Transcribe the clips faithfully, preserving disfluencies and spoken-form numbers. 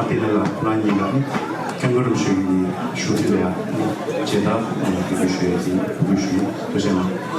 དེ་ལ་ཁོ་རང་ཉིད་ལ་ནི་སྐྱབས་མགོན་རིན་པོ་ཆེ་གི་ཞུ་དེ་ལ་ཡང་མཇལ་དར་འབུལ་སྐྱོར་ཞུ་ཡས་ཀྱི་འབུལ་སྐྱོར་ཞུ་ཡས་ཐུགས་རྗེ་གནང་།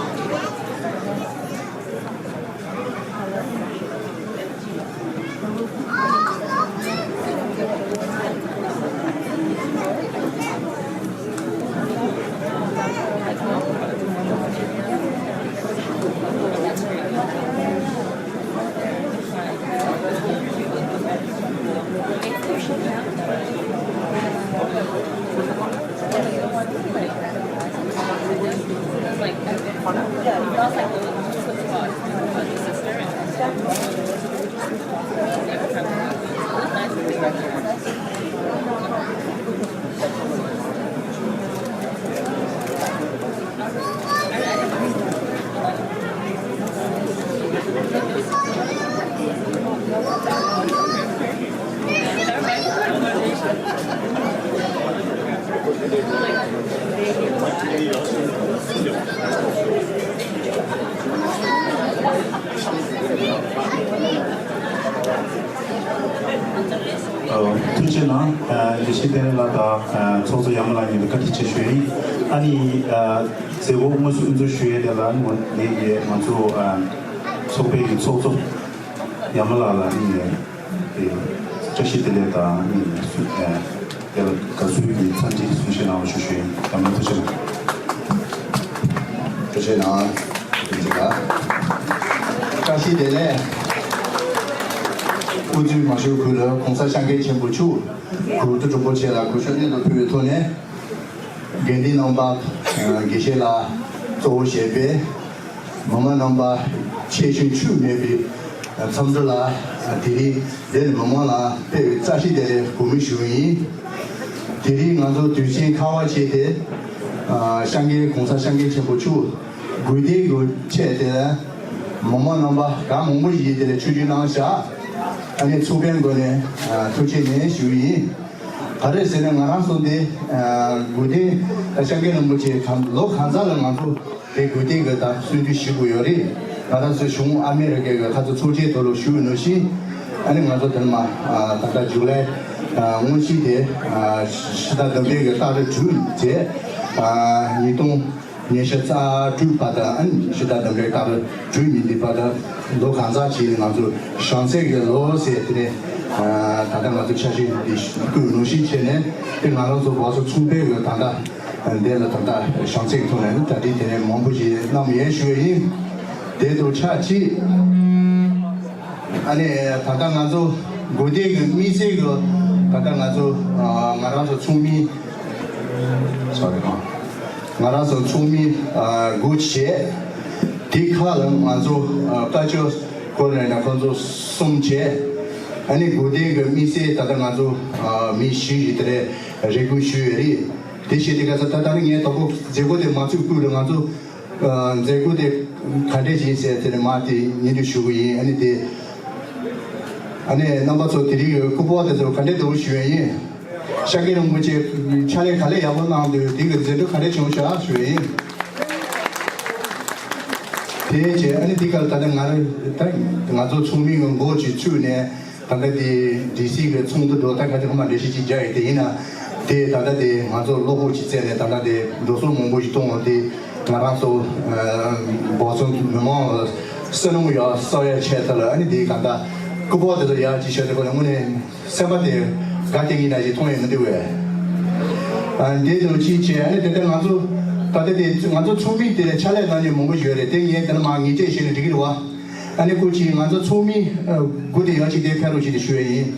ཐུགས་རྗེ་གནང་། ལེགས་བཤད་བསྟན་ལགས་དང་ཚོགས་གཙོ་ཡར་མ་ལགས་གཉིས་ལ་བཀའ་དྲིན་ཆེ་ཞུ་ཡིན། ཨ་ནི་མཛད་སྒོ་དངོས་སུ་དབུ་འཛུགས་ཞུ་ཡས་དེ་ལ་ངོ་ནས་ང་ཚོ་ཚོགས་པའི་གི་ཚོགས་གཙོ་ཡར་མ་ལགས་ལ་ཨ་ནི་བཀྲ་ཤིས་བདེ་ལེགས་དང་ཨ་ནི་དེ་ལ་དགའ་བསུའི་གི་འཚམས་འདྲི་གསུང་བཤད་གནང་བ་ཞུ་ཞུ་ཡིན། ཡར་མ་ཐུགས་རྗེ་གནང་། ཐུགས་རྗེ་གནང་། ཐུགས་རྗེ་གནང་། བཀྲ་ཤིས་བདེ་ལེགས། དབུ་འཛུགས་མ་ཞུ་གུ་ལ་གོང་ས་སྐྱབས་མགོན་ཆེན་པོ་མཆོག་གུ་རུ་རིན་པོ་ཆེ་ལ་གུས་ཞབས་སྙིང་ཐག་ཕུལ་བའི་ཐོག་ནས། དགེ་འདུན་རྣམ་པ། དགེ་བཤེས་ལགས་གཙོ་བོ་བྱས་པའི་མི་མང་རྣམ་པ་ཆེ་ཆུང་ཆུད་མེད་པའི་འཚམས་འདྲི་ལ། དེ་རིང་འདིར་མི་མང་ལ་དཔལ་བའི་བཀྲ་ཤིས་བདེ་ལེགས་གུས་མོས་ཞུ་ཡིན། དེ་རིང་ང་ཚོ་དུས་ཆེན་ཁ་བ་བྱས་ཏེ། སྐྱབས་མགོན་གོང་ས་སྐྱབས་མགོན་ཆེན་པོ་མཆོག་དགུ་ཐེངས་གི་ཆེད་དེ་མི་མང་རྣམ་པ་གང་མང་པོ་ཞིག་དེ་ལ་ཆིབས་བསྒྱུར་གནང་བཞག་ཨ་ནི་ཚོགས་པའི་ངོས་ནས་ཐུགས་རྗེ་ཆེ་ཞུ་ཡིན། ག་རེ་ཟེར་ན་ང་རང་ཚོ་འདི་དགུ་ཐེངས་སྐྱབས་མགོན་རིན་པོ་ཆེ་གང་ལོ་གང་ཚང་ལ་ང་ཚོ་དེ་དགུ་ཐེངས་གི་ད་གསོལ་འདེབས་ཞུ་དགོས་ཡོད་རེད། ང་རང་ཚོའི་གཞུང་ཨ་མེ་རི་ཀའི་གི་ཁ་ཚོ་ཚོགས་ཆེན་ཐོག་ལ་ཞུ་ཡོད་ནོ་ཤི། ཨ་ནི་ང་ཚོ་དེ་ནས་མ་ད་ལྟ་ཇུ་ལའི་སྔོན་ཤི་དེ་ཕྱི་ཟླ་བདུན་པའི་གི་ཏ་རིག་དྲུག་བྱས། ཉིས་སྟོང་ཉི་ཤུ་རྩ་དྲུག་བར་དུ་ཨ་ནི་ཕྱི་ཟླ་བདུན་པའི་ཏ་རིག་དྲུག་ཉིན་འདི་བར་དུ་ལོ་གང་ཚང་བྱས་ནས་ང་ཚོ་བྱང་ཚད་ཀྱི་ལོ་ཟེར་དེ་ནས་ད་ལྟ་ང་ཚོ་འཆར་གཞི་འདི་བསྐུལ་ནོ་ཤི་བྱས་ནས་དེ་ང་རང་ཚོ་བར་སོ་ཚོང་པའི་གི་ད་ལྟ། འདི་ལ་ད་ལྟ་བྱང་ཚད་ཐོག་ནས་ནི་གྲ་སྒྲིག་དེ་ནས་མང་པོ་ཞིག་གནང་ཡས་ཞུ་ཡིན། དེ་དང་ཆབས་ཅིག་ཨ་ནི་ད་ལྟ་ང་ཚོ་དགུ་ཐེངས་ཀྱི་དམིགས་བསལ་གྱི་ད་ལྟ་ང་ཚོ་ང་རང་ཚོ་ཚོགས་མི། སོ་རི། ང་རང་ཚོ་ཚོགས་མི་དགུ་བྱས། དེ་ཁག་ལ་ང་ཚོ་དཀར་ཕྱོགས་སྐོར་ནས་ན་ཁོང་ཚོ་གསུམ་བྱས། ཨ་ནི་དགུ་ཐེངས་ཀྱི་དམིགས་བསལ་ད་ལྟ་ང་ཚོ་མི་བཞི་ཞིག་དེ་རེ་རེ་སྐུལ་ཞུས་ཡོད་རེད། དེ་བྱས་དེ་ག་ཚོད་ད་ལྟ་ནི་ངས་དོ་པོ་མཛད་སྒོ་དེ་མ་ཚུགས་སྐུལ་ལ་ང་ཚོ་མཛད་སྒོ་དེ་ག་འདྲས་ཡིན་ཟེར་དེ་ནས་མ་དེ་ཉིན་དུ་ཞུ་གི་ཡིན། ཨ་ནི་དེ་ཨ་ནི་རྣམ་པ་ཚོ་དེ་རིང་ཡོད་སྐུ་པར་དེ་ཚོ་ག་འདྲས་འདུག་ཞུ་ཡ་ཡིན། ཤཱཀྱ་རིན་པོ་ཆེ་ཕྱག་ལས་ག་ལས་ཡག་པོ་གནང་འདུག་དེ་གི་མཛད་སྒོ་ག་འདྲས་བྱུང་ཤག་ཞུ་ཡ་ཡིན། དེ་བྱས་ཨ་ནི་དེ་ག་ལ་ད་ལྟ་ང་རང་ད་ང་ཚོ་ཚོགས་མི་གི་འགོ་ཅིག་ཚུད་ནས། ད་ལྟ་དེ་ཌི་སི་གི་ཚོགས་འདུ་འགྲོ་ད་ག་དེ་ཧ་མ་འགྲེལ་བཤད་ཅིག་རྒྱག་ཡོད་དེ་ཡིན་ན། དེ་ད་ལྟ་དེ་ང་ཚོ་བློ་ཁོག་ཅིག་བཙལ་ནས་ད་ལྟ་དེ་འགྲོ་སོང་མང་པོ་ཞིག་གཏོང་བ་དེ་ང་རང་ཚོ་བོད་ཚོ་མི་མང་ལ་བསོད་ནམས་ཡག་གསོག་ཡ་ཆེད་དུ་ལ་ཨ་ནི་དེ་ག་ད་སྐུ་པར་དེ་ཚོ་ཡག་ཅིག་ཤོད་དེ་ཁོ་ན་དངོས་གནས་སེམས་པ་དེ་དགའ་དེ་ངེད་ན་ཞིག་མཐོང་ཡོད་མི་འདུག་བས། འདི་དང་ཅིག་བྱས་ཨ་ནི་དེ་ལྟར་ང་ཚོ་ད་ལྟ་དེ་ང་ཚོ་ཚོགས་མི་དེ་ལ་ཕྱག་ལས་གནང་མཁན་མང་པོ་ཞིག་ཡོད་རེད་དེ་ངས་དེ་ལ་མ་ངེས་ཅན་ཞིག་ནས་འགྲིག་གི་རེད་བ། ཨ་ནི་སྐུ་མཁྱེན་ང་ཚོ་ཚོགས་མི་དགུ་དེ་ཡང་ཅིག་དེ་ཕེབས་རོགས་ཞེས་ཞུ་ཡ་ཡིན།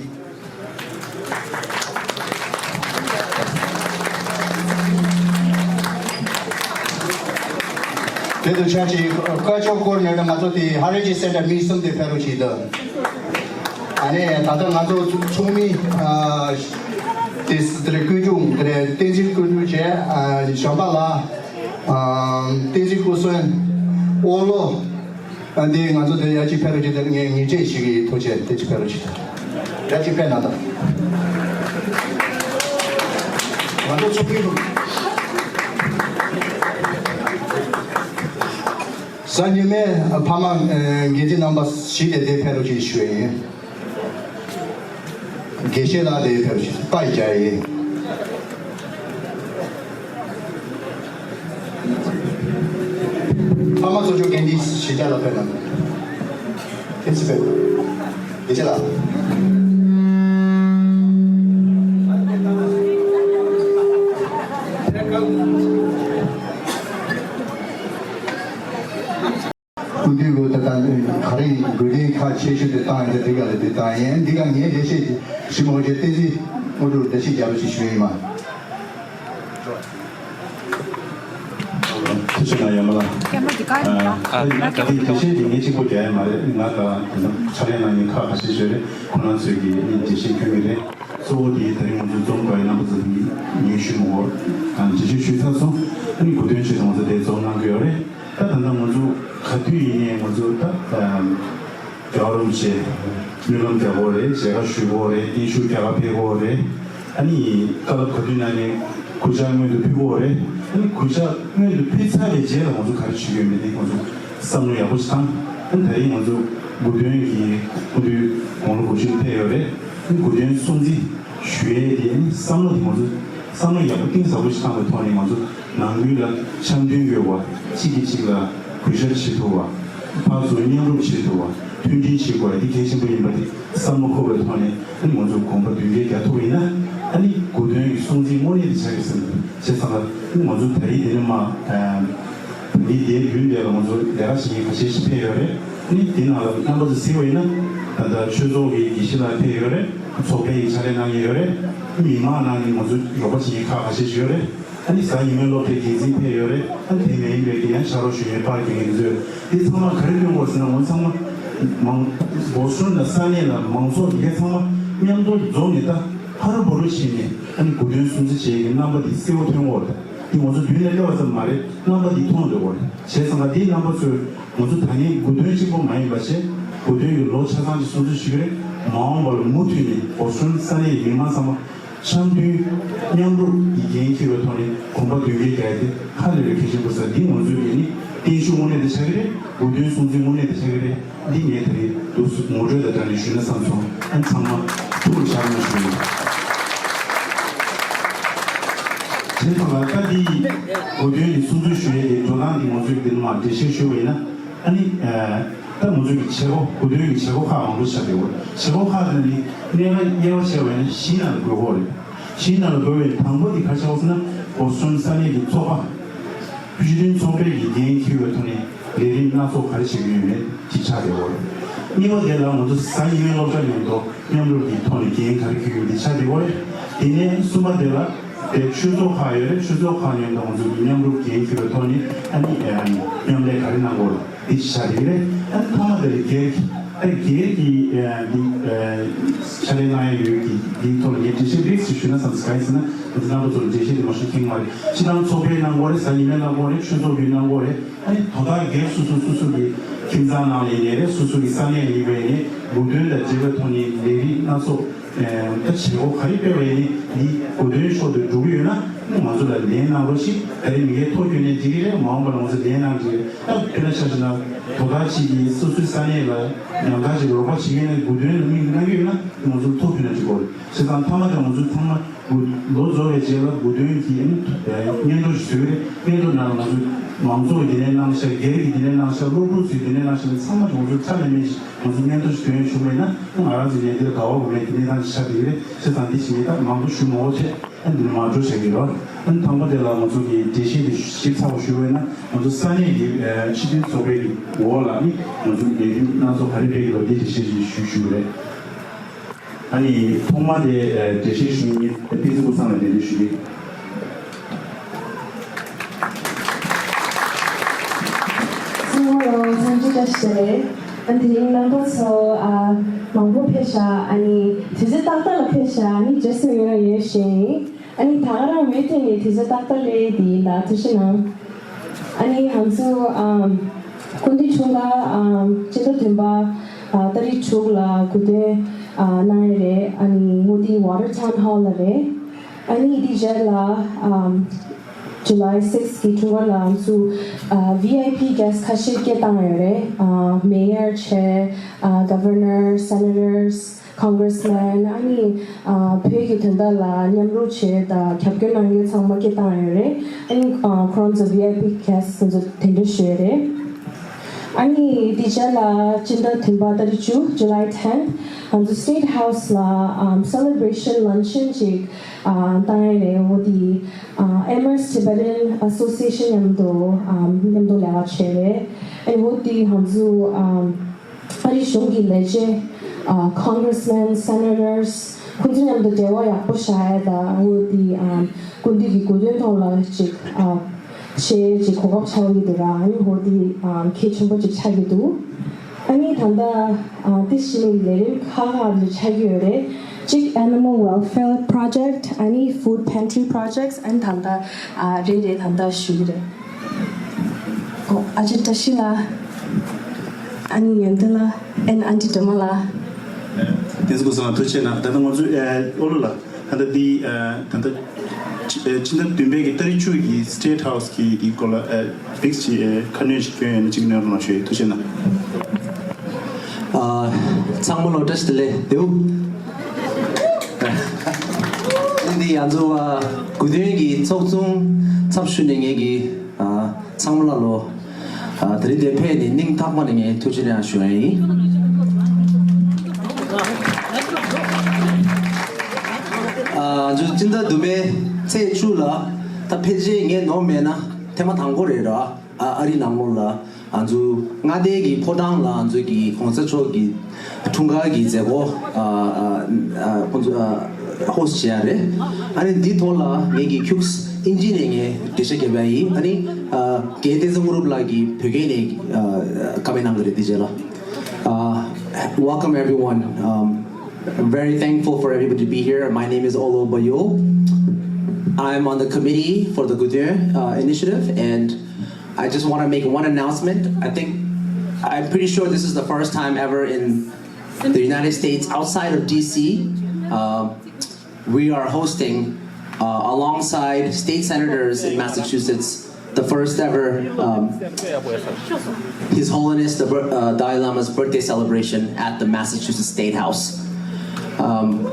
དེ་དང་ཆབས་ཅིག་བཀའ་ཤག་སྐོར་ནས་ང་ཚོ་དེ་ཧ་རི་ཇི་སེན་ཊར་མི་གསུམ་དེ་ཕེབས་རོགས་ཞེས་དང་། ཨ་ནི་ད་ལྟ་ང་ཚོ་ཚོགས་མི་དེ་དེ་རེ་ཀུན་སྤྱོད་དེ་རེ་བསྟན་འཛིན་ཀུན་སྤྱོད་བྱས་བྱམས་པ་ལགས། བསྟན་འཛིན་སྐུ་གསུམ། ཨོ་ལོ། ཨ་འདི་ང་ཚོ་དེ་ཡ་གཅིག་ཕེབས་རོགས་བྱེད་དེ་ངས་ངེས་ཅན་ཞིག་གི་ཐུགས་རྗེ་དེ་གཅིག་ཕེབས་རོགས་བྱེད་དེ། ཡ་གཅིག་ཕེབས་གནང་དང་། ང་ཚོ་ཚོགས་མི་གཟའ་ཉི་མའི་ཕ་མ་འགན་འཛིན་རྣམ་པ་བཞི་དེ་དེ་ཕེབས་རོགས་བྱེད་ཞུ་ཡ་ཡིན། དགེ་བཤེས་ལགས་དེ་ཕེབས་ཤིག་པ་རྒྱག་ཡིན། ཕ་མ་གཙོ་སྐྱོང་གན་དྷི་གཞིས་ཆགས་ལ་ཕེབས་གནང་། ཕེབས་སུ་ཕེབས། དགེ་བཤེས་ལགས། སྐུ་མདུན་ལོ་ད་ལྟ་ག་རེ་དགོས་འདུན་ཁག་ཆེ་ཤོས་དེ་བཏང་ཡོད་དེ་འདི་ག་ལ་དེ་བཏང་ཡིན། འདི་ག་ངས་འགྲེལ་བཤད་ཞིབ་མོ་བྱས་བསྟན་འཛིན་དངོས་གྲུབ་འགྲེལ་བཤད་རྒྱབ་ཞིག་ཞུ་ཡིན་མ། ཐུགས་རྗེ་གནང་ཡ་མ་ལ། ཨ་ད་ལྟའི་འགྲེལ་བཤད་དེ་ངས་གཅིག་པོ་རྒྱག་ཡ་མ་རེད། ང་ད་ད་ཕྱག་ལས་གནང་མཁན་ཁག་ཁ་ཤས་ཤིག་རེད། ཁོ་རང་ཚོས་ཀྱི་འགྲེལ་བཤད་སྐྱོན་གྱི་རེད། གཙོ་བོ་དེ་ད་རིང་ང་ཚོ་འཛོམས་དགོས་ཡ་རྣམ་པ་ཚོ་ངས་ཞུ་མ་དགོས། ཨ་འགྲེལ་བཤད་ཞུས་ཚར་སོང་། ཨ་ནི་གོ་སྟོན་ཆེད་དུ་ང་ཚོ་དེ་འཛོམས་གནང་གི་ཡོད་རེད། ད་ད་ལྟ་ང་ཚོ་ག་དུས་ཡིན་ནའི་ང་ཚོ་ད་རྒྱལ་བ་རིན་པོ་ཆེ་སྨོན་ལམ་རྒྱག་དགོས་རེད། མཇལ་ཁ་ཞུ་དགོས་རེད། བརྟན་བཞུགས་རྒྱག་ག་ཕེབས་དགོས་རེད། ཨ་ནི་བཀའ་སློབ་ག་དུས་གནང་ནའི་གུས་ཕྱག་སྔོན་དུ་ཕུལ་དགོས་རེད། ཨ་ནི་གུས་ཕྱག་སྔོན་དུ་ཕུལ་ཚར་བའི་རྗེས་ལ་ང་ཚོ་ག་རེ་ཞུ་གི་ཡོད་མེད་དེ་ང་ཚོ་བསམ་བློ་ཡག་པོ་ཞིག་བཏང་། ཨ་ནི་ད་རིང་ང་ཚོ་གོ་སྟོན་གྱི་སྐུ་མདུན་དགུང་ལོ་དགུ་བཅུ་ཕེབས་ཡོད་རེད། ཨ་ནི་གོ་སྟོན་སྲུང་བརྩི་ཞུ་ཡས་དེ་ཨ་ནི་བསམ་བློ་དེ་ང་ཚོ་བསམ་བློ་ཡག་པོ་གཏིང་ཟབ་པོ་ཞིག་བཏང་བའི་ཐོག་ནས་ང་ཚོ་ནང་ཁུལ་ལ་འཆམ་མཐུན་ཡོད་པ། གཅིག་གིས་གཅིག་ལ་གུས་ཞབས་བྱེད་ཐུབ་པ། ཕར་ཚུར་མཉམ་རུབ་བྱེད་ཐུབ་པ། མཐུན་སྒྲིལ་བྱེད་དགོས་པ་འདི་གལ་ཆེན་པོ་ཡིན་པ་དེ་བསམ་བློ་འཁོར་བའི་ཐོག་ནས་ཨ་ནི་ང་ཚོ་གོམ་པ་མདུན་སྐྱོད་རྒྱག་ཐུབ་པ་ཡིན་ན། ཨ་ནི་གོ་སྟོན་གྱི་སྲུང་བརྩི་དངོས་གནས་དེ་ཆགས་ཀྱི་ཟེར་བྱས་ཙང་ལ་ང་ཚོ་ད་རེས་དེ་ནས་མ་ད་ལྟའི་དེའི་མདུན་དེ་ལ་ང་ཚོ་ལས་ཀ་བྱེད་མཁན་ཁ་ཤས་ཤིག་ཕེབས་ཡོད་རེད། ཨ་ནི་དེ་ནང་ལ་རྣམ་པ་ཚོ་གཟིགས་པ་ཡིན་ན་ད་ལྟ་ཆོས་ཚོགས་ཀྱི་དགེ་བཤེས་ལགས་ཕེབས་ཡོད་རེད། ཚོགས་པའི་ཕྱག་ལས་གནང་མཁན་ཡོད་རེད། མི་མང་ནང་ནས་ང་ཚོ་རོགས་པ་བྱེད་མཁན་ཁག་ཁ་ཤས་ཤིག་ཡོད་རེད། ཨ་ནི་གཟའ་ཉི་མའི་སློབ་གྲྭའི་འགན་འཛིན་ཕེབས་ཡོད་རེད། ཨ་ནི་དེ་མིན་པའི་དེ་ཡང་ཕྱག་རོགས་ཞུ་མཁན་པར་རྒྱག་མཁན་དེ་ཚོས་དེ་ཚང་མ་ག་རེ་སྟོན་དགོས་ཟེར་ན། ང་ཚང་མ་མང་བོད་གཞུང་དང་ས་གནས་ལ་མང་ཚོགས་དེ་གའི་ཚང་མ་མཉམ་དུ་འཛོམས་ནས་ད་ཧ་རུ་བུ་རུ་བྱས་ནས་ཨ་ནི་གོ་སྟོན་སྲུང་བརྩི་བྱེད་ཀྱི་རྣམ་པ་དེ་གསལ་པོ་ཐོན་གྱི་ཡོད་རེད། དེ་ང་ཚོ་མདུན་ལ་སླེབས་པ་ཙམ་མ་རེད། རྣམ་པ་འདི་མཐོང་འདོད་པ་རེད། བྱས་ཙང་ང་འདིའི་རྣམ་པ་ཚོས་ང་ཚོ་ད་ནི་དགུ་སྟོན་གཅིག་པོ་མ་ཡིན་པ་བྱས། དགུ་སྟོན་གྱི་ལོ་ཆ་ཚང་ཅིག་སྲུང་བརྩི་ཞུ་གི་རེད། མ་འོངས་པར་མུ་མཐུད་ནས་བོད་གཞུང་ས་གནས་ཀྱི་མི་མང་ཚང་མ་འཆམ་མཐུན་མཉམ་རུབ་ཀྱི་འགན་འཁྱེར་བའི་ཐོག་ནས་གོམ་པ་མདུན་སྐྱོད་རྒྱག་ཡ་དེ་ཧ་ལས་པའི་གལ་ཆེན་པོ་ཟེར། འདི་ང་ཚོའི་གི་ནི་བརྟན་བཞུགས་དངོས་གནས་དེ་ཆགས་ཀྱི་རེད། དགུ་སྟོན་སྲུང་བརྩི་དངོས་གནས་དེ་ཆགས་ཀྱི་རེད། འདི་ངས་ད་རེས་འདུག་སེ་ངོ་སྤྲོད་དང་སྦྲགས་ནས་ཞུས་ན་བསམ་སོང་། ཨ་ཚང་མ་ཐུགས་ལ་བཞག་ན་ཞུ་ཡིན། བྱས་ཙང་ལ་ད་འདི་གོ་སྟོན་གྱི་སྲུང་བརྩི་ཞུ་ཡས་ཀྱི་འགྲོ་སྟངས་འདི་ང་ཚོས་འདི་ནས་མར་འགྲེལ་བཤད་ཞུ་བ་ཡིན་ན། ཨ་ནི་ཨ་ད་ང་ཚོས་ཀྱི་བྱེད་སྒོ་གོ་སྟོན་གྱི་བྱེད་སྒོ་ཁག་མང་པོ་ཆགས་ཡོད་རེད། བྱེད་སྒོ་ཁག་དེ་ནི་གནས་ལ་དབྱེ་བ་ཕྱེ་བ་ཡིན་ན་བཞི་ནང་ལ་བགོས་ཡོད་རེད། བཞི་ནང་ལ་བགོས་པའི་དང་པོ་དེ་ག་རེ་ཆགས་ཡོད་ཟེར་ན། བོད་གཞུང་ས་གནས་ཀྱི་ཚོགས་པ། སྤྱི་མཐུན་ཚོགས་པའི་གི་འགན་འཁྱེར་བའི་ཐོག་ནས་ལས་རིམ་སྣ་ཚོགས་ག་རེ་བྱེད་ཀྱི་ཡོད་མེད་ཅིག་ཆགས་བསྡད་ཡོད་རེད། གཉིས་པ་དེ་ལ་ང་ཚོ་གཟའ་ཉི་མའི་སློབ་གྲྭ་མཉམ་དུ་མཉམ་རུབ་ཀྱི་ཐོག་ནས་འགན་ག་རེ་འཁྱེར་ཡོད་དེ་ཆགས་བསྡད་ཡོད་རེད། དེ་ནས་གསུམ་པ་དེ་ལ་དེ་ཆོས་ཚོགས་ཁག་ཡོད་རེད། ཆོས་ཚོགས་ཁག་མཉམ་དུ་ང་ཚོ་གི་མཉམ་རུབ་འགན་འཁྱེར་བའི་ཐོག་ནས་ཨ་ནི་མཉམ་ལས་ག་རེ་གནང་དགོས་རེད། འདི་ཆགས་ཀྱི་རེད། ཨ་ནི་མཐའ་མ་དེ་ལ་སྒེར་གྱི་ཨ་སྒེར་གྱི་ཨ་འདི་ཨ་ཕྱག་ལས་གནང་ཡ་ཡོད་ཀྱི་འདིའི་ཐོག་ལ་ངས་འགྲེལ་བཤད་རིགས་ཤིག་ཞུས་ན་བསམ། གང་ཡིན་ཟེར་ན་ང་ཚོ་རྣམ་པ་ཚོ་ལ་འགྲེལ་བཤད་དེ་མང་ཤོས་མཁྱེན་གྱི་མ་རེད། སྤྱིར་བཏང་ཚོགས་པས་གནང་དགོས་རེད། གཟའ་ཉི་མས་གནང་དགོས་རེད། ཆོས་ཚོགས་ཀྱིས་གནང་དགོས་རེད། ཨ་ནི་དོ་བདག་སྒེར་སོ་སོ་སོ་སོ་གི་ཁྱིམ་ཚང་ནང་ལ་ཡིན་ནའི་རེད། སོ་སོ་གི་ས་གནས་ཡིན་པ་ཡིན་ནའི་གོ་སྟོན་དང་འབྲེལ་བའི་ཐོག་ནས་ལས་རིགས་སྣ་ཚོགས་ད་བྱེད་སྒོ་ག་རེ་སྤེལ་བ་ཡིན་ནའི་འདི་གོ་སྟོན་ཞོར་དུ་འགྲོ་གི་ཡོད་ན་ང་ཚོ་ལ་ལན་གནང་རོགས་ཞེས། ད་རེས་མི་སྒེར་ཐོ་བསྐྱོན་ནའི་འགྲིག་གི་རེད། མ་འོངས་པ་ལ་ང་ཚོ་ལན་གནང་འགྲིག་གི་རེད། ད་དཔེར་ན་ཆ་བཞག་ན་དོ་བདག་ཅིག་གིས་སོ་སོའི་ས་གནས་ལ་ཉམས་ཐག་ཅིག་རོགས་པ་བྱེད་མཁན་ནས་གོ་སྟོན་ལ་མིང་གནང་གི་ཡོད་ན་ང་ཚོར་ཐོ་ཕུལ་ན་འགྲིག་གི་རེད། བྱས་ཙང་མཐའ་མ་དེ་ང་ཚོ་ཚང་མ་ལོ་རྫོགས་པའི་རྗེས་ལ་གོ་སྟོན་གྱི་སྙན་ཐོ་ཞིག་བཟོས་ཀྱི་རེད། སྙན་ཐོ་ནང་ལ་ང་ཚོ་མང་ཚོགས་ཀྱིས་འདི་ནས་གནང་ཤག་སྒེར་གྱིས་འདི་ནས་གནང་ཤག་སློབ་ཕྲུག་ཚོས་འདི་ནས་གནང་ཤག་ཚང་མ་ང་ཚོ་ཆ་མེད་མེད་ཞིག་ང་ཚོ་སྙན་ཐོ་ཞིག་ཐོན་ཡོང་ཆོག་མེད་ན་ང་རང་ཚོ་ཡང་འདིར་དགའ་བ་གོ་མེད་ཀྱི་གནས་སྟངས་ཤིག་ཆགས་བསྡད་ཀྱི་རེད། བྱས་ཙང་འདི་ཞིག་ངས་ད་མང་པོ་ཞུ་མ་དགོས་བྱས། ཨ་འདི་ནས་མར་འགྲོ་བྱ་གི་རེད། ཨ་དང་པོ་དེ་ལ་ང་ཚོ་གི་འགྲེལ་བཤད་དེ་ཞིབ་ཚགས་པོ་ཞུ་བས་ན་ང་ཚོ་ས་གནས་ཀྱི་སྤྱི་མཐུན་ཚོགས་པའི་གི་འོག་ལ་ནི་ང་ཚོ་ལས་རིམ་སྣ་ཚོགས་ག་རེ་སྤེལ་གི་ཡོད་དེ་འགྲེལ་བཤད་ཞིག་ཞུ་ཞུ་གི་རེད། ཨ་ནི་ཐོག་མ་དེ་འགྲེལ་བཤད་ཞུ་མཁན་བསྟན་འཛིན་ཀུན་བཟང་ལ་འགྲེལ་བཤད་ཞུ་གི། གསུང་བ་ལ་འཚམས་འདྲི་བཀྲ་ཤིས་བདེ་ལེགས། ཨ་དེ་རིང་རྣམ་པ་ཚོ་ཨ་མང་པོ་ཕེབས་ཤག་ཨ་ནི་དུས་ཚོད་ཏག་ཏག་ལ་ཕེབས་ཤག་ཨ་ནི་རྗེས་སུ་ཡི་རང་ཡོད་ཞུ་ཡིན། ཨ་ནི་ད་ག་རང་མུ་མཐུད་ནས་དུས་ཚོད་ཏག་ཏག་སླེབས་ཡས་དེ་ཡིན་ད། ཐུགས་རྗེ་གནང་། ཨ་ནི་ང་ཚོ་ཨམ་སྐུ་མདུན་འཁྲུངས་སྐར་ཨམ་སྤྱི་ཟླ་བདུན་པ་ཨ་ཏ་རིག་དྲུག་ལ་གོ་སྟོན་ཨ་གནང་ཡས་རེད། ཨ་ནི་མུ་མཐུད་Watertown Hall ལ་རེད། ཨ་ནི་དེ་རྗེས་ལ་ཨམ་July six གི་འཁྲུངས་སྐར་ལ་ང་ཚོ་ཨ་V I P guest ཁ་ཤས་སྐད་བཏང་ཡོད་རེད། ཨ་Mayor བྱས། ཨ་Governor, Senators Congressman ཨ་ནི་ཨ་བོད་ཀྱི་དོན་དག་ལ་མཉམ་རུབ་བྱས་དང་རྒྱབ་སྐྱོར་གནང་མཁན་ཚང་མ་སྐད་བཏང་ཡོད་རེད། ཨ་ནི་ཨ་ཁོ་རང་ཚོ་V I P guest ཚོ་དེ་འདྲ་ཞུ་ཡོད་རེད། ཨ་ནི་དེ་རྗེས་ལ་སྤྱི་ཟླ་བདུན་པ་ཏ་རིག་བཅུ་July ten ང་ཚོ་State House ལ་ཨམ་celebration luncheon ཅིག་ཨ་བཏང་ཡོད་རེད། འོ་དེ་ཨ་Amherst Tibetan Association མཉམ་དུ་ཨམ་མཉམ་དུ་ལས་ཀ་བྱས་རེད། ཨ་ནི་འོ་དེ་ང་ཚོ་ཨམ་ཨ་རིའི་གཞུང་གི་ལས་བྱེད་ཨ་Congressmen, Senators ཁོང་ཚོ་མཉམ་དུ་འབྲེལ་བ་ཡག་པོ་བཞག་ཡ་དང་འོ་དེ་ཨམ་སྐུ་མདུན་གྱི་དགོས་འདུན་ཐོག་ལ་ཅིག་ཨ་བྱེད་ཅིག་གོ་སྐབས་ཆགས་ཀྱི་འདུག་ར། ཨ་ནི་འོ་དེ་ཨམ་གལ་ཆེན་པོ་ཅིག་ཆགས་ཀྱི་འདུག་ཨ་ནི་ད་ལྟ་ཨ་དེ་བཞིན་ལས་རིམ་ཁག་ཁག་ཅིག་ཆགས་ཀྱི་ཡོད་རེད། གཅིག Animal Welfare Project ཨ་ནི་Food Pantry Projects ཨ་ནི་ད་ལྟ་ཨ་རེ་རེ་ད་ལྟ་ཞུ་གི་རེད། ཨོ་ཨ་ཅེ་བཀྲ་ཤིས་ལགས། ཨ་ནི་ཡོན་ཏན་ལགས། ཨན་ཨན་ཏི་སྒྲོལ་མ་ལགས། བསྟན་འཛིན་ཀུན་བཟང་ལགས་ཐུགས་རྗེ་གནང་། ད་ལྟ་ང་ཚོས་ཨོ་ལོ་ལགས་ད་ལྟ་འདི་ད་ལྟ་ཕྱི་ཟླ་བདུན་པའི་གི་ཏ་རིག་བཅུ་གི་State House གི་འདི་སྐོར་ལ་བིག་ཅིག་ཁ་སྣོན་ཞིག་སྐྱོན་ཡོད་ན་ཅིག་གནོན་རོགས་གནང་ཞུ་ཡི། ཐུགས་རྗེ་གནང་། ཨ་ཚང་མ་ལོ་བཀྲ་ཤིས་བདེ་ལེགས་དེའུ། འདི་ང་ཚོ་གུ་དོན་གྱི་ཚོགས་ཆུང་ཚབ་ཞུས་ནས་ངེད་ཀྱི་ཨ་ཚང་མ་ལ་ལོ་ཨ་དེ་རིང་འདིར་ཕེབས་ནས་སྙིང་ཐག་པ་ནས་ངས་ཐུགས་རྗེ་ཆེ་ཞུ་ཡ་ཡིན། ཨ་ང་ཚོ་སྤྱི་ཟླ་བདུན་པའི་ཚེས་བཅུ་ལ་ད་ཕལ་ཆེར་ངས་ནོར་མེད་ན་ཐེངས་མ་དང་པོ་རེད་ར། ཨ་ཨ་རི་ནང་ལོགས་ལ་ང་ཚོ་མངའ་སྡེ་གི་ཕོ་བྲང་ལ་ང་ཚོ་གི་གོང་ས་མཆོག་གི་འཁྲུངས་སྐར་གྱི་མཛད་སྒོ་ཨ་ཨ་ཨ་ཁོང་ཚོ་ཨ་host བྱེད་ཡ་རེད། ཨ་ནི་འདི་ཐོག་ལ་ངེད་ཀྱི་ཁྱུགས་ཨིན་ཇི་ནས་ངས་འགྲེལ་བཤད་རྒྱབ་ཡ་ཡིན། ཨ་ནི་ཨ་རྒན་བསྟན་འཛིན་དངོས་གྲུབ་ལགས་ཀྱིས་བོད་སྐད་ནས་ཨ་བཀའ་མོལ་གནང་གི་རེད། འདི་རྗེས་ལ། Uh, welcome everyone. Um, I'm very thankful for everybody to be here. My name is Olo Bayul. I'm on the committee for the Gudin uh, initiative, and I just want to make one announcement. I think I'm pretty sure this is the first time ever in the United States outside of D C. Uh, we are hosting, uh, alongside state senators in Massachusetts, the first ever um, His Holiness the Bir- uh, Dalai Lama's birthday celebration at the Massachusetts State House. Um,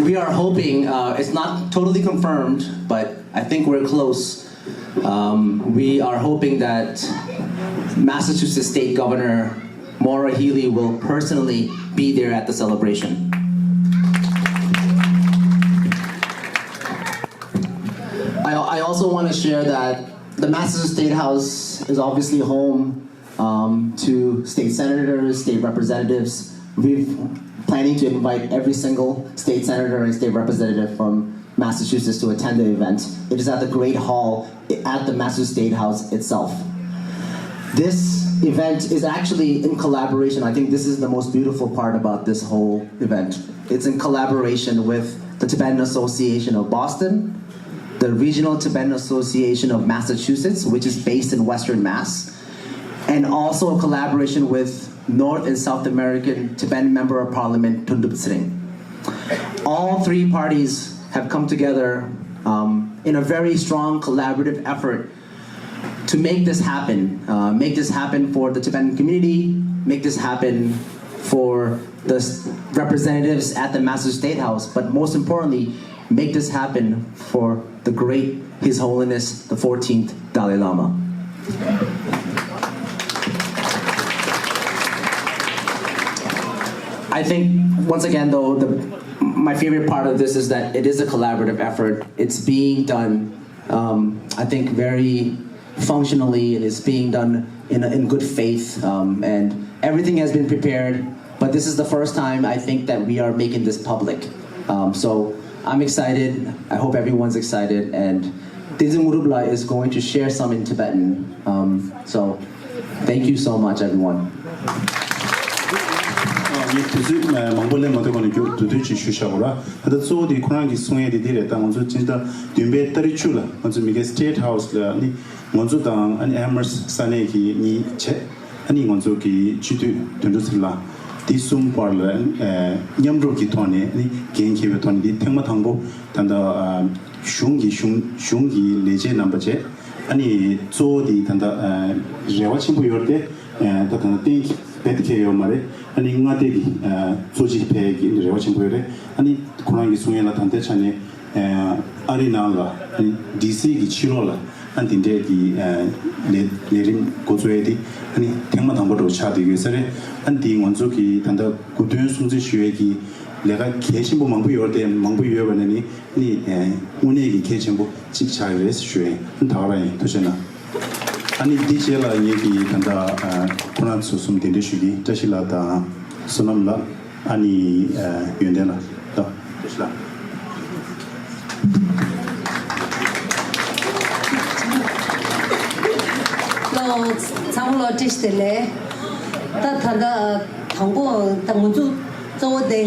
we are hoping, uh, it's not totally confirmed, but I think we're close. Um, we are hoping that Massachusetts State Governor Maura Healey will personally be there at the celebration. I, I also want to share that the Massachusetts State House is obviously home um, to state senators, state representatives. We're planning to invite every single state senator and state representative from Massachusetts to attend the event. It is at the Great Hall at the Massachusetts State House itself. This event is actually in collaboration. I think this is the most beautiful part about this whole event. It's in collaboration with the Tibetan Association of Boston, the Regional Tibetan Association of Massachusetts, which is based in Western Mass, and also a collaboration with North and South American Tibetan Member of Parliament Thundup Tsering. All three parties have come together um, in a very strong collaborative effort to make this happen. Uh, make this happen for the Tibetan community, make this happen for the s- representatives at the Master State House, but most importantly, make this happen for the great His Holiness the fourteenth Dalai Lama. I think, once again, though, the, my favorite part of this is that it is a collaborative effort. It's being done, um, I think, very functionally, and it's being done in, a, in good faith. Um, and everything has been prepared, but this is the first time I think that we are making this public. Um, so I'm excited. I hope everyone's excited. And Tenzin Ngurubla is going to share some in Tibetan. Um, so thank you so much, everyone. ངས་དུས་ཚོད་མང་པོ་ལེན་མ་ཐུབ་པ་ནས་མཇུག་བསྡུ་དོན་ཅིག་ཞུ་བཞག་གོ་ར། ད་ལྟ་གཙོ་བོ་དེ་ཁོ་རང་གིས་གསུང་ཡས་དེ་འདི་རེད། ད་ང་ཚོ་སྤྱི་ཟླ་བདུན་པའི་ཏ་རིག་བཅུ་ལ་ང་ཚོ་མི་སྒེར་State House ལ་ནི་ང་ཚོ་དང་ཨ་ནི་Amherst ས་གནས་ཀྱི་གཉིས་བྱས། ཨ་ནི་ང་ཚོ་གི་སྤྱི་འཐུས་དོན་གྲུབ་ཚེ་རིང་ལགས་འདི་གསུམ་བར་ལ་ཨ་མཉམ་རུབ་ཀྱི་ཐོག་ནས་ཨ་ནི་འགན་འཁྱེར་བའི་ཐོག་ནས་འདི་ཐེངས་མ་དང་པོ་ད་ལྟ་ཨ་གཞུང་གི་གཞུང་གཞུང་གི་ལས་བྱེད་རྣམ་པ་བཅས་ཨ་ནི་གཙོ་བོ་འདི་ད་ལྟ་ཨ་རེ་བ་ཆེན་པོ་ཡོད་རེད་དེ། ད་ད་ལྟ་གཏན་འབེབས་ཁེལ་ཡོད་མ་རེད། ཨ་ནི་མངའ་སྡེ་གི་གཙོ་ཆེ་ཕེབས་ཀྱི་རེ་བ་ཆེན་པོ་ཡོད་རེད། ཨ་ནི་ཁོ་རང་གིས་གསུང་ཡས་ལ་ད་ལྟའི་ཆ་ནས་ཨ་རི་ནང་ལ་ཨ་ནི་ཌི་སི་གི་ཕྱི་ལོགས་ལ་ཨ་ནི་དེ་འདྲས་ཀྱི་ལས་ལས་རིམ་འགོ་བཙུགས་ཡས་དེ་ཨ་ནི་ཐེངས་མ་དང་པོ་འདྲ་བོ་ཆགས་བསྡད་ཡོད་ས་རེད། ཨ་ནི་དེ་ང་ཚོ་གི་ད་ལྟ་དགུ་སྟོན་སྲུང་བརྩི་ཞུ་ཡས་ཀྱི་ལས་ཀ་གལ་ཆེན་པོ་མང་པོ་ཡོད་རེད། དེ་མང་པོ་ཡོད་པ་ནས་ནི་ཨ་ནི་དངོས་གནས་ཀྱི་གལ་ཆེན་པོ་གཅིག་ཆགས་ཡོད་རེད་ཞུ་ཡས་ཡིན། ད་ག་རང་ཡིན། ཐུགས་རྗེ་གནང་། ཨ་ནི་འདི་རྗེས་ལ་ངེད་ཀྱི་ད་ལྟ་ཁོ་རང་ཚོ་གསུམ་གདན་འདྲེན་ཞུ་གི་བཀྲ་ཤིས་ལགས་དང་བསོད་ནམས་ལགས། ཨ་ནི་ཡོན་ཏན་ལགས། ད་བཀྲ་ཤིས་ལགས། ལོ་ཚང་མ་ལོ་བཀྲ་ཤིས་བདེ་ལེགས། ད་ད་ལྟ་དང་པོ་ད་ང་ཚོ་གཙོ་བོ་དེ་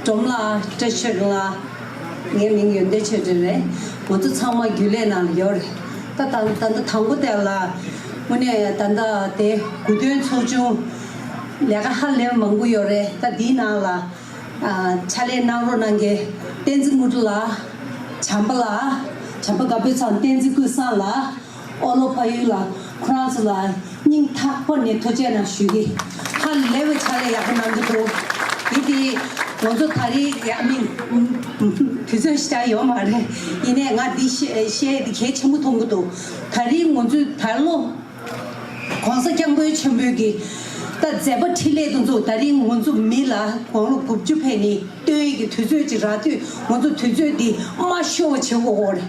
སྒྲོལ་མ་ལགས། བཀྲ་ཤིས་ལགས། ངའི་མིང་ཡོན་ཏན་ཆོས་སྒྲོན་རེད། ང་ཚོ་ཚང་མ་རྒྱུན་ལས་ནང་ལ་ཡོད་རེད། ད་ད་ད་ལྟ་དང་པོ་དེ་ལ་དངོས་གནས་ད་ལྟ་དེ་དགུ་སྟོན་ཚོགས་ཆུང་ལས་ཀ་ཧ་ལས་མང་པོ་ཡོད་རེད། ད་འདིའི་ནང་ལ་ཕྱག་ལས་གནང་རོགས་གནང་མཁན་བསྟན་འཛིན་དངོས་གྲུབ་ལགས། བྱམས་པ་ལགས། བྱམས་པ་དགའ་འབོད་ཚང་བསྟན་འཛིན་ཀུན་བཟང་ལགས། ཨོ་ལོ་ཕ་ཡུལ་ལ་ཁོ་རང་ཚོ་ལ་སྙིང་ཐག་པ་ནས་ཐུགས་རྗེ་གནང་ཞུ་གི། ཧ་ལས་པའི་ཕྱག་ལས་ཡག་པོ་གནང་གི་འདུག་འདི་དེ་ང་ཚོ་ད་རེས་ཡ་མིན་དུས་ཚོད་ཞེ་དྲག་ཡོད་མ་རེད། ཡིན་ནའི་ང་འདི་བཤད་བཤད་དེ་གལ་ཆེན་པོ་མཐོང་གི་འདུག་ད་རེས་ང་ཚོས་ད་ལོ་༸གོང་ས་༸སྐྱབས་མགོན་ཆེན་པོའི་གི་ད་མཛད་པ་འཕྲིན་ལས་དེ་ཚོ་ད་རེས་ང་ཚོ་མི་ལ་དགུང་ལོ་དགུ་བཅུ་ཕེབས་ནས་སྟོན་ཡས་ཀྱི་དུས་ཚོད་ཅིག་རག་དུས་ང་ཚོ་དུས་ཚོད་འདི་མ་ཤོར་བ་བྱེད་དགོས་རེད།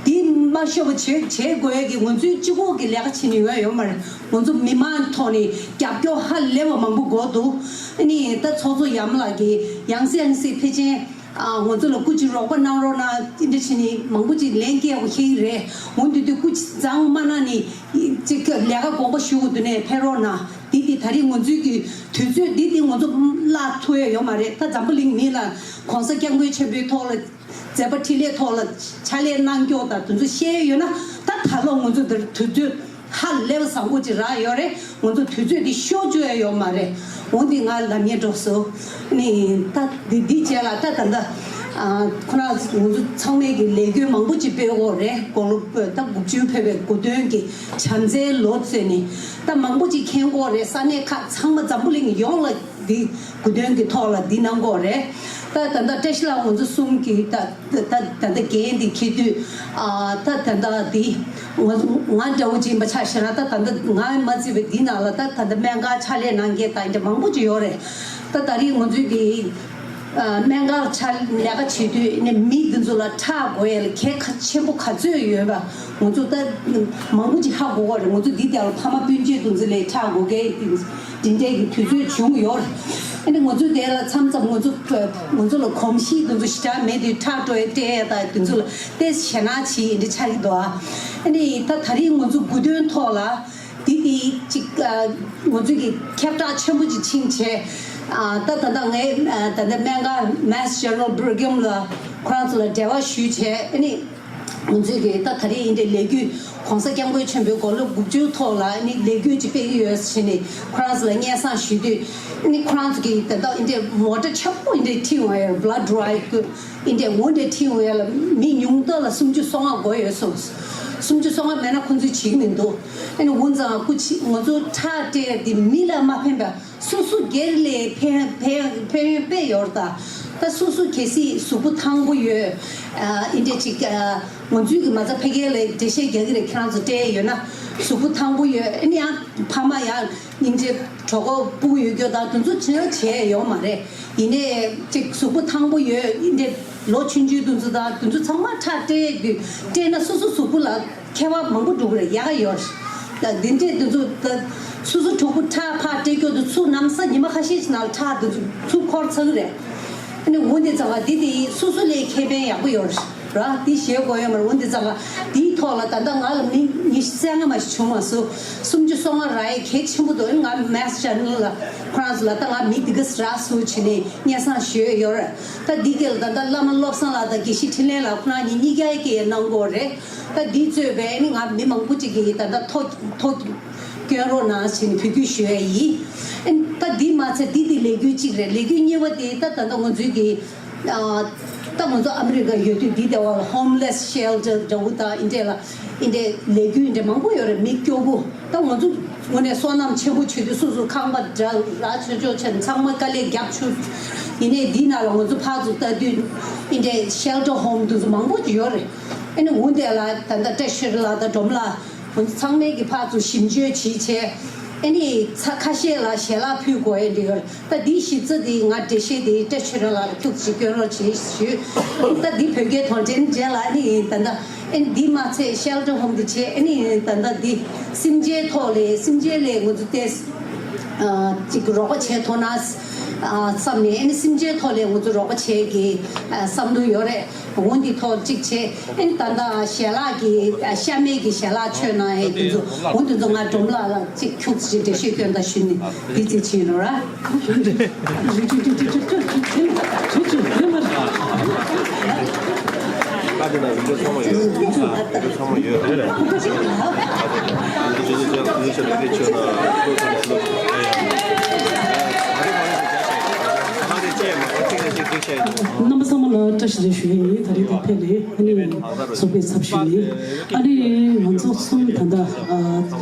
འདི་མ་ཤོར་བ་བྱེད་བྱེད་དགོས་ཡས་ཀྱི་ང་ཚོའི་གཅིག་པོ་གི་ལས་ཀ་བྱེད་ནས་ཡོང་ཡ་ཡོད་མ་རེད། ང་ཚོ་མི་མང་ཐོག་ནས་རྒྱབ་སྐྱོར་ཧ་ལས་པ་མང་པོ་དགོས་འདུག་ཨ་ནི་ད་ཚོགས་གཙོ་ཡམ་ལགས་ཀྱིས་ཡང་སེ་ཡང་སེ་ཕལ་ཆེར་ང་ཚོ་ལ་སྐུ་མཁྱེན་རོགས་པ་གནང་རོགས་གནང་དེ་འདྲ་བྱས་ནས་མང་པོ་ཅིག་ལན་སྐྱེལ་དགོས་ཤེས་ཀྱི་རེད། འོ་འདི་དུས་སྐུ་མཁྱེན་མཚན་མ་གནང་ནས་ཅིག་ལས་ཀ་དགོངས་པ་ཞུ་དགོས་འདུག་ནས་ཕེབས་རོགས་གནང་། འདི་འདི་ད་རེས་ང་ཚོའི་གི་དུས་ཚོད་འདི་འདི་ང་ཚོ་བརླག་ཐུབ་ཡ་ཡོད་མ་རེད། ད་འཛམ་བུ་གླིང་མི་ལ་༸གོང་ས་༸སྐྱབས་མགོན་ཆེན་པོའི་ཐོག་ལ་མཛད་པ་འཕྲིན་ལས་ཐོག་ལ་ཕྱག་ལས་གནང་སྐྱོར་དང་དེ་ཚོ་བཤད་ཡོད་ན་ད་ད་ལོ་ང་ཚོ་འདིར་དུས་ཚོད་ཧ་ལས་པ་བཟང་པོ་ཅིག་རག་ཡོད་རེད། ང་ཚོ་དུས་ཚོད་འདི་ཤོར་བཅུག་ཡ་ཡོད་མ་རེད། འོ་འདི་ང་ལབ་སྙིང་འདོད་སོང་། ནི་ད་འདི་འདི་རྗེས་ལ་ད་ད་ད་ཁོ་རང་ང་ཚོ་ཚང་མས་ཀྱི་ལས་འགུལ་མང་པོ་ཅིག་སྤེལ་འོག་རེད། དགུང་ལོ་ད་དགུ་བཅུ་ཕེབས་པའི་དགུ་སྟོན་གྱི་བྱམས་བརྩེའི་ལོ་བརྩིས་ནས་ད་མང་པོ་ཅིག་མཁྱེན་འོག་རེད། ས་གནས་ཁག་ཚང་མ་འཛམ་བུ་གླིང་ཡོངས་ལ་འདི་དགུ་སྟོན་གྱི་ཐོག་ལ་འདི་གནང་གི་ཡོད་རེད། ད་ད་ལྟ་བཀྲ་ཤིས་ལགས་ང་ཚོ་གསུམ་གྱིས་ད་ད་ད་ལྟ་འགན་འདི་འཁྱེར་དུས་ཨ་ད་ད་ལྟ་འདི་ང་ང་འདྲ་བོ་ཅིག་ཡིན་པ་ཆ་བཞག་ན་ད་ད་ལྟ་ང་མ་བརྩིས་པའི་འདི་ནང་ལ་ད་ད་ལྟ་སྨན་ཁང་ཕྱག་ལས་གནང་མཁན་ད་འདྲ་མང་པོ་ཅིག་ཡོད་རེད། ད་ད་རེས་ང་ཚོའི་གི་ཨ་སྨན་ཁང་ཕྱག་ལས་ཀ་བྱེད་དུས་ནས་མི་འདི་ཚོ་ལ་ཁྲག་དགོས་ཡས་ལ་གལ་ཁ་ཆེན་པོ་ག་ཚོད་ཡོད་པ། ང་ཚོ་ད་མང་པོ་ཅིག་ཧ་གོ་གི་རེད། ང་ཚོ་འདི་ལྟར་ཕ་མ་སྤུན་མཆེད་དེ་ཚོ་ལས་ཁྲག་དགོས་མཁན་དེ་འདྲའི་གི་དུས་ཚོད་བྱུང་ཡོད་རེད། ཨ་ནི་ང་ཚོ་དེ་ལ་མཚམས་མཚམས་ང་ཚོ་ང་ཚོ་ལ་གོམས་གཤིས་དེ་ཚོ་ཞེ་དྲག་མེད་དུས་ཁྲག་སྤྲོད་ཡས་སྤྲད་ཡས་དང་དེ་ཚོ་ལ་ཏོག་ཙམ་ཞེད་སྣང་བྱེད་ཡས་འདི་ཆགས་ཀྱི་འདུག་ཨ་ནི་ད་ད་རེས་ང་ཚོ་དགུ་སྟོན་ཐོག་ལ་འདི་དེ་ཅིག་ང་ཚོ་གི་ཁྱབ་བསྒྲགས་ཆེན་པོ་ཅིག་ཕྱིན་བྱས། ད་ད་ལྟ་ངས་ད་ལྟ་སྨན་ཁང་Mass General Brigham ལ་ཁོ་རང་ཚོ་ལ་འབྲེལ་བ་ཞུས་བྱས། ཨ་ནི་ང་ཚོས་ཀྱི་ད་ད་རེས་འདི་འདྲའི་ལས་འགུལ་༸གོང་ས་༸སྐྱབས་མགོན་ཆེན་པོའི་དགུང་ལོ་དགུ་བཅུའི་ཐོག་ལ་ཨ་ནི་ལས་འགུལ་ཅིག་སྤེལ་གྱི་ཡོད་ཟེར་ནས་ཁོ་རང་ཚོ་ལ་སྙན་སེང་ཞུས་དུས། ཨ་ནི་ཁོ་རང་ཚོ་གིས་ད་ལྟ་འདི་འདྲའི་མོ་ཊ་ཆེན་པོ་འདི་འདྲའི་ཁྲིད་འོང་ཡ་blood drive ཀུ་འདི་འདྲའི་འོ་འདི་འདྲའི་ཁྲིད་འོང་ཡ་ལ་མི་ཉུང་མཐའ་ལ་སུམ་ཅུ་སོ་ལྔ་དགོས་ཡོད་གསུངས། སུམ་ཅུ་སོ་ལྔ་མེད་ན་ཁོང་ཚོས་བྱེད་ཀྱི་མི་འདུག་ཨ་ནི་འོ་ཙང་སྐུ་མཁྱེན་ང་ཚོ་ཁྲག་སྤྲད་ཡ་འདི་མི་ལ་མ་ཕན་པ། སོ་སོ་སྒེར་ལ་ཕན་ཕན་ཕན་ཡོན་དཔེ་ཡོད་རེད་ད། ད་སོ་སོ་གལ་སྲིད་གཟུགས་པོ་ཐང་པོ་ཡོད། ཨ་འདི་འདྲ་ཅིག་ཨ་ང་ཚོའི་གི་མ་རྩ་ཕ་གིར་ལ་འགྲེལ་བཤད་རྒྱག་གི་རེད། ཁྱེད་རང་ཚོ་སྤྲད་ཡོད་ན་གཟུགས་པོ་ཐང་པོ་ཡོད། ཨ་ནི་ཡང་ཕ་མ་ཡང་འདི་འདྲ་གྲོད་ཁོག་ཕྲུ་གུ་ཡོད་རྒྱུ་དང་དེ་ཚོ་བྱེད་བྱས་ཡོད་མ་རེད། ཡིན་ནའི་ཅིག་གཟུགས་པོ་ཐང་པོ་ཡོད། འདི་འདྲ་ལོ་ཆུང་ཆུང་དེ་ཚོ་དང་དེ་ཚོ་ཚང་མ་ཁྲག་སྤྲད་དུས་སྤྲད་ན་སོ་སོ་གཟུགས་པོ་ལ་ཁྱད་པར་མང་པོ་འགྲོ་གི་རེད། ཡག་ག་ཡོད་རེད། ད་འདི་འདྲས་འདི་ཚོ་ད་སོ་སོ་གྲོགས་པོ་ཁྲག་ཕར་སྤྲད་རྒྱུ་དེ་ཚོ་གནམ་ས་ཉི་མ་ཁ་ཤས་ཤིག་ནང་ལ་ཁྲག་འདི་ཚོ་ཚུར་འཁོར་ཚར་གི་རེད། ཨ་ནི་འོ་འདི་ཙང་ག་འདི་དེ་སོ་སོ་ལས་ཁེ་ཕན་ཡག་པོ་ཡོད་རེད། འདི་བཤད་དགོས་ཡོད་མ་རེད། འོ་འདི་ཙང་ག་འདིའི་ཐོག་ལ་ད་ལྟ་ང་ལ་མི་ཉི་ཤུ་རྩ་ལྔ་མ་ཞིག་བྱུང་མ་སོང་། སུམ་ཅུ་སོ་ལྔ་རག་ཡས་གལ་ཆེན་པོ་འདུག་ང་Mass General ལ་ཁོ་རང་ཚོ་ལ་ད་ང་མི་འདི་ག་རག་སོང་བྱས་ནས་སྙན་སེང་ཞུས་ཡོད་རེད། ད་འདི་ག་ལ་ད་ལྟ་བླ་མ་བློ་བཟང་ལགས་དང་དགེ་བཤེས་འཕྲིན་ལས་ལགས་ཁོ་རང་གཉིས་གཉིས་ཀ་ཡི་གི་གནང་དགོས་རེད། ད་འདི་གཙོས་པའི་ནི་ང་མི་མང་པོ་ཅིག་གིས་ད་ལྟ་ཐོ་ཐོ་སྐྱོན་རོགས་གནང་ཞེས་ནས་འབོད་སྐུལ་ཞུ་ཡ་ཡིན། ད་འདི་མ་ཚད་འདི་དེ་ལས་འགུལ་གཅིག་རེད། ལས་འགུལ་གཉིས་པ་དེ་ད་ད་ལྟ་ང་ཚོའི་གི་ཨ་ ད་ང་ཚོ་ཨ་མི་རི་ཀ་ཡོད་དུས་འདི་ལྟ་བ་ལ་ཧོམ་ལེ་སི་ཤེལ་ཊར་འདྲ་བོ་དང་འདི་འདྲ་ལ་འདི་འདྲའི་ལས་འགུལ་འདི་འདྲ་མང་པོ་ཡོད་རེད། མི་སྐྱོ་པོ། ད་ང་ཚོ་དངོས་གནས་བསོད་ནམས་ཆེན་པོ་བྱེད་དུས་སོ་སོ་ཁང་པ་འདྲ་ར་ཆོག་ཆོག་བྱས་ནས་ཚང་མ་དཀའ་ལས་རྒྱབ་ཆུ། ཡིན་ནའི་འདི་ནང་ལ་ང་ཚོ་ཕར་ཚུར་ལྟ་དུས་འདི་འདྲའི་ཤེལ་ཊར་ཧོམ་དེ་ཚོ་མང་པོ་ཅིག་ཡོད་རེད། ཨ་ནི་འོ་འདི་ལ་ད་ལྟ་བཀྲ་ཤིས་ལགས་དང་སྒྲོལ་མ་ལགས། ཁོང་ཚོ་ཚང་མས་ཀྱི་ཕར་ཚུར་ཞིབ་འཇུག་བྱེད་བྱས། ཨ་ནི་ཚ་ཁ་ཤས་ལ་ཞལ་ལག་ཕུལ་དགོས་ཡས་འདི་ཡོད། ད་འདིའི་ཞིབ་རྩ་འདི་ང་འགྲེལ་བཤད་འདི་བཀྲ་ཤིས་ར་ལགས་ལ་ཁྱུག་ཅིག་སྐྱོན་རོགས་བྱེད་ཞུ། ད་འདི་བོད་སྐད་དོན་འགྲེལ་རྗེས་ལ་ཨ་ནི་ད་ལྟ་ཨ་ནི་འདི་མ་ཚད་ཤེལ་ཊར་ཧོམ་འདི་བྱས། ཨ་ནི་ད་ལྟ་འདི་སེམས་ཅན་ཐོག་ལས་སེམས་ཅན་ལས་ང་ཚོ་ཏེ་ཅིག་རོགས་པ་བྱས་ཐུབ་ན་བསམ་ནས། ཨ་ནི་སེམས་ཅན་ཐོག་ལས་ང་ཚོ་རོགས་པ་བྱས་ཀྱི་བསམ་བློ་ཡོད་རེད། འོ་འདི་ཐོག་གཅིག་བྱས། ཨ་ནི་ད་ལྟ་ཞལ་ལག་གི་ཤ་མེད་ཀྱི་ཞལ་ལག་མཆོད་གནང་ཡས་འདི་ཚོ། འོ་འདི་ཚོ་ང་སྒྲོལ་མ་ལགས་ལ་གཅིག་ཁྱུག་ཅིག་འགྲེལ་བཤད་སྐྱོན་དང་ཞུས་ནས་འདི་གཅིག་བྱས་ཡིན་ནོ་ར། རྣམ་པ་ཚང་མ་ལ་བཀྲ་ཤིས་བདེ་ལེགས་ཞུ་ཡས་ཡིན། ད་རེས་འདི་ཕེབས་ནས་ཨ་ནི་ཚོགས་པའི་ཚབ་ཞུས་ནས། ཨ་ནི་ང་ཚོ་གསུམ་ད་ལྟ་ཨ་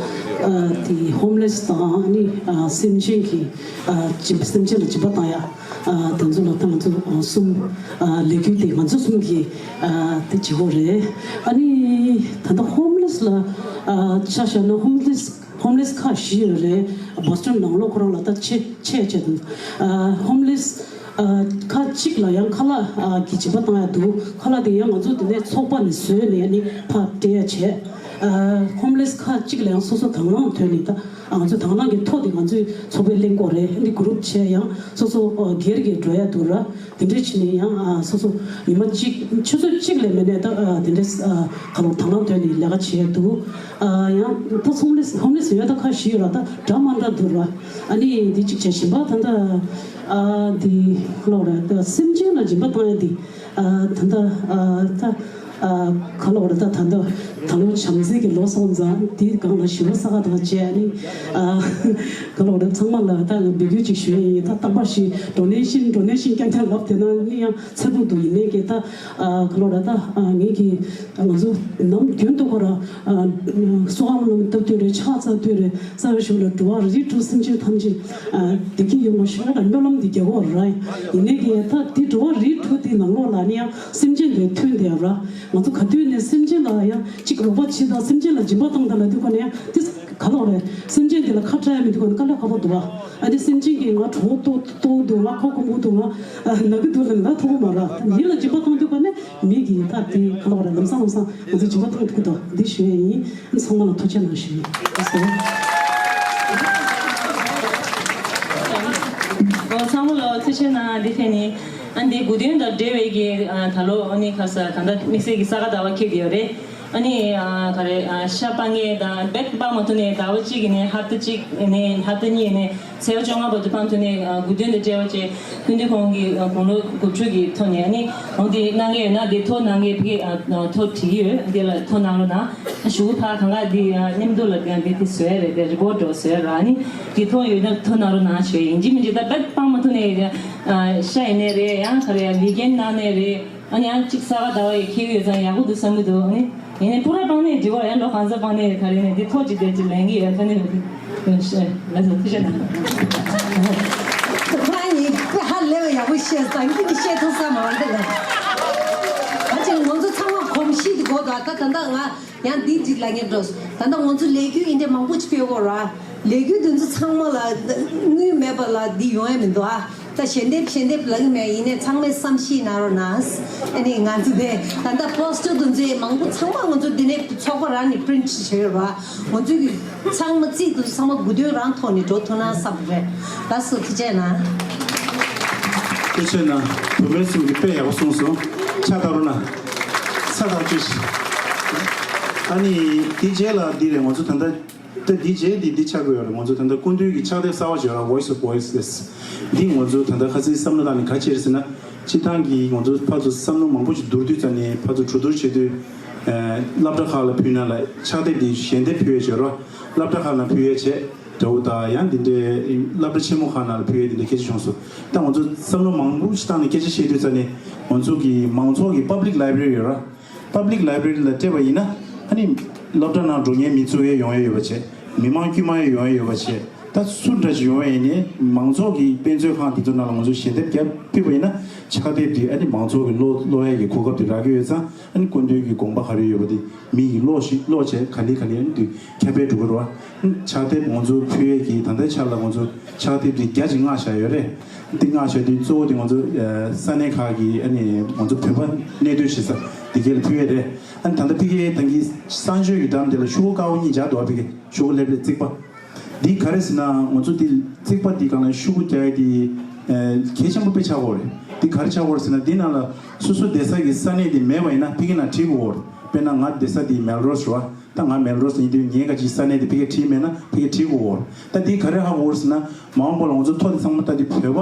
ཨ་དེ་ཧོམ་ལེ་སི་དང་ཨ་ནི་ཨ་སེམས་ཅན་གྱི་ཨ་སྦྱིན་སེམས་ཅན་ལ་སྦྱིན་པ་བཏང་ཡ། ཨ་དེ་ཚོ་ལ་ད་ང་ཚོ་ཨ་གསུམ་ཨ་ལས་འགུལ་དེ་ང་ཚོ་གསུམ་གྱིས་ཨ་དེ་བྱེད་དགོས་རེད། ཨ་ནི་ད་ལྟ་ཧོམ་ལེ་སི་ལ་ཨ་ཆ་བཞག་ན་ཧོམ་ལེ་སི་ཧོམ་ལེ་སི་ཁག་བཞི་ཡོད་རེད། བྷོ་སི་ཊོན་ནང་ལོགས་ཁོ་རང་ལ་ད་ཆེ་ཆེ་ཆེ་དང་། ཨ་ཧོམ་ལེ་སི་ཨ་ཁག་གཅིག་ལ་ཡང་ཁ་ལག་ཨ་གི་སྦྱིན་པ་བཏང་ཡ་འདུག་ཁ་ལག་དེ་ཡང་ང་ཚོ་དེ་ནས་ཚོགས་པ་ནས་བཟོས་ནས་ཨ་ནི་ཕར་སྤྲད་ཡ་བྱས། ཨ་ཧོམ་ལེ་སི་ཁག་གཅིག་ལ་ཡང་སོ་སོ་དང་བླངས་ཐོན་ནས། ད་ང་ཚོ་དང་བླངས་ཀྱི་ཐོག་དེ་ང་ཚོའི་ཚོགས་པའི་གླེང་སྐོར་རེད། ཨ་ནི་གུ་རུབ་བྱས་ཡང་སོ་སོ་ཨ་སྒེར་གྱི་འགྲོ་ཡ་འདུག་ར། དེ་འདྲས་བྱས་ནས་ཡང་ཨ་སོ་སོ་ཉི་མ་གཅིག་ཆུ་ཚོད་གཅིག་ལས་མེད་ནས་ད་ཨ་དེ་འདྲས་ཨ་ག་ལོ་དང་བླངས་ཐོན་ནས་ལས་ཀ་བྱས་འདུག་ཨ་ཡང་ད་ཧོམ་ལེ་སི་ཧོམ་ལེ་སི་ཡོད་ད་ཁ་ཤས་ཡོད་ར། ད་འདྲ་མ་འདྲ་འདུག་ར། ཨ་ནི་འདི་གཅིག་བྱས། གཞན་པ་ད་ད་ཨ་འདི་ག་ལོ་ར་ད་སེམས་ཅན་ལ་སྦྱིན་པ་བཏང་ཡ་འདི་ཨ་ད་ད་ཨ་ད་ཨ་ག་ལོ་ར་ད་ད་ད་ད་ལོ་བྱམས་བརྩེ་གི་ལོ་སོང་ཙང་འདི་སྒང་ལ་ཞི་བ་ས་ག་དང་བཅས་ནི་ཨ་ག་ལོ་ར་ཚང་མ་ལ་ད་འབོད་སྐུལ་ཅིག་ཞུ་ཡ་ཡིན། ད་རྟག་པར་ཞིག་ཌོ་ནེ་ཤན་ཌོ་ནེ་ཤན་རྐྱང་རྐྱང་ལབ་བསྡད་ན་ནི་ཡང་ཚ་པོ་འདུག་ཡིན་ནའི་གི་ད་ཨ་ག་ལོ་ར་ད་ཨ་ངེད་ཀྱི་ང་ཚོ་ནམ་རྒྱུན་དུ་ཁོ་ར་ཨ་གསོལ་བ་སྨོན་ལམ་བཏབ་དུས་རེད། ཕྱག་འཚལ་དུས་རེད། རྩ་བའི་ཞབས་ལ་འགྲོ་བ་རིགས་དྲུག་སེམས་ཅན་ཐམས་ཅད་ཨ་བདེ་སྐྱིད་ཡོང་བ་ཤོག་ལ་སྨོན་ལམ་འདི་རྒྱག་གི་ཡོད་རེད། ཡིན་ནའི་གི་ད་འདི་འགྲོ་བ་རིགས་དྲུག་འདི་ནང་ལོགས་ལ་ནི་ཡང་སེམས་ཅན་དེ་ཐོན་བསྡད་ཡོད་ར། ང་ཚོ་ག་དུས་ནས་སེམས་ཅན་ལ་ཡང་གཅིག་རོགས་པ་བྱེད་དང་སེམས་ཅན་ལ་སྦྱིན་པ་བཏང་དང་ལབ་དུས་ཀ་ནས་ཡང་དེ་ག་ལོག་རེད། སེམས་ཅན་དེ་ལ་ཁ་བྲལ་མི་འདུག་ག་ནས་དཀའ་ལས་ཁག་པོ་འདུག་བ། ཨ་ནི་སེམས་ཅན་གྱིས་ང་གྲོད་ཁོག་ལྟོགས་ལྟོགས་འདུག་ང་ཁོག་ཁོམ་གོ་འདུག་ང་ན་གི་འདུག་ལབ་ན་ཐོགས་མ་ར། ཡིད་ལ་སྦྱིན་པ་བཏང་དུས་ཀ་ནས་མི་གིས་ད་དེ་ག་ལོག་རེད། ལམ་སང་ལམ་སང་ང་ཚོ་སྦྱིན་པ་བཏང་ཐུབ་ཀྱི་འདུག་འདི་ཞུ་ཡས་ཡིན། ཚང་མ་ལ་ཐུགས་རྗེ་གནང་ཞུ་ཡིན། ཨོ་ཚང་མ་ལ་ཐུགས་རྗེ་གནང་། འདི་ཕན་ནི། ཨ་འདི་དགུ་སྟོན་དང་འབྲེལ་བའི་གི་ཨ་ད་ལོ་ཨ་ནི་ཁ་ས་ད་ལྟ་དམིགས་བསལ་གྱི་ས་ག་ཟླ་བ་འཁེལ་བསྡད་ཡོད་རེད། ཨ་ནི་ཨ་ག་རེ་ཨ་ཤ་སྤང་ངེས་དང་བེད་སྤང་མ་ཐུབ་ནས་ཟླ་བ་གཅིག་གི་ནས་ཧབ་ཏ་གཅིག་ནས་ཧབ་ཏ་གཉིས་ནས་ཚེས་པ་བཅོ་ལྔ་བར་དུ་སྤང་ཐུབ་ནས་ཨ་དགུ་སྟོན་དང་འབྲེལ་བ་བྱས། སྐུ་མདུན་ཁོང་གི་ཨ་དགུང་ལོ་དགུ་བཅུ་གི་ཐོག་ནས་ཨ་ནི་འོང་དེ་གནང་གི་ཡོད་ན་དེ་ཐོ་གནང་གི་ཕ་གི་ཨ་ཐོ་བྲིས་ཀྱི་ཡོད། དེ་ལ་ཐོ་གནང་རོགས་གནང་། ཞུ་གུ་ཕ་གང་ག་དེ་ཨ་མཉམ་དུ་ལ་དེ་དེ་བཟོས་རེད། དེ་རི་པོ་ཊི་འདྲ་བཟོས་ར། ཨ་ནི་དེ་ཐོ་ཡོད་ན་ཐོ་གནང་རོགས་གནང་ཞུ་ཡིན། ཅི་མིན་ཅི་ད་བེད་སྤང་མ་ཐུབ་ནས་ཨ་ཤ་ཡིན་ནའི་རེད། ཡང་ག་རེ་ཡང་ལི་རྒན་གནང་ནའི་རེད། ཨ་ནི་ཡང་གཅིག་ས་ག་ཟླ་བ་ཡི་འཁེལ་གི་ཡོད་ཙང་ཡག་པོ་འདུག་བསམ་གི་འདུག་ཨ་ནི་ཡིན་ནའི་པུ་ར་སྤང་ནའི་འགྲིག་གོ། ཡང་ལོ་གང་ཚ་སྤང་ནའི་ག་རེ་ནའི་དེ་ཐོ་ཅིག་དེ་ཅིག་ལེན་གི་ཡོད། ད་ནི་ལ་ཟ་ཐུ་ཤ་ན། ཁོ་རང་ཉིད་དཔེ་ཧ་ལས་པ་ཡག་པོ་བཤད་སོང་། ཁྱེད་ཀྱིས་བཤད་ཐུབ་ས་མ་རེད་ལ། ད་ཅིག་ང་ཚོ་ཚང་མ་གོམས་གཤིས་དེ་དགོས་འདུག་ད་ད་ལྟ་ང་ཡང་འདི་ཅིག་ལབ་སྙིང་འདོད། ད་ལྟ་ང་ཚོ་ལས་འགུལ་འདི་འདྲ་མང་པོ་ཅིག་སྤེལ་གོ་ར། ལས་འགུལ་འདི་ཚོ་ཚང་མ་ལ་དངུལ་མེད་པ་ལ་འདི་ཡོང་ཡ་མི་འདུག་ཨ། ད་ཞལ་འདེབས་ཞལ་འདེབས་ལབ་ཀྱི་མེད། ཡིན་ནའི་ཚང་མས་བསམ་ཤེས་གནང་རོགས་གནང་། ཨ་ནི་ང་ཚོ་དེ་ད་ལྟ་པོ་སི་ཊར་དེ་ཚོ་མང་པོ་ཚང་མ་ང་ཚོ་འདི་ནས་ཚོགས་པ་རང་ནས་པི་རིན་ཊི་བྱས་ཡོད་ར། ང་ཚོ་གི་ཚང་མ་རྩིས་དེ་ཚོ་ཚང་མ་དགུ་སྟོན་རང་ཐོག་ནས་འགྲོ་ཐུབ་ན་བསམ་པ་རེད། ལགས་སོ། ཐུགས་རྗེ་གནང་། ཐུགས་རྗེ་གནང་། བུ་མོ་གསུམ་གྱིས་དཔེ་ཡག་པོ་གསུངས་སོང་། ཕྱག་བཏབ་རོགས་གནང་། ཕྱག་བཏབ་བཅུག་ཤིག་ཨ་ནི་དེ་རྗེས་ལ་འདི་རེད། ང་ཚོ་ད་ལྟ་ད་འདི་རྗེས་འདི་འདི་ཆགས་ཀྱི་ཡོད་རེད། ང་ཚོ་ད་ལྟ་སྐུ་མདུན་གྱི་ཕྱག་དེབ་གསར་པ་ཞིག་ཡོད་ར། Voice of Voiceless། འདི་ང་ཚོ་ད་ལྟ་ཁ་སང་བསམ་བློ་བཏང་ནས་ག་བྱས་རེད་ཟེར་ན། སྤྱིར་བཏང་གི་ང་ཚོ་ཕར་ཚུར་བསམ་བློ་མང་པོ་ཞིག་བསྡུར་དུས་ཙམ་ནས་ཕར་ཚུར་གྲོས་བསྡུར་བྱེད་དུས། སློབ་གྲྭ་ཁག་ལ་ཕུལ་ན་ལ་ཕྱག་དེབ་འདི་ཞལ་འདེབས་ཕུལ་ཡས་བྱོས་རོགས། སློབ་གྲྭ་ཁག་ལ་ཕུལ་ཡས་བྱས། དགྲ་བོ་དང་ཡང་འདི་འདྲའི་སློབ་གྲྭ་ཆེན་མོ་ཁག་ནང་ལ་ཕུལ་ཡས་འདི་འདྲའི་སྐད་ཆ་བྱུང་སོང་། ད་ང་ཚོ་བསམ་བློ་མང་པོ་ཞིག་བཏང་ནས་སྐད་ཆ་བཤད་དུས་ཙ་ནས་ང་ཚོ་གི་མང་ཚོགས་ཀྱི་Public Library་ཡོད་ར། Public Library་ལ་སྤྲད་པ་ཡིན་ན་ཨ་ནི་སློབ་གྲྭ་ནང་འགྲོ་མཁན་མི་ཚུགས་ཡས་ཡོང་ཡས་ཡོད་པ་བྱས། མི་མང་དཀྱུས་མ་ཡས་ཡོང་ཡས་ཡོད་པ་བྱས། ད་སུ་འདྲ་ཞིག་ཡོང་ཡས་ནས་མང་ཚོགས་ཀྱི་དཔེ་མཛོད་ཁང་འདི་ཚོ་ནང་ལ་ང་ཚོ་ཞལ་འདེབས་བརྒྱབ་ཕུལ་བ་ཡིན་ན་ཕྱག་དེབ་འདི་ཨ་ནི་མང་ཚོགས་ཀྱི་ཀློག་ཀློག་ཡས་ཀྱི་གོ་སྐབས་དེ་རག་གི་ཡོད་ཙང་། ཨ་ནི་སྐུ་མདུན་གྱི་དགོངས་པ་ག་རེ་ཡོད་པ་དེ་མི་ཡིས་ཀློག་ཞིག་ཀློག་བྱས་ག་ལེ་ག་ལེ་ཨ་ནི་དུས་ཁྱབ་སྤེལ་འགྲོ་གི་རེད་བ། ཕྱག་དེབ་ང་ཚོ་ཕུལ་ཡས་ཀྱི་ད་ལྟའི་ཆར་ལ་ང་ཚོ་ཕྱག་དེབ་དེ་བརྒྱ་ཅིག་མངགས་བཞག་ཡོད་རེད། འདི་མངགས་བཞག་དུས་གཙོ་བོ་དེ་ང་ཚོ་ས་གནས་ཁག་གི་ཨ་ནི་ང་ཚོ་བོད་པ་གནས་སྡོད་བྱེད་ས་དེ་གས་ལ་ཕུལ་ཡས་རེད། ཨ་ནི་ད་ལྟ་ཕ་གིའི་ད་གིན་གསང་སྤྱོད་ཀྱི་འགྲམ་དེ་ལ་ཤོག་བུ་དཀར་པོ་གཉིས་སྦྱར་འདུག་བ། ཕ་གི་ཤོག་བུ་ལྷེབ་ལྷེབ་རྩིག་པ། འདི་ག་རེ་ཟེར་ན་ང་ཚོ་འདི་རྩིག་པ་འདི་སྒང་ལ་ཤོག་བུ་རྒྱག་ཡས་འདི་གལ་ཆེན་པོ་དཔེ་ཆགས་ཀྱི་ཡོད་རེད། འདི་ག་རེ་ཆགས་ཀྱི་ཡོད་རེད་ཟེར་ན་འདི་ནང་ལ་སོ་སོ་བསྡད་ས་གི་ས་གནས་འདི་མེད་པ་ཡིན་ན་ཕ་གི་ནང་བྲིས་དགོས་ཀྱི་ཡོད་རེད། དཔེར་ན་ང་བསྡད་ས་འདི་མེལ་རོས་རེད་བ། ད་ང་མེལ་རོས་ཡིན་དུས་ངས་ག་ཅིག་ས་གནས་འདི་ཕ་གིར་བྲིས་མེད་ན་ཕ་གིར་བྲིས་དགོས་ཀྱི་ཡོད་རེད། ད་འདི་ག་རེ་ཧ་གོ་གི་ཡོད་རེད་ཟེར་ན་མ་འོངས་པ་ལ་ང་ཚོ་ཐོ་འདི་ཚང་མ་ལྟ་དུས་བོད་པ་ག་བ་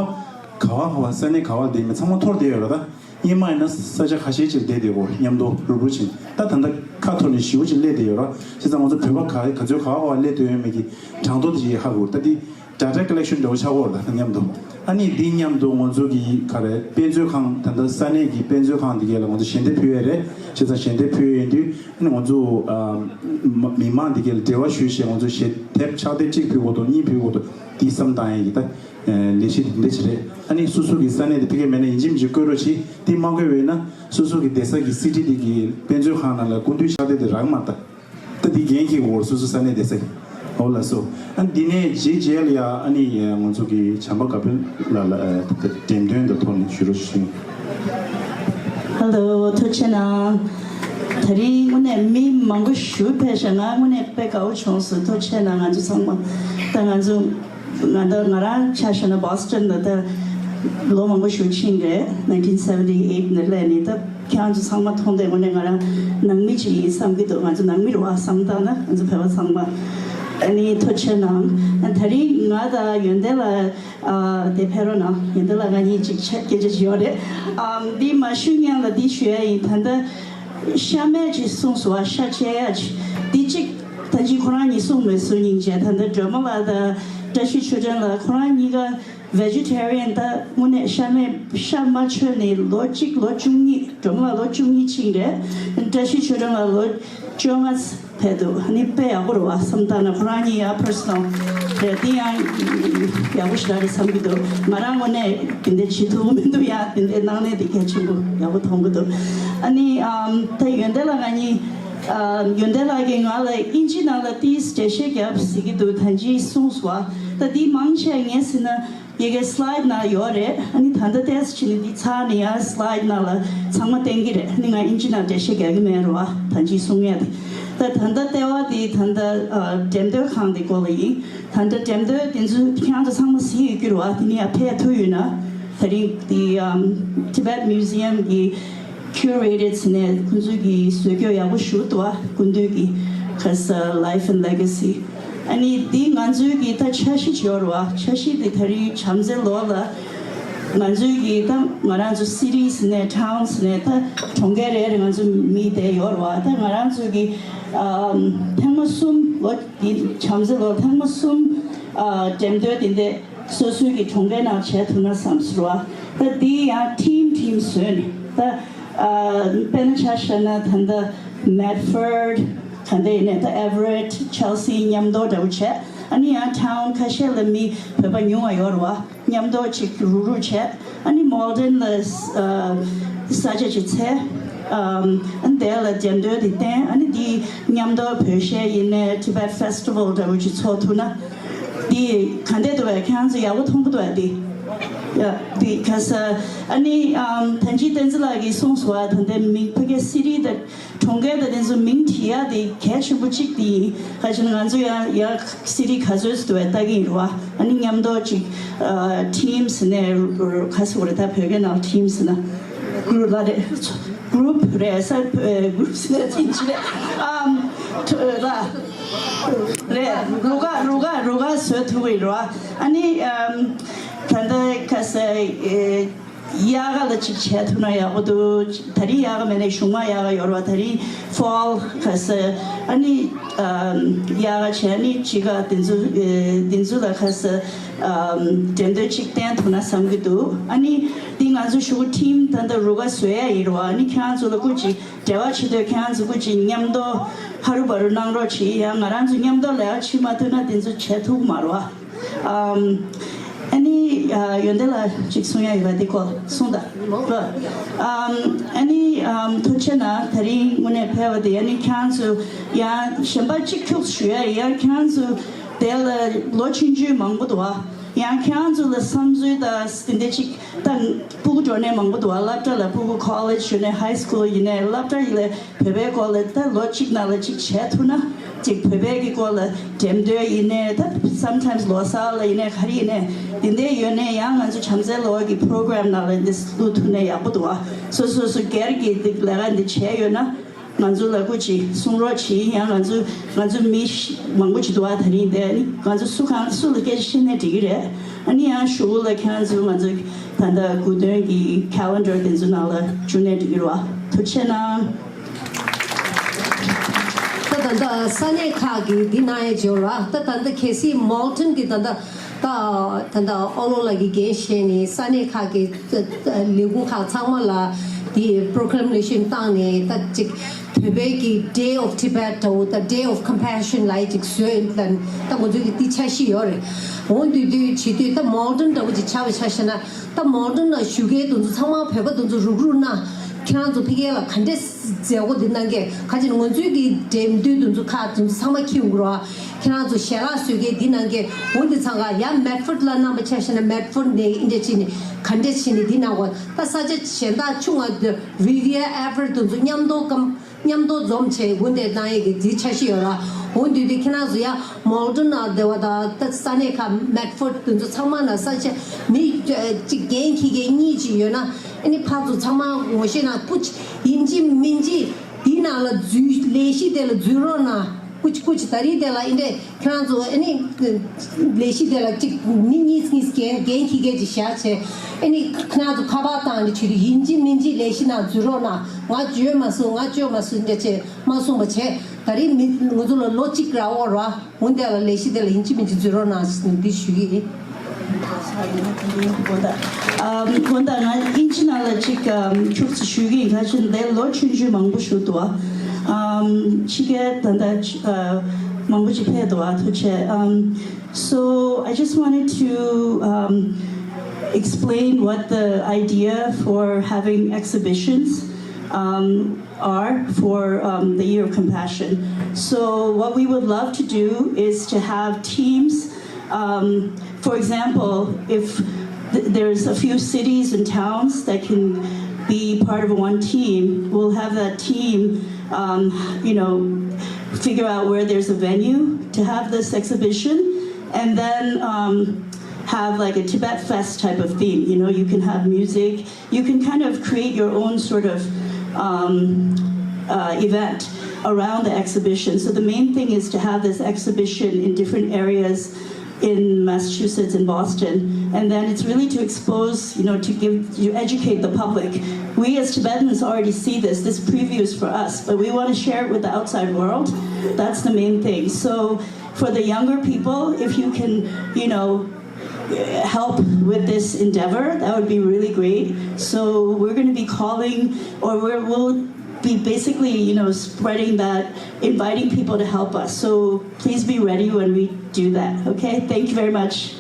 ག་བ་ས་གནས་ག་བ་ལ་བསྡད་མེད་ཚང་མ་འཐོར་བསྡད་ཡོད་རེད་ད། སྔོན་མ་ཡིན་ན་ས་ཆ་ཁ་ཤས་ཅིག་བསྡད་བསྡད་ཡོད་མཉམ་དུ་རུབ་རུབ་ཕྱིན། ད་ད་ལྟ་ཁ་འཐོར་ནས་ཞེ་པོ་ཅིག་སླེབས་བསྡད་ཡོད་ར། བྱས་ཙང་ང་ཚོ་བོད་པ་ག་ག་ཚོད་ག་བ་ག་བ་སླེབས་བསྡད་ཡོད་མེད་ཀྱི་གྲངས་ཐོ་དེ་ཅིག་ཧ་གོ། ད་འདི་data collection་འདྲ་བོ་ཆགས་ཀྱི་ཡོད་རེད་ད་མཉམ་དུ། ཨ་ནི་འདི་མཉམ་དུ་ང་ཚོ་གི་ག་རེ་དཔེ་མཛོད་ཁང་ད་ལྟ་ས་གནས་ཀྱི་དཔེ་མཛོད་ཁང་འདི་གས་ལ་ང་ཚོ་ཞལ་འདེབས་ཕུལ་ཡས་རེད། བྱས་ཙང་ཞལ་འདེབས་ཕུལ་ཡས་ཡིན་དུས་ཨ་ནི་ང་ཚོ་ཨ་མ་མི་མང་འདི་གས་ལ་འབྲེལ་བ་ཞུས་བྱས་ང་ཚོ་ཞལ་འདེབས་ཕྱག་དེབ་གཅིག་ཕུལ་དགོས་འདུག་གཉིས་ཕུལ་དགོས་འདུག་འདི་བསམ་བཏང་ཡས་ཀྱི་ད། ལས་གཞི་དེ་འདྲ་ཅིག་རེད། ཨ་ནི་སོ་སོ་གི་ས་གནས་དེ་ཕ་གིར་མེད་ན་ཡིན་གཅིག་མིན་གཅིག་བཀོད་རོགས་བྱེད། དེ་མ་བཀོད་པ་ཡིན་ན་སོ་སོ་གི་བསྡད་ས་གི་སི་ཊི་དེ་གི་དཔེ་མཛོད་ཁང་ནང་ལ་སྐུ་མདུན་ཕྱག་དེབ་དེ་རག་མ་ད། ད་དེ་འགན་འཁྱེར་དགོས་སོ་སོ་ས་གནས་བསྡད་ས་གི། འོ་ལགས་སོ། ཨ་འདི་ནས་རྗེས་རྗེས་ལ་ཡ་ཨ་ནི་ང་ཚོ་གི་བྱམས་པ་དགའ་འཕེལ་ལགས་ལ་འགྲེམས་སྟོན་དང་ཐོག་ནས་ཞུ་རོགས་ཞུ། ཧེ་ལོ། ཐུགས་རྗེ་གནང་། དེ་རིང་དངོས་གནས་མི་མང་པོ་ཞིག་ཕེབས་ཤག་ང་དངོས་གནས་དཔེ་དགའ་པོ་བྱུང་སོང་། ཐུགས་རྗེ་གནང་། ང་ཚོ་ཚང་མ་ད་ང་ཚོ་ང་ད་ང་རང་ཆ་བཞག་ན་Boston་ལ་ད་ལོ་མང་པོ་ཞིག་ཕྱིན་རེད། nineteen seventy eight་ནས་སླེབས་ནས། ད་ཁྱེད་རང་ཚོ་ཚང་མ་མཐོང་དུས་དངོས་གནས་ང་རང་ནང་མི་ཅིག་ཡིན་བསམ་གྱི་འདུག་ང་ཚོ་ནང་མི་རེད་བ་བསམ་བཏང་ན་ང་ཚོ་བོད་པ་ཚང་མ། ཨ་ནི་ཐུགས་རྗེ་གནང་། དེ་རིང་ང་དང་ཡོན་ཏན་ལགས་ཨ་དེ་ཕེབས་རོགས་གནང་། ཡོན་ཏན་ལགས་ང་གཉིས་ཅིག་ཆ་སྐད་ཆ་ཅིག་ཡོད་རེད། ཨམ་འདི་མ་ཞུ་སྔོན་ལ་འདི་ཞུ་ཡ་ཡིན། ད་ལྟ་ཤ་མེད་ཅིག་གསུངས་སོང་བ། ཤ་བཅད་ཡ་ཅིག་འདི་ཅིག་ད་ཅིག་ཁོ་རང་གཉིས་གསུངས་མེད་སོང་། སྙིང་རྗེ། ད་ལྟ་སྒྲོལ་མ་ལགས་དང་བཀྲ་ཤིས་ཆོས་སྒྲོན་ལགས་ཁོ་རང་གཉིས་ཀ་Vegetarian། ད་དངོས་གནས་ཤ་མེད་ཤ་མ་མཆོད་ནས་ལོ་གཅིག་ལོ་བཅུ་གཉིས། སྒྲོལ་མ་ལགས་ལོ་བཅུ་གཉིས་ཕྱིན་རེད། བཀྲ་ཤིས་ཆོས་སྒྲོན་ལགས་ལོ་བཅོ་ལྔ་ཕེབས་འདུག་ཨ་ནི་དཔེ་ཡག་པོ་རེད་བ་བསམ་བཏང་ན། ཁོ་རང་གཉིས་ཡ་personal་རེད། དེ་ཡང་ཡག་པོ་ཞེ་དྲག་རེད་བསམ་གྱི་འདུག་ང་རང་དངོས་གནས་དེ་འདྲ་བྱེད་ཐུབ་ཀྱི་མི་འདུག་ཡ་དེ་འདྲའི་གནང་ནས་དེ་གལ་ཆེན་པོ་ཡག་པོ་མཐོང་གི་འདུག་ཨ་ནི་ཨམ་ད་ཡོན་ཏན་ལགས་ང་གཉིས་ཨ་ཡོན་ཏན་ལགས་ཀྱིས་ང་ལ་དབྱིན་ཇི་ནང་ལ་ཏིས་འགྲེལ་བཤད་རྒྱབ་ཟེར་གྱི་འདུག་ད་ཅི་གསུངས་སོང་བ། ད་དེ་མང་ཆེ་ངས་ཟེར་ན། ཡ་གི་slide་ནང་ཡོད་རེད། ཨ་ནི་ད་ལྟ་ཏོག་ཙམ་ཅིག་ནི་འདི་ཚར་ནས་ཡང་slide་ནང་ལ་ཚང་མ་བསྟན་གྱི་རེད། ཨ་ནི་ང་དབྱིན་ཇི་ནང་འགྲེལ་བཤད་རྒྱག་གི་མེད་རེད་བ། ད་ཅི་གསུང་ཡ་དེ། ད་ད་ལྟ་ལྟེ་བ་དེ་ད་ལྟ་ཨ་འགྲེམས་སྟོན་ཁང་དེ་སྐོར་ལ་ཡིན། ད་ལྟ་འགྲེམས་སྟོན་དེ་ཚོ་ཁྱེད་རང་ཚོ་ཚང་མ་གཟིགས་ཡོད་ཀྱི་རེད་བ། དེ་ནི་ཡང་ཕེབས་ཐུབ་ཡོད་ན། དེ་རིང་དེ་ཨམ་Tibet Museum་གི་curator་ཟེར་ནས་ཁོང་ཚོས་ཀྱི་བཟོ་བཀོད་ཡག་པོ་ཞིག་འདུག་བ། སྐུ་མདུན་གྱི་ཁ་ས་Life and Legacy། ཨ་ནི་འདི་ང་ཚོའི་གི་ད་འཆར་གཞི་ཅིག་ཡོད་རེད་བ། འཆར་གཞི་འདི་ད་རེས་བྱམས་བརྩེ་ལོ་ལ་ང་ཚོའི་གི་ད་ང་རང་ཚོ་cities་ནས་towns་ནས་ད་གྲོང་ཁྱེར་རེ་རེ་ང་ཚོ་མི་བསྡད་ཡོད་རེད་བ། ད་ང་རང་ཚོའི་གི་ཨམ་ཐེངས་མ་གསུམ་ལོ་འདི་བྱམས་བརྩེ་ལོ་ཐེངས་མ་གསུམ་ཨ་འགྲེམས་སྟོན་འདི་འདི་སོ་སོའི་གི་གྲོང་ཁྱེར་ནང་བྱས་ཐུབ་ན་བསམ་སོང་བ། ད་འདི་ཡང་team team་བཟོས་ནས་ད་ཨ་དཔེར་ན་ཆ་བཞག་ན་ད་ལྟ་Medford་ག་འདྲ་ཡིན་ནའི་ད་Everett Chelsea་མཉམ་དུ་འདྲ་བོ་བྱས། ཨ་ནི་ཡང་town་ཁ་ཤས་ལ་མི་བོད་པ་ཉུང་བ་ཡོད་རེད་བ། མཉམ་དུ་ཅིག་རུག་རུག་བྱས། ཨ་ནི་Malden་ལ་ཨ་ས་ཆ་ཅིག་འཚོལ། ཨམ་ཨ་ནི་དེ་ལ་འགྲེམས་སྟོན་དེ་བསྟན། ཨ་ནི་འདི་མཉམ་དུ་བོད་གཞས་ཡིན་ནའི་Tibet Festival་འདྲ་བོ་ཅིག་ཚོགས་ཐུབ་ན། འདི་ག་འདྲ་འདུག་བས། ཁྱེད་རང་ཚོ་ཡག་པོ་མཐོང་གི་འདུག་བས། འདི་ཡ་འདི་ག་ས་ཨ་ནི་ཨམ་ད་ཅི་བསྟན་འཛིན་ལགས་ཀྱིས་གསུངས་སོང་བ། ད་ལྟའི་མི་ཕ་གི་city་དང་གྲོང་ཁྱེར་དང་དེ་ཚོ་མིང་བྲིས་ཡ་དེ་གལ་ཆེན་པོ་གཅིག་དེ་ཡིན། ག་ཅི་ན་ང་ཚོ་ཡང་ཡ་city་ག་ཚོད་ཙམ་འདུག་བས་ལྟ་གི་ཡིན་རེད་བ། ཨ་ནི་མཉམ་དུ་ཅིག་ཨ་teams་ནས་ག་ཟེར་དགོས་རེད། ད་བོད་སྐད་ནང་teams་ན་group་ལ་རེད། group་རེད་ས། group་ཟེར་ན་ཅི་རེད། ཨམ་ལ་རེད། རུ་ཁག་རུ་ཁག་རུ་ཁག་བཟོ་ཐུབ་ཀྱི་རེད་བ། ཨ་ནི་ཨམ་ད་ལྟ་ག་ས་ཨེ། དབྱར་ཁ་ལ་ཅིག་བྱས་ཐུབ་ན་ཡག་པོ་འདུག་ད་རིང་དབྱར་ཁ་མེད་ནའི་གཞུག་མ་དབྱར་ཁ་ཡོད་རེད་བ། ད་རིང་ཕོལ་ཁ་ཟེར། ཨ་ནི་ཨམ། དབྱར་ཁ་བྱས་ནི་དཔྱིད་ཁ་དེ་ཚོ་ཨེ། དེ་ཚོ་ལ་ཁ་ཟེར་ཨམ། འགྲེམས་སྟོན་ཅིག་བསྟན་ཐུབ་ན་བསམ་གྱི་འདུག་ཨ་ནི་འདི་ང་ཚོ་གཞུག་གུ་ཊིམ་ད་ལྟ་རུ་ཁ་བཟོ་ཡ་ཡིན་རེད་བ། ཨ་ནི་ཁྱེད་རང་ཚོ་ལ་སྐུ་མཁྱེན་འབྲེལ་བ་བྱེད་དུས་ཁྱེད་རང་ཚོ་སྐུ་མཁྱེན་མཉམ་དུ་ཧ་རུ་བ་རུ་གནང་རོགས་བྱེད། ཡང་ང་རང་ཚོ་མཉམ་དུ་ལས་ཀ་བྱེད་མ་ཐུབ་ན་དེ་ཚོ་བྱེད་ཐུབ་མ་རེད་བ། ཨམ། ཨ་ནི་ཨ། ཡོན་ཏན་ལགས་ཅིག་གསུང་ཡ་ཡོད་པ་དེ་སྐོར་གསུང་དང་། ཨམ། ཨ་ནི་ཨམ། ཐུགས་རྗེ་གནང་། ད་རིང་དངོས་གནས་ཕེབས་པ་དེ། ཨ་ནི་ཁྱེད་རང་ཚོ་ཡང་གཞན་པ་གཅིག་ཁྱུག་ཞུ་ཡ་ཡང་ཁྱེད་རང་ཚོ་དེ་ལ་ལོ་ཆུང་ཆུང་མང་པོ་འདུག་བ། ཡང་ཁྱེད་རང་ཚོ་ལ་བསམ་ཚུལ་དང་དེ་འདྲ་ཅིག་ད་སྤུ་གུ་འགྲོ་ནས་མང་པོ་འདུག་བ། སློབ་གྲྭ་ལ་སྤུ་གུ་ཀོ་ལེཇ་ཡོད་ནས་ཧའི་སི་ཀུལ་ཡིན་ནས་སློབ་གྲྭ་ཡིན་ལས་བོད་པའི་སྐོར་ལ་ད་ལོ་གཅིག་ནང་ལ་གཅིག་བྱས་ཐུབ་ན། གཅིག་བོད་པའི་གི་སྐོར་ལ་འགྲེམས་སྟོན་ཡིན་ནའི་ད་སམ་ཊའེམ་སི་ལོ་གསར་ལ་ཡིན་ནའི་ག་རེ་ཡིན་ནའི་དེ་འདྲ་ཡོད་ནའི་ཡང་ང་ཚོ་བྱམས་བརྩེའི་ལོ་གི་པོ་རོ་གྷ་རམ་ནང་ལ་འདི་བླུག་ཐུབ་ནའི་ཡག་པོ་འདུག་ཨ། སོ་སོ་སོ་སྒེར་གྱི་འདི་ལས་ཀ་འདི་བྱས་ཡོད་ན་ང་ཚོ་ལ་སྐུ་མཁྱེན་གསུང་རོགས་གྱིས། ཡང་ང་ཚོ་ང་ཚོ་མི་ཤི་མང་པོ་ཅིག་འདུག་ཨ། ད་རིང་དེ་ནི་ང་ཚོ་སུ་གང་སུ་ལ་སྐད་ཆ་བཤད་ནའི་འགྲིག་གི་རེད། ཨ་ནི་ཡང་གཞུག་གུ་ལ་ཁྱེད་རང་ཚོ་ང་ཚོ་ད་ལྟ་དགུང་སྟོན་གྱི་ཁེ་ལེན་ཌར་དེ་ཚོ་ནང་ལ་བཅུག་ནའི་འགྲིག་གི་རེད་བ། ཐུགས་རྗེ་གནང་། ད་ད་ལྟ་ས་གནས་ཁག་གི་འདི་གནང་ཡས་འབྱོར་བ། ད་ད་ལྟ་གལ་སྲིད་མོལ་ཊོན་གྱི་ད་ལྟ་ད་ད་ལྟ་ཨོ་ལོ་ལགས་ཀྱི་འགན་བཞེས་ནས་ས་གནས་ཁག་གི་ད་ད་ལས་ཁུངས་ཁག་ཚང་མ་ལ་འདི་པོ་རོ་གྷ་རམ་ནེ་ཤན་བཏང་ནས་ད་ཅིག་བོད་པའི་གི་Day of Tibet འདྲ་བོ་ད་Day of Compassion ལབ་ཡས་ཅིག་བཟོས་ལ་ད་ང་ཚོའི་གི་འདི་འཆར་གཞི་ཡོད་རེད། འོ་དུས་དུས་བྱེད་དུས་ད་མོལ་ཊོན་འདྲ་བོ་ཅིག་ཆགས་པ་ཆ་བཞག་ན། ད་མོལ་ཊོན་ལ་བཞུགས་མཁན་དེ་ཚོ་ཚང་མ་བོད་པ་དེ་ཚོ་རུག་རུག་ན་ཁྱེད་རང་ཚོ་ཕ་གི་ལ་ག་འདྲས་མཛད་སྒོ་འདི་གནང་གི་ག་ཅི་ན་ང་ཚོའི་གི་འགྲེམས་སྟོན་དེ་ཚོ་ཁག་དེ་ཚོ་ཚང་མ་ཁྱེར་ཡོང་གི་རེད་བ། ཁྱེད་རང་ཚོ་ཞལ་ལག་བཟོ་མཁན་འདི་གནང་མཁན་འོ་འདི་ཚང་ག་ཡང་མེད་ཕོར་ཌི་ལ་གནང་པ་ཆ་བཞག་ན་མེད་ཕོར་ཌི་ནས་ཨིན་འདྲ་བྱས་ནས་ག་འདྲས་བྱས་ནས་འདི་གནང་གོ། ད་ས་ཆ་གཞན་དག་ཆུང་བ་འདི་རི་ཝི་ཡ་ཨེ་ཝར་དེ་ཚོ་མཉམ་དུ་ཀམ། མཉམ་དུ་འཛོམས་བྱས་འོ་འདི་གནང་ཡས་ཀྱི་འདི་འཆར་གཞི་ཡོད་ར། འོ་འདི་དུས་ཁྱེད་རང་ཚོ་ཡང་མོལ་ཊོན་ནང་བསྡད་པ་དང་ད་ས་གནས་ཁག་མེད་ཕོར་ཌི་དེ་ཚོ་ཚང་མ་ན་ས་ཆ་མི་གཅིག་འགན་འཁྱེར་མཁན་གཉིས་ཅིག་ཡོད་ན་ཨ་ནི་ཕར་ཚུར་ཚང་མ་ངོ་ཤེས་ན་སྐུ་མཁྱེན་ཡིན་གཅིག་མིན་གཅིག་འདི་ནང་ལ་འཛུལ་ལས་གཞི་དེ་ལ་འཛུལ་རོགས་གནང་། སྐུ་མཁྱེན་སྐུ་མཁྱེན་ད་རིང་དེ་ལ་ཨིན་འདྲས་ཁྱེད་རང་ཚོ་ཨ་ནི་ལས་གཞི་དེ་ལ་གཅིག་མི་གཉིས་གཉིས་འགན་འགན་འཁྱེར་མཁན་ཅིག་བཞག་བྱས་ཨ་ནི་ཁྱེད་རང་ཚོ་ཁ་པར་བཏང་ནས་བྱེད་དུས་ཡིན་གཅིག་མིན་གཅིག་ལས་གཞི་ནང་འཛུལ་རོགས་གནང་། ང་བྱོས་མ་སོང་ང་བྱོས་མ་སོང་འདྲ་བྱས། མ་གསུངས་པ་བྱས། ད་རིང་མི་ང་ཚོ་ལ་ལོ་གཅིག་རག་འོ་ར། འོན་ཏེ་ལ་ལས་གཞི་དེ་ལ་ཡིན་གཅིག་མིན་གཅིག་འཛུལ་རོགས་གནང་ཞེས་འདི་ཞུ་གི་ཡིན། ཨམ། དགོངས་དག་ང་ཨིན་ཇི་ནང་ལ་གཅིག་ཨམ། ཁྱུག་ཙམ་ཞུ་གི་ཡིན། ག་ཅི་འདི་ལོ་ཆུང་ཆུང་མང་པོ་ཞུ་འདུག་ཨ། ཨམ། ཕྱི་རྒྱལ་ད་ལྟ་ཨ། མང་པོ་ཅིག་ཕེབས་འདུག་ཨ། ཐུགས་རྗེ་ཆེ། ཨམ། So I just wanted to um, explain what the idea for having exhibitions um, are for um, the Year of Compassion. So, what we would love to do is to have teams. Um, for example, if th- there's a few cities and towns that can be part of one team, we'll have that team, um, you know, figure out where there's a venue to have this exhibition, and then um, have like a Tibet Fest type of theme. You know, you can have music, you can kind of create your own sort of um, uh, event around the exhibition. So the main thing is to have this exhibition in different areas in Massachusetts and Boston, and then it's really to expose, you know, to give, to educate the public. We as Tibetans already see this. This preview is for us, but we want to share it with the outside world. That's the main thing. So for the younger people, if you can, you know, help with this endeavor, that would be really great. So we're going to be calling, or we're, we'll be basically, you know, spreading that, inviting people to help us. So please be ready when we do that. Okay? Thank you very much.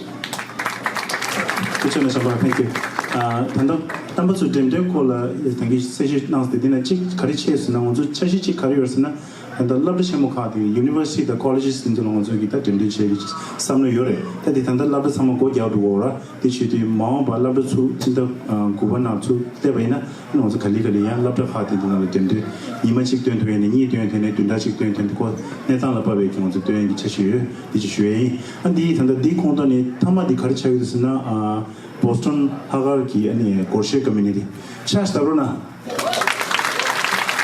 Thank you. ཨ། ད་ལྟ་རྣམ་པ་ཚོས་འགྲེམས་སྟོན་སྐོར་ལ་ད་གིན་གསལ་བཤད་གནང་སྟེ། དེ་ནས་གཅིག་ག་རེ་བྱས་ཟེར་ན། ང་ཚོ་འཆར་གཞི་གཅིག་ག་རེ་ཡོད་ཟེར་ན། ད་ལྟ་སློབ་གྲྭ་ཆེན་མོ་ཁག་དེ། ཡུ་ནི་ཝར་སི་ཊི་དང་ཀོ་ལེ་ཇེ་སི་དེ་ཚོ་ལ་ང་ཚོ་གིས་ད་འགྲེམས་སྟོན་བྱེད་ཀྱི་བསམ་བློ་ཡོད་རེད། ད་དེ་ད་ལྟ་སློབ་གྲྭ་ཚང་མ་སྒོ་རྒྱག་འགྲོ་གི་ཡོད་རེད། དེ་བྱེད་དུས་མ་འོངས་པ་སློབ་གྲྭ་ཚུགས་ཕྱི་ཟླ་དགུ་པ་ནང་ཚུགས་བསྡད་པ་ཡིན་ན། ང་ཚོ་ག་ལེ་ག་ལེ་ཡང་སློབ་གྲྭ་ཁག་དེ་ཚོ་ནང་ལ་འགྲེམས་སྟོན་ཉི་མ་གཅིག་སྟོན་ཐུབ་ཡས་ནས་གཉིས་སྟོན་ཐུབ་ནས་བདུན་ཕྲག་གཅིག་སྟོན་ཐུབ་ནས་ཁོ་གནས་སྟངས་ལ་དཔག་པའི་ང་ཚོ་སྟོན་ཡས་ཀྱི་འཆར་གཞི་ཡོད། དེ་ཅིག་ཞུ་ཡས་ཡིན། ཨ། འདི་ད་ལྟ་འདིའི་ཁོངས་གཏོགས་ནས་མཐའ་མ་འདི་ག་རེ་ཆགས་ཡོད་ཟེར་ན། ཨ། བོ་སི་ཊོན་ལྷག་དཀར་གྱི་ཨ་ནི་སྒོར་གཞས་ཀོ་མིའུ་ནི་ཊི་ཆར་ལྟ་རོགས་གནང་།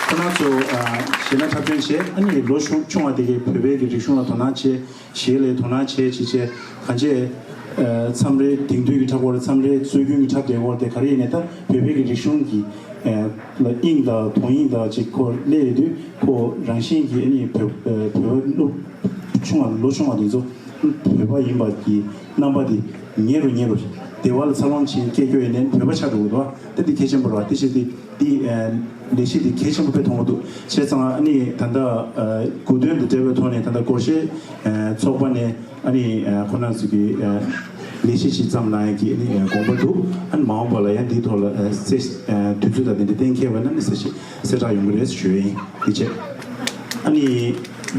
ཁོ་རང་ཚོ་ཨ་གཞས་སྣ་འཁྲབ་སྟོན་བྱས། ཨ་ནི་ལོ་ཆུང་ཆུང་བ་དེ་གས་བོད་པའི་གི་རིག་གཞུང་ལ་དོ་སྣང་བྱས། གཞས་ལ་དོ་སྣང་བྱས་བྱས་བྱས་གང་བྱས། མཚམས་རེ་དེང་དུས་ཀྱི་འཁྲབ་སྐོར། མཚམས་རེ་སྲོལ་རྒྱུན་གྱི་འཁྲབ་སྟེགས་སྐོར་དེ་ག་རེ་ཡིན་ནའི་ད་བོད་པའི་གི་རིག་གཞུང་གི་ལ་དབྱིངས་དང་དོན་དབྱིངས་དང་ཅིག་ཁོ་སླེབས་ཡོད་དུས་ཁོ་རང་བཞིན་གྱིས་ཨ་ནི་བོད་བོད་པ་སློབ་ཆུང་བ་ལོ་ཆུང་བ་དེ་ཚོ་བོད་པ་ཡིན་པ་གི་རྣམ་པ་དེ་ཉེ་རུ་ཉེ་རུ་སྡེ་བ་ལ་འཚར་ལོངས་ཕྱིན་སྐད་སྐྱོ་ཡིན་ནའི་བོད་པ་ཆགས་འགྲོ་གི་འདུག་དེ་འདི་གལ་ཆེན་པོ་རེད་བ། དེ་བཞིན་དེ་འདི་ལས་གཞི་འདི་གལ་ཆེན་པོ་དཔེ་མཐོང་གི་འདུག་བྱས་ཙང་ཨ་ནི་ད་ལྟ་དགུ་སྟོན་དང་འབྲེལ་བའི་ཐོག་ནས་ད་ལྟ་སྒོར་གཞས་ཚོགས་པ་ནས་ཨ་ནི་ཁོ་རང་ཚོ་གི་ལས་གཞི་ཞིག་བརྩམས་གནང་ཡག་གི་ཨ་ནི་དགོངས་པ་འདུག་ཨ་ནི་མ་འོངས་པ་ལ་ཡང་འདིའི་ཐོག་ལ་གསལ་དུས་ཚོད་དང་དེ་འདྲ་གཏན་འཁེལ་བ་ན་ཨ་ནི་གསལ་གསལ་བསྒྲགས་ཡོང་གི་རེད་ཞུ་ཡ་ཡིན། དེ་བྱས་ཨ་ནི་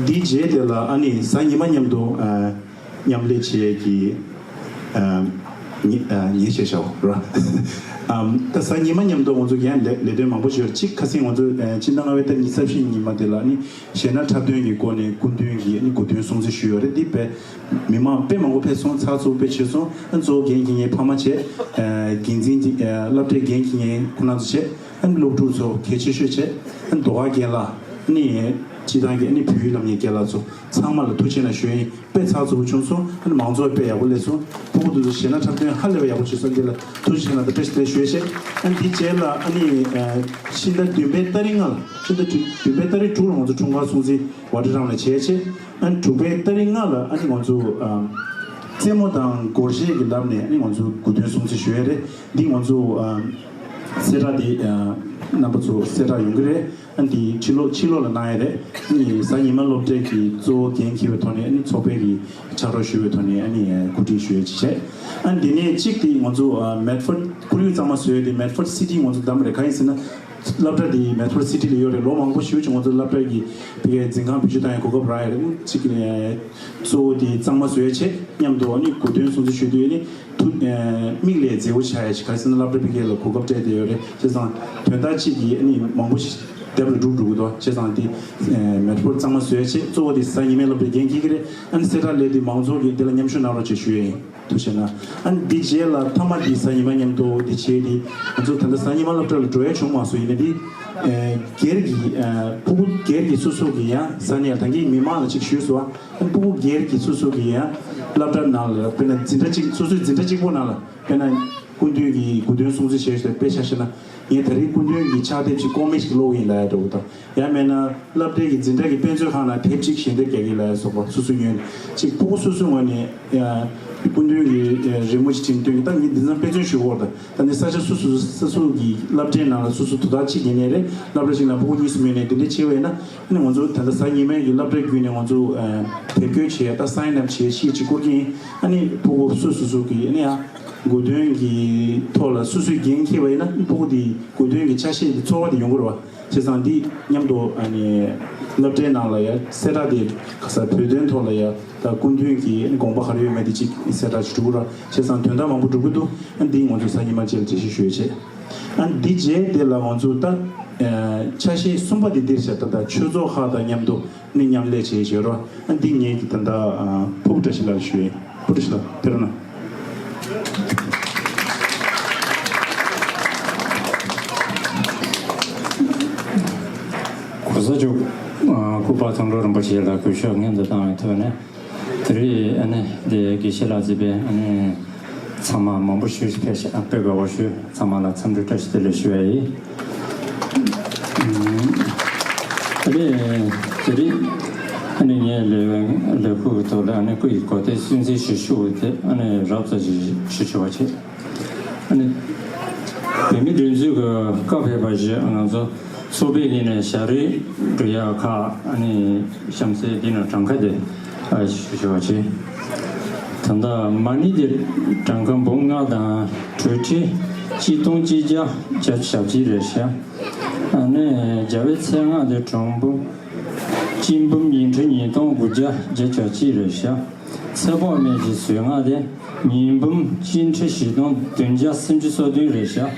འདིའི་རྗེས་དེ་ལ་ཨ་ནི་གཟའ་ཉི་མ་མཉམ་དུ་མཉམ་ལས་བྱེད་ཀྱི་ཉེ་ཉེ་ཞེས་བྱའོ་ར། ད་གཟའ་ཉི་མ་མཉམ་དུ་ང་ཚོ་ཡང་ལས་ལས་དོན་མང་པོ་ཞིག་ཡོད་རེད། གཅིག་ཁ་སང་ང་ཚོ་སྤྱི་ཟླ་ལྔ་པའི་ཏ་རིག་ཉི་ཤུ་རྩ་བཞི་ཉི་མ་དེ་ལ་ནི་གཞས་སྣ་འཁྲབ་སྟོན་གྱི་སྒོ་ནས་སྐུ་མདུན་གྱི་ནི་དགུང་སྟོན་སྲུང་བརྩི་ཞུས་ཡོད་རེད། འདི་བས་མི་མང་དཔེ་མང་པོ་ཕེབས་སོང་། ཚགས་ཚུད་དཔེ་བྱས་སོང་། ཨ་གཙོ་བོ་འགན་འཁྱེར་མཁན་ཕ་མ་བྱས། འགན་འཛིན་གྱི་སློབ་གྲྭའི་འགན་འཁྱེར་མཁན་ཁོ་རང་ཚོ་བྱས། ཨ་སློབ་ཕྲུག་ཚོ་གལ་ཆེ་ཤོས་བྱས། ཨ་ཟློས་གར་རྒན་ལགས་ནི་སྤྱི་བཏང་གི་ནི་བོད་ཡིག་སློབ་གཉེར་རྒན་ལགས་ཚོ་ཚང་མ་ལ་ཐུགས་རྗེ་ཆེ་གནང་ཞུ་ཡ་ཡིན། དཔེ་ཚགས་ཚུད་པོ་བྱུང་སོང་། ཨ་ནི་མང་ཚོགས་དཔེ་ཡག་པོ་སླེབས་སོང་། ཕྲུ་གུ་དེ་ཚོ་གཞས་སྣ་འཁྲབ་སྟོན་ཧ་ལས་པའི་ཡག་པོ་བྱུང་སོང་། འདི་ལ་ཐུགས་རྗེ་ཆེ་གནང་། ད་བཀྲ་ཤིས་བདེ་ལེགས་ཞུ་ཡ་བྱས། ཨ་ནི་འདི་རྗེས་ལ་ཨ་ནི་ཕྱི་ཟླ་བདུན་པའི་ཏ་རིག་ལྔ་ལ་ཕྱི་ཟླ་བདུན་པའི་ཏ་རིག་དྲུག་ལ་ང་ཚོ་འཁྲུངས་སྐར་སྲུང་བརྩི་ཝ་ཊི་རམ་ལ་བྱས་བྱས། ཨ་ནི་དྲུག་པའི་ཏ་རིག་ལྔ་ལ་ཨ་ནི་ང་ཚོ་རྩེད་མོ་དང་སྒོར་གཞས་ཀྱི་ལམ་ནས་ཨ་ནི་ང་ཚོ་དགུང་སྟོན་སྲུང་བརྩི་ཞུ་ཡ་རེད། འདི་ང་ཚོ་གསལ་བསྒྲགས་འདི་རྣམ་པ་ཚོ་གསལ་བསྒྲགས་ཡོང་གི་རེད། ཨ་འདི་ཕྱི་ལོགས་ཕྱི་ལོགས་ལ་གནང་ཡ་རེད། ཨ་ནི་གཟའ་ཉི་མ་སློབ་གྲྭའི་གི་གཙོ་བོ་འགན་འཁྱེར་བའི་ཐོག་ནས་ཨ་ནི་ཚོགས་པའི་གི་ཕྱག་རོགས་ཞུ་བའི་ཐོག་ནས་ཨ་ནི་གོ་སྒྲིག་ཞུ་ཡ་ཅིག་བྱས། ཨ་འདི་ནས་གཅིག་དེ་ང་ཚོ་མེད་ཕོར་ཁོར་ཡུག་གཙང་མ་བཟོ་ཡ་དེ་མེད་ཕོར་སི་ཊི་ང་ཚོ་བདམས་རེད། གང་ཡིན་ཟེར་ན་སློབ་གྲྭ་དེ་མེད་ཕོར་སི་ཊི་ལ་ཡོད་རེད། ལོ་མང་པོ་ཞེ་པོ་ཅིག་ང་ཚོ་སློབ་གྲྭ་གི་ཕ་གིའི་འཛིན་ཁང་བེད་སྤྱོད་བཏང་ཡ་གོ་སྐབས་རག་ཡ་རེད། གཅིག་གཙོ་བོ་དེ་གཙང་མ་བཟོ་ཡ་བྱས། མཉམ་དུ་ཨ་ནི་དགུང་སྟོན་སྲུང་བརྩི་ཞུ་དུས་ཨ་ནི་ཐུགས་མིག་ལས་མཛེས་པོ་ཆགས་ཡ་ཞིག་ག་རེ་ཟེར་ན་སློབ་གྲྭ་ཕ་གི་ལ་གོ་སྐབས་སྤྲད་བསྡད་ཡོད་རེད། བྱས་ཙང་དོན་དག་གཅིག་གིས་ཨ་ནི་མང་པོ་ཞིག་རྒྱབ་ལ་སྒྲུབ་འགྲོ་གི་འདུག་བྱས་ཙང་དེ་མེད་ཕོར་གཙང་མ་བཟོ་ཡ་བྱས། གཙོ་བོ་དེ་གཟའ་ཉི་མའི་སློབ་གྲྭའི་འགན་འཁྱེར་གྱི་རེད། ཨ་ནི་གསལ་བསྒྲགས་སླེབས་དུས་མང་ཚོགས་ཀྱིས་དེ་ལ་མཉམ་ཞུགས་གནང་རོགས་བྱེད་ཞུ་ཡ་ཡིན། ཐུགས་རྗེ་གནང་། ཨ་ནི་འདི་རྗེས་ལ་མཐའ་མ་འདི་གཟའ་ཉི་མ་མཉམ་དུ་འདི་བྱས་ཏེ་ང་ཚོ་ད་ལྟ་གཟའ་ཉི་མ་སློབ་གྲྭ་ལ་འགྲོ་ཡ་བྱུང་མ་སོང་། ཡིན་ན་འདི་སྒེར་གྱི་ཕྲུ་གུ་སྒེར་གྱི་སོ་སོ་གི་ཡང་གཟའ་ཉི་མ་ད་གིན་མི་མང་ལ་ཅིག་ཞུས་སོང་། ཨ་ནི་ཕྲུ་གུ་སྒེར་གྱི་སོ་སོ་གི་ཡང་སློབ་གྲྭ་ནང་ལ་དཔེར་ན་འཛིན་གྲྭ་གཅིག་སོ་སོའི་འཛིན་གྲྭ་གཅིག་པོ་ནང་ལ་དཔེར་ན་སྐུ་མདུན་གྱི་དགུང་སྟོན་སྲུང་བརྩི་བྱས་ཏེ་དཔེ་ཆ་བཞག་ན་ངས་ད་རེས་སྐུ་མདུན་གྱི་ཕྱག་དེབ་ཅིག་ཀོ་མིག་ཅིག་ཀློག་གི་ཡིན་ལབ་ཡ་འདྲ་བོ་དང་། ཡང་མིན་ན་སློབ་གྲྭའི་གི་འཛིན་གྲྭ་གི་དཔེ་མཛོད་ཁང་ནང་དེབ་ཅིག་ཞལ་འདེབས་རྒྱག་གི་ལབ་ཡ་སོགས་པ་སོ་སོ་ཉོས་ནས་ཅིག་ཕྲུ་གུ་སོ་སོའི་ངོས་ནས་ཡ་སྐུ་མདུན་གྱི་རི་མོ་ཅིག་བྲིས་ནས་སྟོན་གྱི། ད་ངས་འདི་ཚང་དཔེ་མཛོད་ཞུ་གི་ཡོད་རེད། ད་ནི་ས་ཆ་སོ་སོ་སོ་སོ་གི་སློབ་གྲྭའི་ནང་ལ་སོ་སོ་དོ་བདག་གཅིག་ཡིན་ནའི་རེད། སློབ་གྲྭ་གཅིག་ནང་ཕྲུ་གུ་གཉིས་གསུམ་ཡོད་ནའི་དེ་འདྲ་བྱས་པ་ཡིན་ན། ཨ་ནི་ང་ཚོ་ད་ལྟ་གཟའ་ཉི་མའི་གི་སློབ་གྲྭ་བརྒྱུད་ནས་ང་ཚོ་དེབ་སྐྱོར་བྱེད་ཡ་ད་སའིན་ཨབ་བྱེད་ཡ་ཤེས་ཅིག་བསྐུར་གྱི་ཡིན། ཨ་ནི་ཕྲུ་གུ་སོ་སོ་སོ་གི་ཨ་ནི་ཡ་དགུང་སྟོན་གྱི་ཐོག་ལ་སོ་སོའི་འགན་འཁྱེར་བ་ཡིན་ན་ཨ་ནི་ཕྲུ་གུ་དེ་དགུང་སྟོན་གྱི་ཆ་ཤས་དེ་ཚོར་བ་དེ་ཡོང་གི་རེད་བ། བྱས་ཙང་འདི་མཉམ་དུ་ཨ་ནི་སློབ་གྲྭའི་ནང་ལ་ཡ་གསལ་བསྒྲགས་དེ་ག་ས་བོད་དོན་ཐོག་ལ་ཡ་ད་སྐུ་མདུན་གྱི་ཨ་ནི་དགོངས་པ་ག་རེ་ཡོད་མེད་དེ་ཅིག་གསལ་བསྒྲགས་ཅིག་འགྲོ་གི་རེད། བྱས་ཙང་དོན་དག་མང་པོ་འགྲོ་གི་འདུག་ཨ་འདི་ང་ཚོ་གཟའ་ཉི་མ་རྗེས་ལ་འགྲེལ་བཤད་ཞུ་ཡ་བྱས། ཨ་འདི་རྗེས་དེ་ལ་ང་ཚོ་ད་ཆ་ཤས་གསུམ་པ་དེ་འདིར་བྱས། ད་ད་ཆོས་ཚོགས་ཁག་དང་མཉམ་དུ་ནི་མཉམ་ལས་བྱེད་བཞིན་རོ། ཨ་འདི་ངེད་ཀྱི་ད་ལྟ་ཕུར་བུ་བཀྲ་ཤིས་ལགས་ཞུ་ཡིན། ཕུར་བུ་བཀྲ་ཤིས་ལགས་དེ་རུ་ན། གོང་ས་མཆོག་སྐུ་པར་ཚང་འགྲོ་རིན་པོ་ཆེ་ལ་གུས་ཞབས་སྙན་དུ་བཏང་བའི་ཐོག་ནས། དེ་རིང་ཨ་ནི་འདི་དགེ་བཤེས་ལགས་གཙོས་པའི་ཨ་ནི་ཚང་མ་མང་པོ་ཞིག་ཕེབས་ཤག་དཔེ་དགའ་བོ་ཞུ། ཚང་མ་ལ་འཚམས་འདྲི་བཀྲ་ཤིས་བདེ་ལེགས་ཞུ་བ་ཡིན། ཨ་ནི་དེ་རིང་ཨ་ནི་ངའི་ལས་ལས་ཁུངས་ཀྱི་ཐོག་ལ་ཨ་ནི་སྐུ་ཡི་གོ་སྟོན་སྲུང་བརྩི་ཞུ་ཞུ་དེ་ཨ་ནི་རབ་ཙམ་ཞིག་ཞུ་ཆོག་པ་བྱེད། ཨ་ནི་བོད་མི་སྒྲིག་འཛུགས་ཀྱི་བཀའ་ཕེབས་པ་བཞིན་ང་ཚོ་ཚོགས་པའི་ངོས་ནས་ཞབས་རིམ་སྒྲུབ་ཡག་ཁག་ཨ་ནི་གཤམ་གསལ་འདི་ནང་གྲངས་ཀ་དེ་ཨ་ཞུ་ཞུ་བ་བྱེད། ད་ལྟ་མ་ཎི་དེ་གྲངས་ཀ་འབུམ་ལྔ་དང་དྲུག་ཁྲི་གཅིག་སྟོང་གཅིག་བརྒྱ་བརྒྱད་ཅུ་གྱ་གཅིག་རེད་ཤག་ཨ་ནི་རྒྱལ་བའི་མཚན་སྔགས་དེ་གྲངས་འབུམ་གཅིག་འབུམ་ཉིས་ཁྲི་ཉིས་སྟོང་དགུ་བརྒྱ་བརྒྱད་ཅུ་གྱ་གཅིག་རེད་ཤག་ཚེ་དཔག་མེད་ཀྱི་གཟུངས་སྔགས་དེ་ཉིས་འབུམ་གཅིག་ཁྲི་བཞི་སྟོང་བདུན་བརྒྱ་སུམ་ཅུ་སོ་བདུན་རེད་ཤག་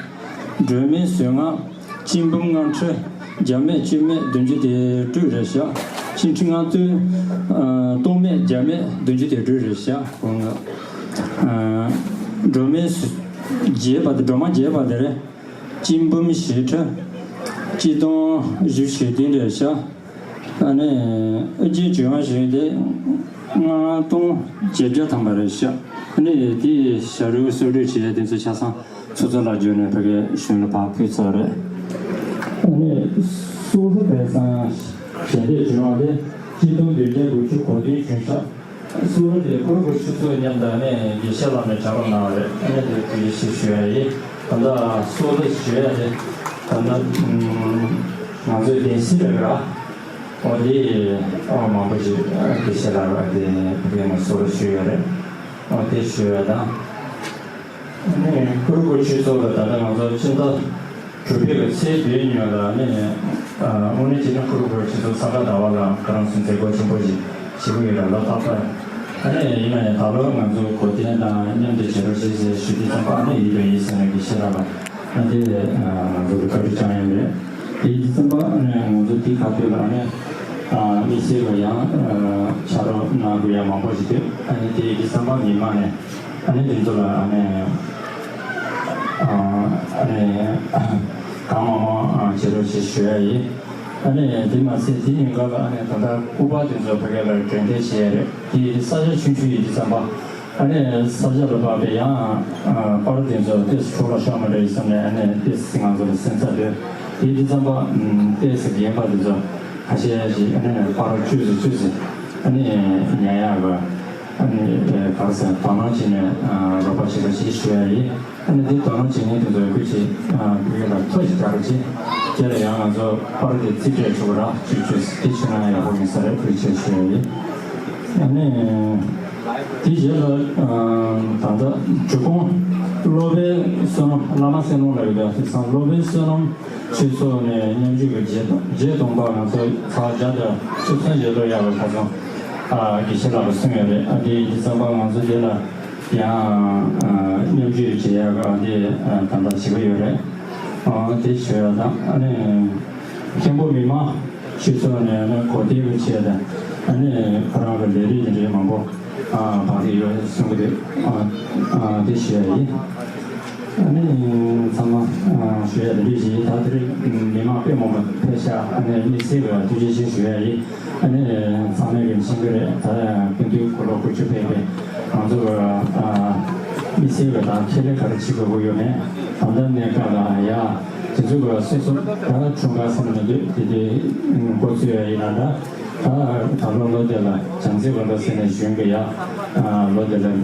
སྒྲོལ་མའི་གཟུངས་སྔགས་གཅིག་འབུམ་ལྔ་ཁྲི་བརྒྱ་མེད་བཅུ་མེད་བདུན་ཅུ་དོན་དྲུག་རེད་ཤག་ཆིག་ཁྲི་ལྔ་བདུན་སྟོང་མེད་བརྒྱ་མེད་བདུན་ཅུ་དོན་དྲུག་རེད་ཤག་སྒྲོལ་མའི་གཟུངས་རྒྱས་པ་དེ་སྒྲོལ་མ་རྒྱས་པ་དེ་རེད། གཅིག་འབུམ་བཞི་ཁྲི་གཅིག་སྟོང་བཞི་བཅུ་ཞེ་བདུན་རེད་ཤག་ཨ་ནི་ཨ་རྒྱས་བྱུང་བ་ཞིག་དེ་ ལྔ་སྟོང་བརྒྱད་བརྒྱ་ཐམ་པ་རེད་ཤག་ཨ་ནི་དེ་ཞབས་བྲོ་གསོལ་གྲོལ་བྱེད་ཡ་དེ་ཚོ་ཆ་ཚང་ཚོགས་གཙོ་ལགས་བརྒྱུད་ནས་ཕ་གིའི་གཞུང་ལ་ཕར་ཕུལ་ཚར་རེད། ཨ་ནི་སུ་ཧུ་བས་སང་ཞལ་འདེབས་བྱུང་བ་དེ་གཅིག་སྟོང་བདུན་བརྒྱ་དགུ་བཅུ་གོ་བདུན་བྱུང་ཤག་སུ་ཧུ་དེ་ཁུ་རུ་གུ་ཆུ་ཚོད་མཉམ་དུ་ཨ་ནི་དགེ་བཤེས་ལགས་ནས་ཕྱག་རོགས་གནང་བ་རེད། ཨ་ནི་དེ་དེ་ཞིག་ཞུ་ཡ་ཡིན། ད་ལྟ་སུ་ཧུ་ཞུ་ཡ་དེ་ད་ལྟ་ང་ཚོའི་བདེན་སྲིད་རེད་ར། ཨོ་དེ་ཨོ་མང་པོ་ཞིག་དགེ་བཤེས་ལགས་དེ་བོད་ནས་གསོལ་ཞུས་ཡོད་རེད། ཨོ་དེ་ཞུ་ཡ་དང་། ཨ་ནི་ཀུ་རུ་ཀུ་ཆོས་ཚོགས་ལ་ད་ལྟ་ང་ཚོ་ཕྱི་ཟླ་དྲུག་པའི་གི་ཚེས་བདུན་ཉིན་ལ་ཨ་ནི་དངོས་གནས་བྱས་ན་ཀུ་རུ་ཀུ་ཆོས་ཚོགས་ས་ག་ཟླ་བ་ལ་ཁོ་རང་ཚོ་མཛད་སྒོ་ཆེན་པོ་ཞིག་བྱེད་ཀྱི་ཡོད་རེད་ལ། ལྷག་པར་ཨ་ནི་ཡིན་ན་ཡང་ད་ལོ་ང་ཚོ་གོ་སྟོན་དང་མཉམ་དུ་བྱེད་རོགས་ཞེས་ཞུ་དུས་ཙམ་པ་ཨ་ནི་ཡིན་པའི་ཡིན་ཟེར་ནས་དགེ་བཤེས་ལགས་ལ། ཨ་དེ་ང་ཚོ་གི་བཀའ་འཁྲོལ་བཅངས་ཡོད་རེད། དེ་ཡིན་དུས་ཙམ་པ་ཨ་ནི་ང་ཚོ་དེ་ག་དུས་ལ་ཨ་ནི་དམིགས་བསལ་གྱི་ཡང་ཕྱག་རོགས་གནང་དགོས་ཡ་མང་པོ་ཞིག་འདུག་ཨ་ནི་དེ་ཡིན་དུས་ཙམ་པ་མི་མང་ནས་ཨ་ནི་དེ་ཚོ་ལ་ཨ་ནི་ཨ་ནི་གང་མང་མང་བྱེད་རོགས་ཞེས་ཞུ་ཡ་ཡིན། ཨ་ནི་དེ་མ་ཟད་དེ་ཡིན་ག་ལ་ཨ་ནི་ད་ལྟ་སྐུ་པར་དེ་ཚོ་ཕ་གི་ལ་འགྲེམས་སྤེལ་བྱེད་ཡ་རེད། དེ་ས་ཆ་ཆུང་ཆུང་ཡིན་དུས་ཙམ་པ། ཨ་ནི་ས་ཆ་ལ་བབས་པའི་ཡང་པར་དེ་ཚོ་ཏོག་ཙམ་འཕྲོ་བརླག་ཤོར་མ་རེད་བསམ་ནས། ཨ་ནི་ཏོག་ཙམ་ང་ཚོ་ལ་སེམས་འཚབ་ཡོད། དེ་དུས་ཙམ་པ་ཏོག་ཙམ་རྒན་པ་དེ་ཚོ་ཁ་ཤས་ཤིག་ཨ་ནི་པར་བཅོས་སུ་བཅོས་སུ་ཨ་ནི་ཉར་ཡག་གི་ཨ་ནི་ག་རེ་ཟེར་དོ་སྣང་བྱས་ནས་རོགས་པ་བྱེད་རོགས་ཞེས་ཞུ་ཡ་ཡིན། ཨ་ནི་དེ་དོ་སྣང་བྱེད་མཁན་དེ་ཚོ་སྐུ་མཁྱེན་ཕ་གི་ལ་ཐུགས་རྗེ་ཆེ་ཞུ་རོགས་བྱེད། དེ་ལ་ཡང་ང་ཚོ་པར་དེ་རྩིས་སྤྲད་ཆོག་ར་ཅིག་བཅོས་སུ་དེ་བྱུང་ན་ཡག་པོ་ཡིན་ས་རེད། ཐུགས་རྗེ་ཆེ་ཞུ་ཡ་ཡིན། ཨ་ནི། དེ་རྗེས་ལ་ད་ལྟ་འབྲི་གུང་སློབ་དཔོན་བསོད་ནམས་བླ་མ་བསོད་ནམས་ལ་ཡོད་པའི་དེང་སང་སློབ་དཔོན་བསོད་ནམས་ཆོས་ཚོགས་ནས་མཉམ་ཞུགས་ཀྱི་རྗེ་རྗེ་གདོང་པ་ང་ཚོ་ཚ་བརྒྱ་དང་བཅུ་ཐམ་ཞལ་ལོ་ཡག་པའི་ཁ་སང་དགེ་བཤེས་ལགས་ཀྱིས་གསུངས་ཡོད་རེད། ཨ་དེ་ཡིན་དུས་ཙམ་པ་ང་ཚོ་དེ་ལ་ཡང་མཉམ་ཞུགས་བྱེད་ཡག་གི་ཨ་དེ་ད་ལྟ་བྱེད་ཀྱི་ཡོད་རེད། ཨ་དེ་ཞུ་ཡག་དང་ཨ་ནི། མཁན་པོ་མི་མང་ཆོས་ཚོགས་ནས་ནི་གོ་བདེ་བའི་ཆེད་དུ་ཨ་ནི་ཁོ་རང་གི་ལས་རིགས་དེ་འདྲའི་མང་པོ་ཨ་བག་གི་ཡོད་གསུང་གི་འདུག་ཨ་ཨ་དེ་ཞུ་ཡ་ཡིན། ཨ་ནི་ཚང་མ་ཨ་ཞུ་ཡ་དེ་འདྲ་ཞིག་ཡིན། ད་དེ་རིང་མི་མང་དཔེ་མང་པོ་ཕེབས་ཤག་ཨ་ནི་དམིགས་བསལ་གྱི་ཐུགས་རྗེ་ཆེ་ཞུ་ཡ་ཡིན། ཨ་ནི་ཚང་མས་གི་མཁྱེན་གྱི་རེད། ད་སྐུ་མདུན་གོ་ལོ་དགུ་བཅུ་ཕེབས་པའི་ང་ཚོ་གི་ཨ་དམིགས་བསལ་གྱི་ད་ཁས་ལེན་ག་རེ་བྱེད་དགོས་ཀྱི་ཡོད་མེད་ད་ལྟ་གནས་སྐབས་ལ་ཡ། དེ་ཚོ་ག་སོ་སོ་ད་འཁྲུངས་སྐར་ཟེར་ན་མི་འདུག་དེ་དེ་འགོ་ཚུགས་ཡ་ཡིན་ན་འདྲ། ད་ད་ལོ་ལོ་དེ་ལ་བྱམས་བརྩེའི་སྒོ་ནས་ཟེར་ནས་གཞོན་གི་ཡ། ལོ་དེ་ལ་ལས་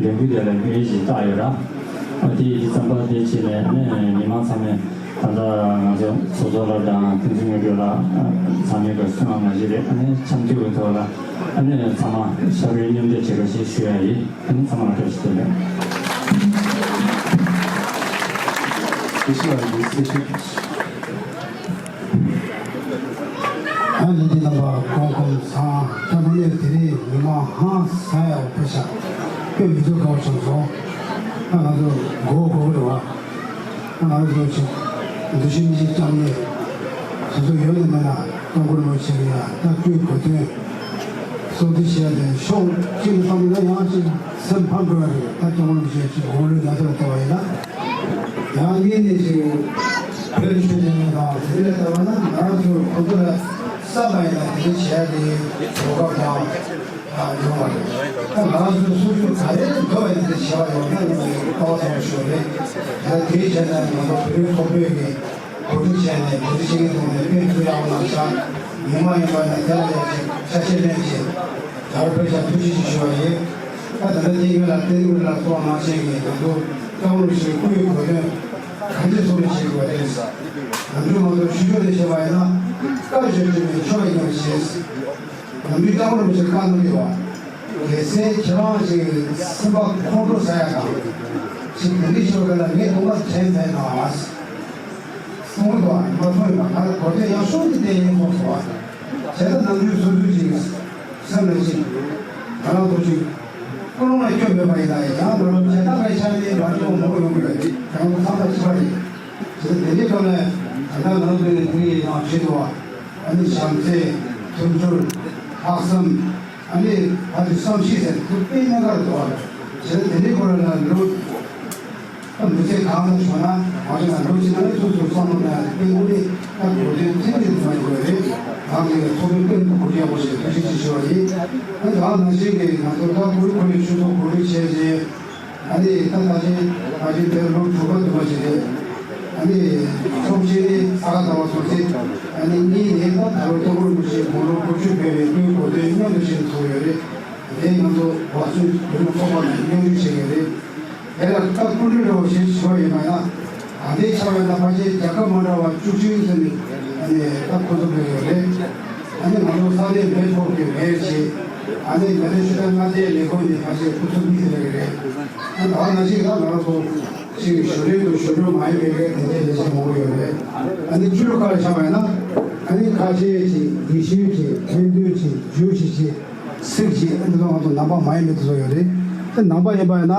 འགུལ་དེ་ལ་མི་ཞིག་བཏགས་ཡོད་ར། ཨ་དེ་ཡི་བསམ་པ་དེ་བྱས་ནས་ནས་མི་མང་ཚང་མས་ད་ལྟ་ང་ཚོ་ཚོགས་གཙོ་ལགས་དང་བསྟན་འཛིན་དངོས་གྲུབ་ལགས་ཚང་མས་ག་སུ་མ་མ་ཞིག་རེད། ཨ་ནི་འཆམ་མཐུན་གི་ཐོག་ལ་ཨ་ནི་ཚང་མ་ཞབས་བྲོའི་མཉམ་འདེགས་བྱེད་རོགས་ཞེས་ཞུ་ཡ་ཡིན། ཨ་ནི་ཚང་མ་ལ་བཀྲ་ཤིས་བདེ་ལེགས། ཨ་ནི་འདི་རྣམ་པ་ཀོང་ཀོང་ཚང་ད་མ་ནས་དེ་རིང་ཉི་མ་ཧང་སང་ཡག་པོ་ཤག་དཔེ་མི་ཚོ་དགའ་བོ་བྱུང་སོང་། ཨ་ང་ཚོ་མགོ་སྒུར་གི་རེད་བ། ཨ་ང་ཚོ་ཅིག་འདུ་ཤེས་གཉིས་བཅངས་ནས་སོ་སོ་ཡོད་ནས་མེད་ན་ཀོང་ཀོང་རིན་པོ་ཆེ་ལ་ཡ་ད་སྐུའི་གོ་སྟོན། སོ་བདེ་བྱས་ཏེ་ཕྱོགས་གཅིག་ནས་བསམ་ན་ཡང་ཅིག་སེམས་ཕམ་འགྲོ་བ་རེད། ད་སྐྱབས་མགོན་རིན་པོ་ཆེ་ཅིག་འོང་ལུས་ན་ཚོད་ལ་བལྟས་པ་ཡིན་ན། ཡང་གཉིས་ནས་ཅིག་བོད་ཆོས་ལྡན་དང་དེ་འདྲ་ལྟ་བ་ན་ང་རང་ཚོ་ཁོ་ཚོ་ལ་བསམ་པ་ཡིན་ན་དེ་འདྲ་བྱས་ཏེ་གོ་སྐབས་ཀྱང་ཡོང་བ་རེད། ད་ང་རང་ཚོའི་སྲོག་ཤིང་ག་རེ་འདོད་པ་ཡིན་དེ་བྱས་པ་ཡོང་ན་ཡིན་པའི་སྤོབས་པ་ཚ་པོ་ཞིག་རེད། ད་དེའི་ཆ་ནས་ང་ཚོ་བོད་རིགས་ཚོགས་པའི་གི་གོ་སྒྲིག་བྱས་ནས་གོ་སྒྲིག་བྱེད་མཁན་ཚོ་ནས་ཕན་ཐོགས་ཡག་པོ་གནང་ཤག་ཉི་མ་ཡིན་པ་ནས་དེ་ལ་ཡ་ཅིག་ཆ་ཤས་ལེན་ཅིག་ཡར་ཕེབས་ཤག་ཐུགས་རྗེ་ཆེ་ཞུ་བ་ཡིན། ད་ད་ལྟ་དེ་ཡོད་ལ་བསྟན་འཛིན་ལགས་སོགས་ནང་བཞིན་གྱི་ང་ཚོ་སྐྱབས་མགོན་རིན་པོ་ཆེའི་སྐུའི་གོ་སྟོན་ག་འདྲས་སོང་ནས་བྱེད་དགོས་པ་རེད། ང་ཚོས་ང་ཚོ་ཞུ་རྒྱུ་ལས་བྱེད་པ་ཡིན་ན་བཀའ་བརྒྱུད་འབྲི་བའི་ཆོས་ཡིན་པར་བྱེད། ནམ་རྒྱུན་སྐྱབས་མགོན་རིན་པོ་ཆེ་བཀའ་གནང་གི་ཡོད་པ། ལེ་ཚན་ཁྱེད་རང་ཞིག་སེམས་པ་ཁོང་ཁྲོ་ཟ་ཡ་དང་། ཞིག་དེ་འདྲའི་ཞིག་ག་ལ་ངས་སྡུག་བསྔལ་དྲན་མེད་ན་ཨ། གསུང་གི་འདུག་ཨ། མ་གསུང་ཡོད་པ་ང་གོ་ཐོས་ཡང་ཤོག་འདི་བསྟན་ཡིན་གསུངས་སོང་ཨ། བྱས་ཙང་ནམ་རྒྱུན་སོ་སོའི་ཅིག་སེམས་ལ་ཅིག་ང་རང་ཚོ་ཅིག་ཀུན་སློང་ལ་སྐྱོན་མེད་པ་ཡིན་ན་ཡང་ང་རང་བྱས་ཙང་ངའི་ཆ་ནས་མ་འགྲིག་པ་མང་པོ་ཡོང་གི་རེད། ང་རང་ཚོ་བསམ་པ་གཅིག་པ་རེད། བྱས་ཙང་དེ་འདྲའི་སྐབས་ལ་ད་ལྟ་ང་ཚོ་ནས་དེ་ཡི་ནང་བྲིས་འདུག་ཨ། ཨ་ནི་བྱམས་བརྩེ། མཐུན་སྒྲིལ། ལྷག་བསམ། ཨ་ནི་ད་ཅིག་བསམ་ཤེས་ཟེར་དུ་དཔེ་གནད་འགག་རེད་འདུག་ཨ། བྱས་ཙང་དེ་འདྲའི་སྐོར་ལ་ལོ། ད་མི་ཚེ་གང་ལ་བྱུང་ན་མ་བྱུང་ན་ལོ་གཅིག་ནང་ལ་སོ་སོའི་བསམ་བློ་དང་དཔེ་དངོས་གནས་ད་གོ་དོན་ཚན་རིག་ཏུ་མ་ཡོང་དགོས་རེད། ད་ནི་ཚོགས་མི་སྤེལ་དུ་གོ་རྒྱ་བོ་ཞེས་ཐུགས་རྗེ་ཆེ་ཞུ་བ་ཡིན། ཨ་ནི་ད་ནང་བཞིན་གྱི་ང་ཚོ་ད་གུ་རུ་གོ་ལའི་ཆོས་ཚོགས་གོ་སྒྲིག་བྱས་རྗེས། ཨ་ནི་ད་ད་ཅི་ད་ཅི་དེར་ལོ་དྲུག་པ་འདུག་པ་ཞིག་རེད། ཨ་ནི་ཚོགས་ཆེན་ནི་ས་ག་ཟླ་བ་སོ་སྲིད། ཨ་ནི་གཉིས་ནས་ད་ད་ལོ་ཏོག་གུ་རིན་པོ་ཆེ་དགུང་ལོ་དགུ་བཅུ་ཕེབས་པའི་སྐུའི་གོ་སྟོན་མཉམ་དུ་བཞིན་ཚོགས་ཡོད་རེད། དེ་ང་ཚོ་བ་སུ་བོད་མི་ཚོགས་པ་ནས་མཉམ་ཞུགས་བྱེད་ཀྱི་རེད། དེ་ལ་ད་སྐུ་མགྲོན་འདྲ་བོ་ཞིག་ཞུ་བ་ཡིན་པ་ན། ཨ་ནི་ཆ་བའི་ན་ཕལ་ཆེར་རྒྱལ་ཁབ་མ་འདྲ་བ་བཅུ་བཅུའི་ཚན་ནས་ཨ་ནི་ད་ཁོ་ཚོ་ཕེབས་ཡོད་རེད། ཨ་ནི་ང་ཚོ་ས་གནས་མེ་ཐོག་གི་མེར་བྱེད། ཨ་ནི་མེ་ཐོག་ཤུ་ཏ་མངའ་སྡེའི་ལས་ཁུངས་ནས་ཕལ་ཆེར་སྐུ་ཚབ་གཉིས་ཕེབས་ཀྱི་རེད། ཨ་ད་ནང་བཞིན་ད་ང་རང་ཚོ་ཞིག་ཞུ་རེས་དུ་ཞུ་འགྲོ་མ་ཡིན་པའི་གལ་ཏེ་དེ་ལས་བྱེད་མང་པོ་ཡོད་རེད། ཨ་ནི་ཆོས་ལུགས་ཁག་ལ་ཆ་བ་ཡིན་ན། ཨ་ནི་ཁ་ཆེ་ཅིག་ཡེ་ཤུ་ཅིག་ཧིན་དུ་ཅིག་ཇུ་ཞིག་ཅིག་སིག་ཅིག་ཨ་ནི་ང་ཚོ་ནང་པ་མ་ཡིན་པའི་དེ་ཚོ་ཡོད་རེད། ཨ་ནི་ནང་པ་ཡིན་པ་ཡིན་ན།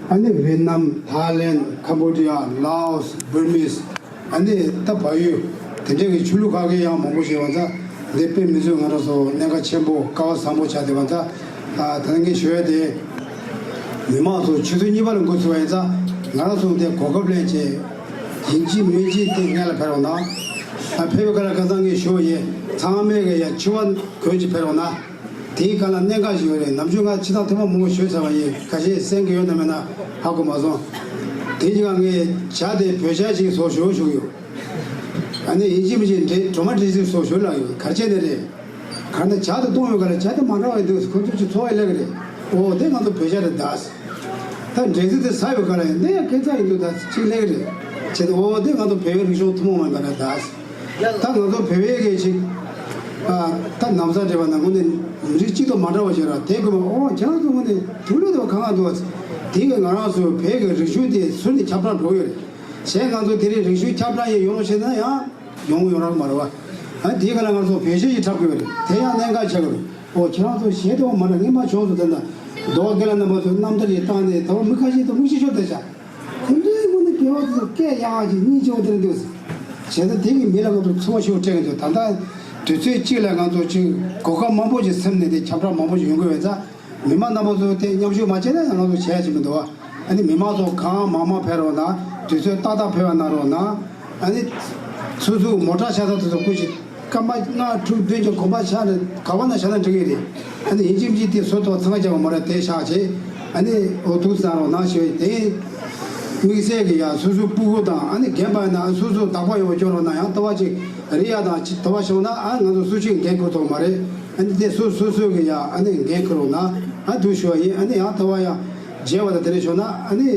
ཨ་ནི་ཝེ་ནམ། ཐའི་ལེན། ཁམ་བོ་ཌི་ཡ། ལའོ་སི། བུར་མིས། ཨ་ནི་ད་བལ་ཡུལ། དེ་འདྲའི་གི་ཆོས་ལུགས་ཁག་གི་ཡང་མང་པོ་ཞིག་ཡོད་ཙང་། འདི་དཔེ་མི་སྲིད་ང་རང་ཚོ་གནད་འགག་ཆེན་པོ་སྐལ་བ་བཟང་པོ་ཆགས་བསྡད་པ་ཙང་། ཨ་ད་ནང་གི་ཞུ་ཡ་དེ། མི་མང་ཚོ་ཆུ་ཚོད་གཉིས་པ་ལ་འགོ་ཚུགས་པ་ཡིན་ཙང་། ང་རང་ཚོ་དེ་གོ་སྐབས་ལེན་བྱས། ཡིན་གཅིག་མིན་གཅིག་དེ་སྔན་ལ་ཕེབས་རོགས་གནང་། ཨ་ཕེབས་པའི་སྐབས་ལ་ཁ་སང་ངས་ཞུ་བ་ཡིན། ཚང་མས་གི་ཡ་འཆི་བ་གོས་ཀྱི་ཕེབས་རོགས་གནང་། དེའི་སྒང་ལ་གནད་འགག་ཞིག་ཡོད་རེད། ནམ་རྒྱུན་ང་ཕྱི་ཐག་ཐེངས་མ་མང་པོ་ཞུས་ཚར་བ་ཡིན། ཁ་ཤས་གསན་གི་ཡོད་ན་མེད་ན་ཧ་གོ་མ་སོང་། དེ་གཅིག་ག་ངས་ཇ་དེ་བོད་ཇ་ཞིག་བཟོ་ཞུ་ཞུ་གི་ཡོད། ཨ་ནི་ཡིན་གཅིག་མིན་གཅིག་འདྲེ་གྲོ་མ་འདྲེ་ཞིག་བཟོ་ཞུ་ལབ་ཡོད། ག་རེ་བྱས་ནས་རེད། ག་ན་ཇ་དེ་བཏུང་ཡོད་ག་ལ་ཇ་དེ་མ་འདྲ་བ་ཡིན་འདུག་ཁོ་ཚོ་ཅིག་འཚོ་བ་ལས་གི་རེད། ཨོ་དེ་ང་ཚོ་བོད་ཇ་རེད་ད། ད་འདྲེ་ཞིག་དེ་ཟ་ཡོད་ག་ལ་ཡིན་དེ་ཡང་ཁྱད་མཚར་ཡིན་འདུག་ད་ཅིག་ལས་གི་རེད། བྱས་ཏེ་ཨོ་དེ་ང་ཚོ་བོད་པའི་རིག་གཞུང་ཐུན་མོང་མ་ཡིན་པ་རེད་ད། ད་ང་ཚོ་བོད་པའི་གི་ཅིག་ཨ་ད་ནམ་བཟའ་འདྲེས་པ་ན་དངོས་གནས་མི་རིགས་གཅིག་ཏུ་མ་འདྲ་བ་ཞིག་ར་དེ་དགོས་མ། ཨོ་ཁྱེད་རང་ཚོ་དངོས་གནས་ཐུགས་ལོས་དེ་བ་གང་ག་འདུག་བ། དེ་གི་ང་རང་ཚོ་བོད་ཀྱི་རིག་གཞུང་དེ་ཚུར་ནས་ཁྱབ་བསྒྲགས་འགྲོ་གི་ཡོད་རེད། གཞན་ང་ཚོ་དེ་རིང་རིག་གཞུང་ཁྱབ་བསྒྲགས་ཡས་ཡོང་རོགས་བྱས་ན་ཡང་ཡོང་ཡོང་རག་མ་རེད་བ། ཨ་དེ་ག་ལ་ང་ཚོ་བོད་གཞས་ཡིས་འཁྲབ་དགོས་རེད། དེ་ཡང་གནད་འགག་ཆགས་ཀྱི་རེད། ཨོ་ཁྱེད་རང་ཚོ་གཞས་དེ་བ་མ་རེད། ངས་མ་བྱུང་སོང་། དེ་འདྲ་རྡོ་རྒན་ལགས་རྣམ་པ་ཚོས་རྣམ་ཐར་ཡིས་བཏང་ནས་ད་བ་མི་ཁ་ཤས་དང་མིག་ཤེལ་ཤོར་བསྡད་ཤག་དེ་འདྲའི་དངོས་གནས་དགེ་བ་དེ་ཚོ་སྐད་ཡག་ཅིག་སྙིང་རྗེ་བོ་དེ་འདྲ་འདུག་བྱས་ཙང་དེ་གི་མི་ལ་ང་ཚོ་ཚོར་བ་ཤུགས་སྤྲད་ཀྱི་འདུག་ད་ལྟ་དུས་ཚོད་གཅིག་ལ་ང་ཚོ་ཅིག་གོ་སྐབས་མང་པོ་ཞིག་སེམས་ནས་དེ་ཁྱབ་བསྒྲགས་མང་པོ་ཞིག་ཡོང་གི་ཡོད་ཙང་། མི་མང་རྣམ་པ་ཚོ་དེ་མཉམ་ཞུགས་མ་བྱས་ན་ང་ཚོ་བྱས་ཡ་ཅིག་མི་འདུག་ཨ་ནི་མི་མང་ཚོ་གང་མང་མང་ཕེབས་རོགས་གནང་། དུས་ཚོད་ཏག་ཏག་ཕེབས་པ་གནང་རོགས་གནང་། ཨ་ནི་སོ་སོའི་མོ་ཊ་ཤ་སྟག་དེ་ཚོ་སྐུ་ཞིག་སྐར་མ་ལྔ་དྲུག་བདུན་གྱི་གོམ་པ་བཞག་ནས་ག་བ་ན་བཞག་ན་འགྲིག་གི་རེད། ཨ་ནི་ཡིན་གཅིག་མིན་གཅིག་དེ་སོ་ཐོག་ཚང་རྒྱ་བ་མོ་ར་དེ་བཞག་བྱས། ཨ་ནི་འོ་ཐུགས་བསམ་རོགས་གནང་ཞེས་དེ། དམིགས་བསལ་གྱི་ཡང་སོ་སོའི་སྤུ་གུ་དང་ཨ་ནི་རྒན་པ་ཡིན་ན་སོ་སོ་བདག་པ་ཡོད་པ་སྐྱོན་རོགས་གནང་། ཡང་ལྟ་བ་ཅིག་རེ་ཡ་དང་ཅིག་ལྟ་བ་བྱུང་ན་ཨ་ང་ཚོ་སུ་གཅིག་འགན་འཁུར་ཐུབ་མ་རེད། ཨ་ནི་དེ་སོ་སོ་སོ་གི་ཡ་ཨ་ནི་འགན་འཁུར་རོགས་གནང་། ཨ་འདུག་ཞུ་བ་ཡིན། ཨ་ནི་ཡང་ལྟ་བ་ཡང་མཇལ་བ་དང་དེ་འདྲ་བྱུང་ན་ཨ་ནི་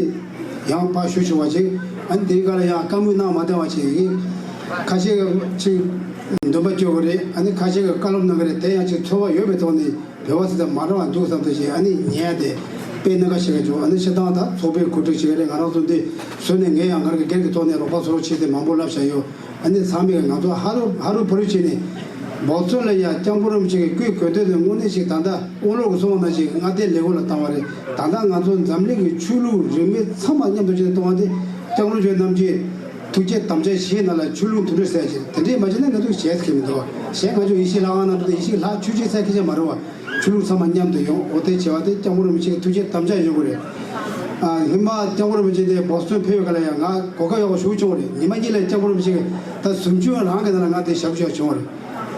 ཡང་ཕར་ཞུ་ཆོག་པ་ཅིག་ཨ་ནི་དེའི་སྒང་ལ་ཡང་བཀའ་མོལ་གནང་མ་བསྡད་པ་ཅིག་ཡིན། ཁ་ཤས་ཅིག་འདོན་པ་སྐྱོ་གི་རེད། ཨ་ནི་ཁ་ཤས་ཀྱིས་བཀའ་སློབ་གནང་གི་རེད། དེ་ཡང་ཅིག་ཚོར་བ་ཡོད་པའི་ཐོག་ནས་བོད་པ་ཚོ་དང་མ་འདྲ་བ་འདུག་བསམ་ཚུལ་ཞིག་ཨ་ནི་ཉན་ཏེ་དཔེ་གནད་འགག་ཆེ་གི་བྱུང་། ཨ་ནི་སྤྱིར་བཏང་ད་ཚོགས་པའི་གོ་སྒྲིག་བྱེད་ཀྱི་རེད། ང་རང་ཚོ་འདི་བཟོས་ནས་ངས་ཡང་ང་རང་གི་སྒེར་གྱི་ཐོག་ནས་རོགས་པ་ཚོར་བྱས་ཏེ་མང་པོ་ལབ་བཞག་ཡོད། ཨ་ནི་ཚང་མས་ང་ཚོ་ཧ་རུ་ཧ་རུ་བ་རུ་བྱས་ནས་འབོག་ཚོད་ལ་ཡ་སྐྱབས་མགོན་རིན་པོ་ཆེ་གི་སྐུའི་གོ་སྟོན་དེ་དངོས་གནས་ཤིག་ད་ལྟ་དབུ་ལོག་གི་སོང་བ་ནང་བཞིན་མངའ་སྡེའི་ལས་ཁུངས་ལ་བཏང་བ་རེད། ད་ལྟ་ང་ཚོ་འཛམ་གླིང་གི་ཆོས་ལུགས་རིས་མེད་ཚང་མ་མཉམ་དུ་བྱས་ནས་གཏོང་བ་དེ་སྐྱབས་མགོན་རིན་པོ་ཆེ་རྣམ་དབྱེ་ཐུགས་བསྐྱེད་དམ་བཅའ་བཞེས་ན་ལ་ཆོས་ལུགས་མཐུན་སྒྲིལ་ཟེར་ཅིག་དེ་འདྲས་མ་བྱས་ན་ང་ཚོ་བྱས་ཐུབ་ཀྱི་མི་འདུག་གཞན་ང་ཚོ་ཡེ་ཤེས་ལྷ་ཁང་ནང་དུ་ཡེ་ཤེས་ལྷ་ཆོས་བྱེད་ས་སྐད་ཆ་མ་རེད་བ། ཆོས་ལུགས་ཚང་མ་མཉམ་དུ་ཡོང་། འོ་དེ་བྱས་པ་དེ་སྐྱབས་མགོན་རིན་པོ་ཆེ་གི་ཐུགས་བསྐྱེད་དམ་བཅའ་ཡོད་དགོས་རེད། ཨ་སྔོན་མ་སྐྱབས་མགོན་རིན་པོ་ཆེ་དེ་འབོག་སོན་ཕེབས་ཡོད་ག་ལ་ཡང་ང་གོ་སྐབས་ཡག་པོ་ཞེ་པོ་བྱུང་བ་རེད། ཉི་མ་གཉིས་ལ་སྐྱབས་མགོན་རིན་པོ་ཆེ་གི་ད་གཟིམ་ཆུང་རང་གི་ནང་ལ་ང་དེ་ཞབས་ཞུ་བྱུང་བ་རེད།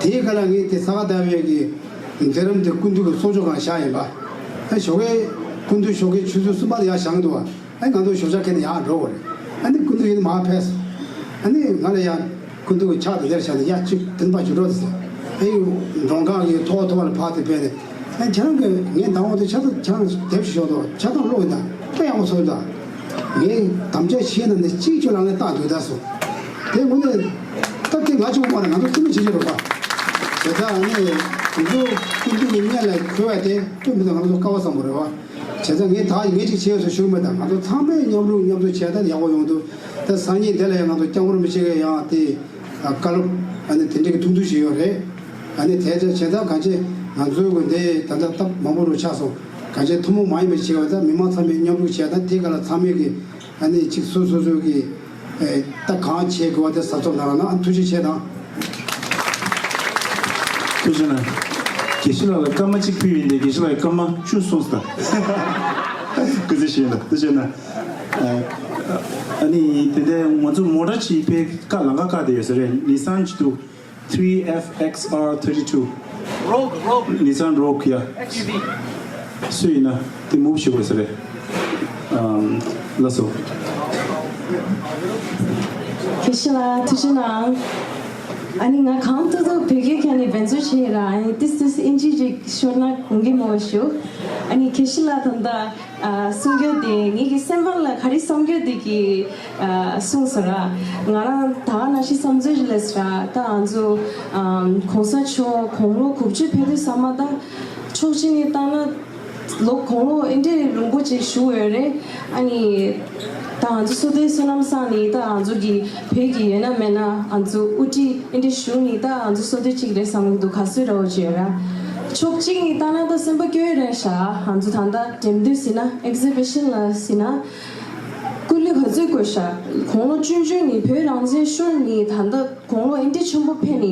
དེའི་ག་ལ་ངས་དེ་ས་ག་ཟླ་བའི་གི་མཛད་རིམ་དེ་སྐུ་མདུན་གྱི་གསོལ་ལྕོག་སྒང་བཞག་ཡིན་པ། ཨ་ཞོགས་ཀའི་སྐུ་མདུན་ཞོགས་ཀའི་ཆུ་ཚོད་གསུམ་པ་དེ་ཡར་བཞེངས་འདུག་བ། ཨ་ང་ཚོ་ཞོགས་ཇ་ཁྱེར་ནས་ཡར་འགྲོ་བ་རེད། ཨ་ནི་སྐུ་མདུན་ཡིན་མར་ཕེབས། ཨ་ནི་ང་ལ་ཡར་སྐུ་མདུན་གྱི་ཕྱག་དེ་དེར་བཞག་ནས་ཡར་གཅིག་བདུན་པ་བརྒྱུད་འགྲོ་ཟེར། ཨ་ཡུ་མགྲོན་ཁང་གི་ཐོག་ཐོག་ལ་ཕར་དེ་ཕེབས་ནས། ཨ་ཁྱེད་རང་གི་ངས་མདང་དགོང་དེ་ཕྱག་ཐོག་ཁྱེད་རང་དེབ་ཞིག་ཤོག་དོ་ཕྱག་ཐོག་ཀློག་ཡིན་ད་དཔེ་ཡག་པོ་ཚོར་ད། ངས་དམ་བཅའ་བཞེས་ན་ནི་གཅིག་ཆོད་ལག་ལེན་བསྟར་འདུག་ད་སོ། དེ་དངོས་གནས་སྟབས་བདེ་ང་ཆུང་མ་རེད། ང་ཚོ་ཐུ་མི་བྱེད་ཀྱི་རེད་པ། དེ་ལྟར་ཨ་ནི་ང་ཚོ་སྐུ་མདུན་གྱི་སྙན་ལ་གོ་བ་དེ་དཔེ་མི་སྲིད་ང་ཚོ་སྐལ་བ་བཟང་པོ་རེད་པ། བྱས་ཙང་ངས་ད་ངས་ཅིག་བྱས་སོ་ཞུ་མེད་ད། ང་ཚོ་ཚང་མས་མཉམ་རུབ་མཉམ་དུ་བྱས་ད་ཡག་པོ་ཡོང་འདུག་ད་སང་ཉིན་དེ་ལ་ཡང་ང་ཚོ་སྐྱབས་མགོན་རིན་པོ་ཆེ་གི་ཡང་དེ་བཀའ་སློབ་ཨ་ནི་དེ་འདྲའི་གི་ཐུགས་འདུན་ཞིག་ཡོད་རེད། ཨ་ནི་དེ་ཚོ་བྱས་ད་གང་ཅི་ང་ཚོའི་གི་འདི་ད་ལྟ་སྟབས་མང་པོ་རུ་ཆགས་སོང་། གང་ཅི་ཐུན་མོང་མ་ཡིན་པའི་བྱས་པ་ད་མི་མང་ཚང་མས་མཉམ་རུབ་བྱས་ད་དེ་ག་ལ་ཚང་མས་གི་ཨ་ནི་ཅིག་སོ་སོ་སོ་གི་ཨེ་ད་གང་བྱེད་དགོས་པ་དེ་གཟབ་གཟབ་གནང་རོགས་གནང་། ཐུགས་རྗེ་ཆེ་གནང་། ཐུགས་རྗེ་གནང་། དགེ་བཤེས་ལགས་ལ་སྐར་མ་གཅིག་ཕུལ་ཡིན་ཏེ་དགེ་བཤེས་ལགས་ཀྱི་སྐར་མ་བཅུ་སོང་ཟེར། སྐུ་ཚེ་ཞིག་ལ་ཐུགས་རྗེ་གནང་། ཨ་ནི་དེ་འདྲའི་ང་ཚོ་མོ་ཊ་ཅིག་ཕེབས་ཀ་ལམ་ཁ་བཀག་བསྡད་ཡོད་ས་རེད། ནི་སན་ཅིག་འདུག three F X R thirty-two. Rogue, Rogue. Nissan Rogue, yeah. X U V. སུ་ཡིན་ན་དེ་མུབ་བྱེད་དགོས་ས་རེད། ཨམ། ལགས་སོ། དགེ་བཤེས་ལགས་ཐུགས་རྗེ་གནང་། ཨ་ནི་ང་གང་ཐུབ་ཐུབ་བོད་སྐད་ཁ་ནས་འབད་རྩོལ་བྱས་ར། ཨ་ནི་ཏིས་ཏིས་ཨིན་ཇི་ཅིག་ཤོར་ན་དགོངས་འགལ་མེད་པ་ཞུ། ཨ་ནི་དགེ་བཤེས་ལགས་ད་ལྟ་ཨ་གསུང་རྒྱུ་དེ་ངེད་ཀྱི་སེམས་པ་ལ་ག་རེ་བསམ་རྒྱུ་དེ་གི་ཨ་གསུངས་སོང་ར། ང་རང་ད་ག་ནང་བཞིན་བསམ་ཚུལ་ཞིག་སླེབས་སོང་ར། ད་ང་ཚོ་ཨ་གོང་ས་མཆོག་དགུང་ལོ་དགུ་བཅུ་ཕེབས་དུས་ཙམ་པ། ད་ཕྱོགས་གཅིག་ནས་བལྟས་ན་ལོ་དགུང་ལོ་ཨེ་འདྲའི་རིང་པོ་ཅིག་བཞུགས་ཡོད་རེད། ཨ་ནི་ད་ང་ཚོ་བསོད་བདེ་བསོད་ནམས་བསགས་ནས། ད་ང་ཚོ་གི་བོད་ཀྱི་ཡོད་ན་མེད་ན་ང་ཚོ་དབུ་ཁྲིད་ཨེ་འདྲ་བཞུགས་ནས། ད་ང་ཚོ་བསོད་བདེ་ཅིག་རེད་བསམ་གྱི་འདུག་ག་ཚོད་འདྲ་བོ་ཅིག་ཡོད་ར། ཕྱོགས་གཅིག་ནས་བལྟས་ན་ད་སེམས་པ་སྐྱོ་ཡོད་རེད་ཤག་ང་ཚོ་ད་ལྟ་འགྲེམས་སྟོན་ཟེར་ན། ཨེག་ཛི་བི་ཤན་ལ་ཟེར་ན། སྐུ་ལུས་ག་ཚོད་དགོས་ཤག་དགུང་ལོ་ཆུང་ཆུང་ནས་བོད་རང་བཙན་ཤོར་ནས་ད་ལྟ་དགུང་ལོ་ཨེ་འདྲ་ཆེན་པོ་ཕེབས་ནས་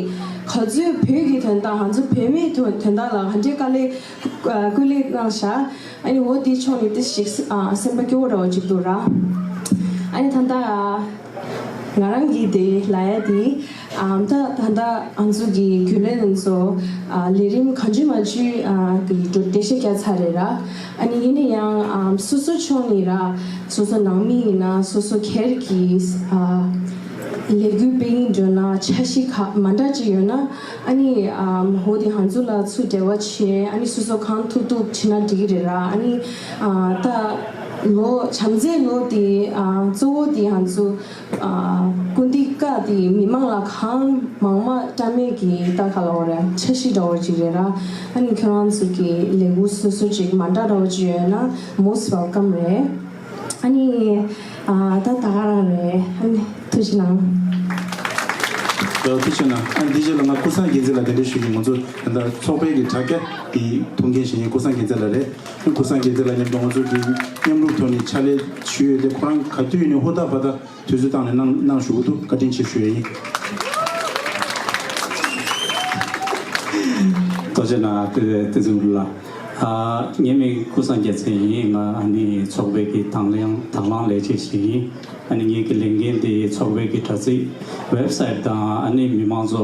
ག་ཚོད་བོད་ཀྱི་དོན་དག་ང་ཚོ་བོད་མིའི་དོན་དོན་དག་ལ་ག་འདྲའི་དཀའ་ལས་ཨ་སྐུ་ལས་བླངས་ཤག་ཨ་ནི་འོ་དེའི་ཕྱོགས་ནས་ཏིས་ཅིག་ཨ་སེམས་པ་སྐྱོ་བོ་འདྲ་བོ་ཅིག་འདུག་ར། ཨ་ནི་ད་ལྟ་ང་རང་གིས་དེ་ལབ་ཡ་དེ་ཨ་ད་ད་ལྟ་ང་ཚོ་གི་རྒྱུན་ལས་ཚོ་ཨ་ལས་རིམ་གང་བྱུང་མང་བྱུང་ཨ་གི་འགྲོ་འགྲེལ་བཤད་རྒྱག་ཚར་རེད་ར། ཨ་ནི་ཡིན་ན་ཡང་ཨ་སོ་སོ་ཕྱོགས་ནས་ར། སོ་སོ་ནང་མི་ཡིན་ན་སོ་སོ་སྒེར་གྱི་ཨ་ལས་འགུལ་སྤེལ་གྱིན་འགྲོ་ན་འཆར་གཞི་ཁག་མ་འདྲ་ཅིག་ཡོད་ན། ཨ་ནི་ཨམ་འོ་དེ་ང་ཚོ་ལ་ཚུར་འབྲེལ་བ་བྱེད། ཨ་ནི་སོ་སོ་གང་ཐུབ་ཐུབ་བྱེད་ན་འགྲིག་གི་རེད་ར། ཨ་ནི་ཨ་ད་ལོ་བྱམས་བརྩེའི་ལོ་དེ་ཨ་གཙོ་བོ་དེ་ང་ཚོ་ཨ་སྐུལ་འདེད་བཀའ་དེ་མི་མང་ལ་གང་མང་མང་སྤྲད་མེད་ཀྱི་ད་ག་ལབ་དགོས་རེད། འཆར་གཞི་འདྲ་བོ་ཅིག་རེད་ར། ཨ་ནི་ཁྱོད་རང་ཚོ་གི་ལས་འགུལ་སོ་སོ་ཅིག་མ་འདྲ་འདྲ་བོ་ཅིག་ཡོད་ན་most welcome རེད། ཨ་ནི་ཨ་ད་ད་ག་རང་རེད། ཨ་ནི་ཐུགས་རྗེ་གནང་། ལགས་ཐུགས་རྗེ་གནང་། ཨ་ནི་འདི་རྗེས་ལ་ང་ཀུན་བཟང་རྒྱལ་མཚན་ལ་གདན་འདྲེན་ཞུ་རྒྱུ། ང་ཚོ་ད་ལྟ་ཚོགས་པའི་གི་དྲ་རྒྱ་གི་ཐུགས་འགན་བཞེས་མཁན་ཀུན་བཟང་རྒྱལ་མཚན་ལགས་རེད། ཨ་ནི་ཀུན་བཟང་རྒྱལ་མཚན་ལགས་མཉམ་དུ་ང་ཚོ་གི་མཉམ་རུབ་ཐོག་ནས་ཕྱག་ལས་ཞུས་ཡོད་དེ། ཁོ་རང་ག་དུས་ཡིན་ནའི་ཧུར་ཐག་འབད་ཐག་དུས་ཚོད་བཏང་ནས་གནང་གནང་བཞུགས་ཀྱི་འདུག་བཀའ་དྲིན་ཆེ་ཞུ་ཡ་ཡིན། ཐུགས་རྗེ་གནང་། དེ་དེ་ཚོ་ལ། ཨ་ངའི་མིང་ཀུན་བཟང་རྒྱལ་མཚན་ཡིན། ང་ཨ་ནི་ཚོགས་པའི་གི་དང་བླངས་དང་བླངས་ལས་བྱེད་ཞིག་ཡིན། ཨ་ནི་ངའི་གི་ལས་འགན་དེ་ཚོགས་པའི་གི་དྲ་ཚིགས་ཝེབ་སའིཊ་དང་། ཨ་ནི་མི་མང་ཚོ་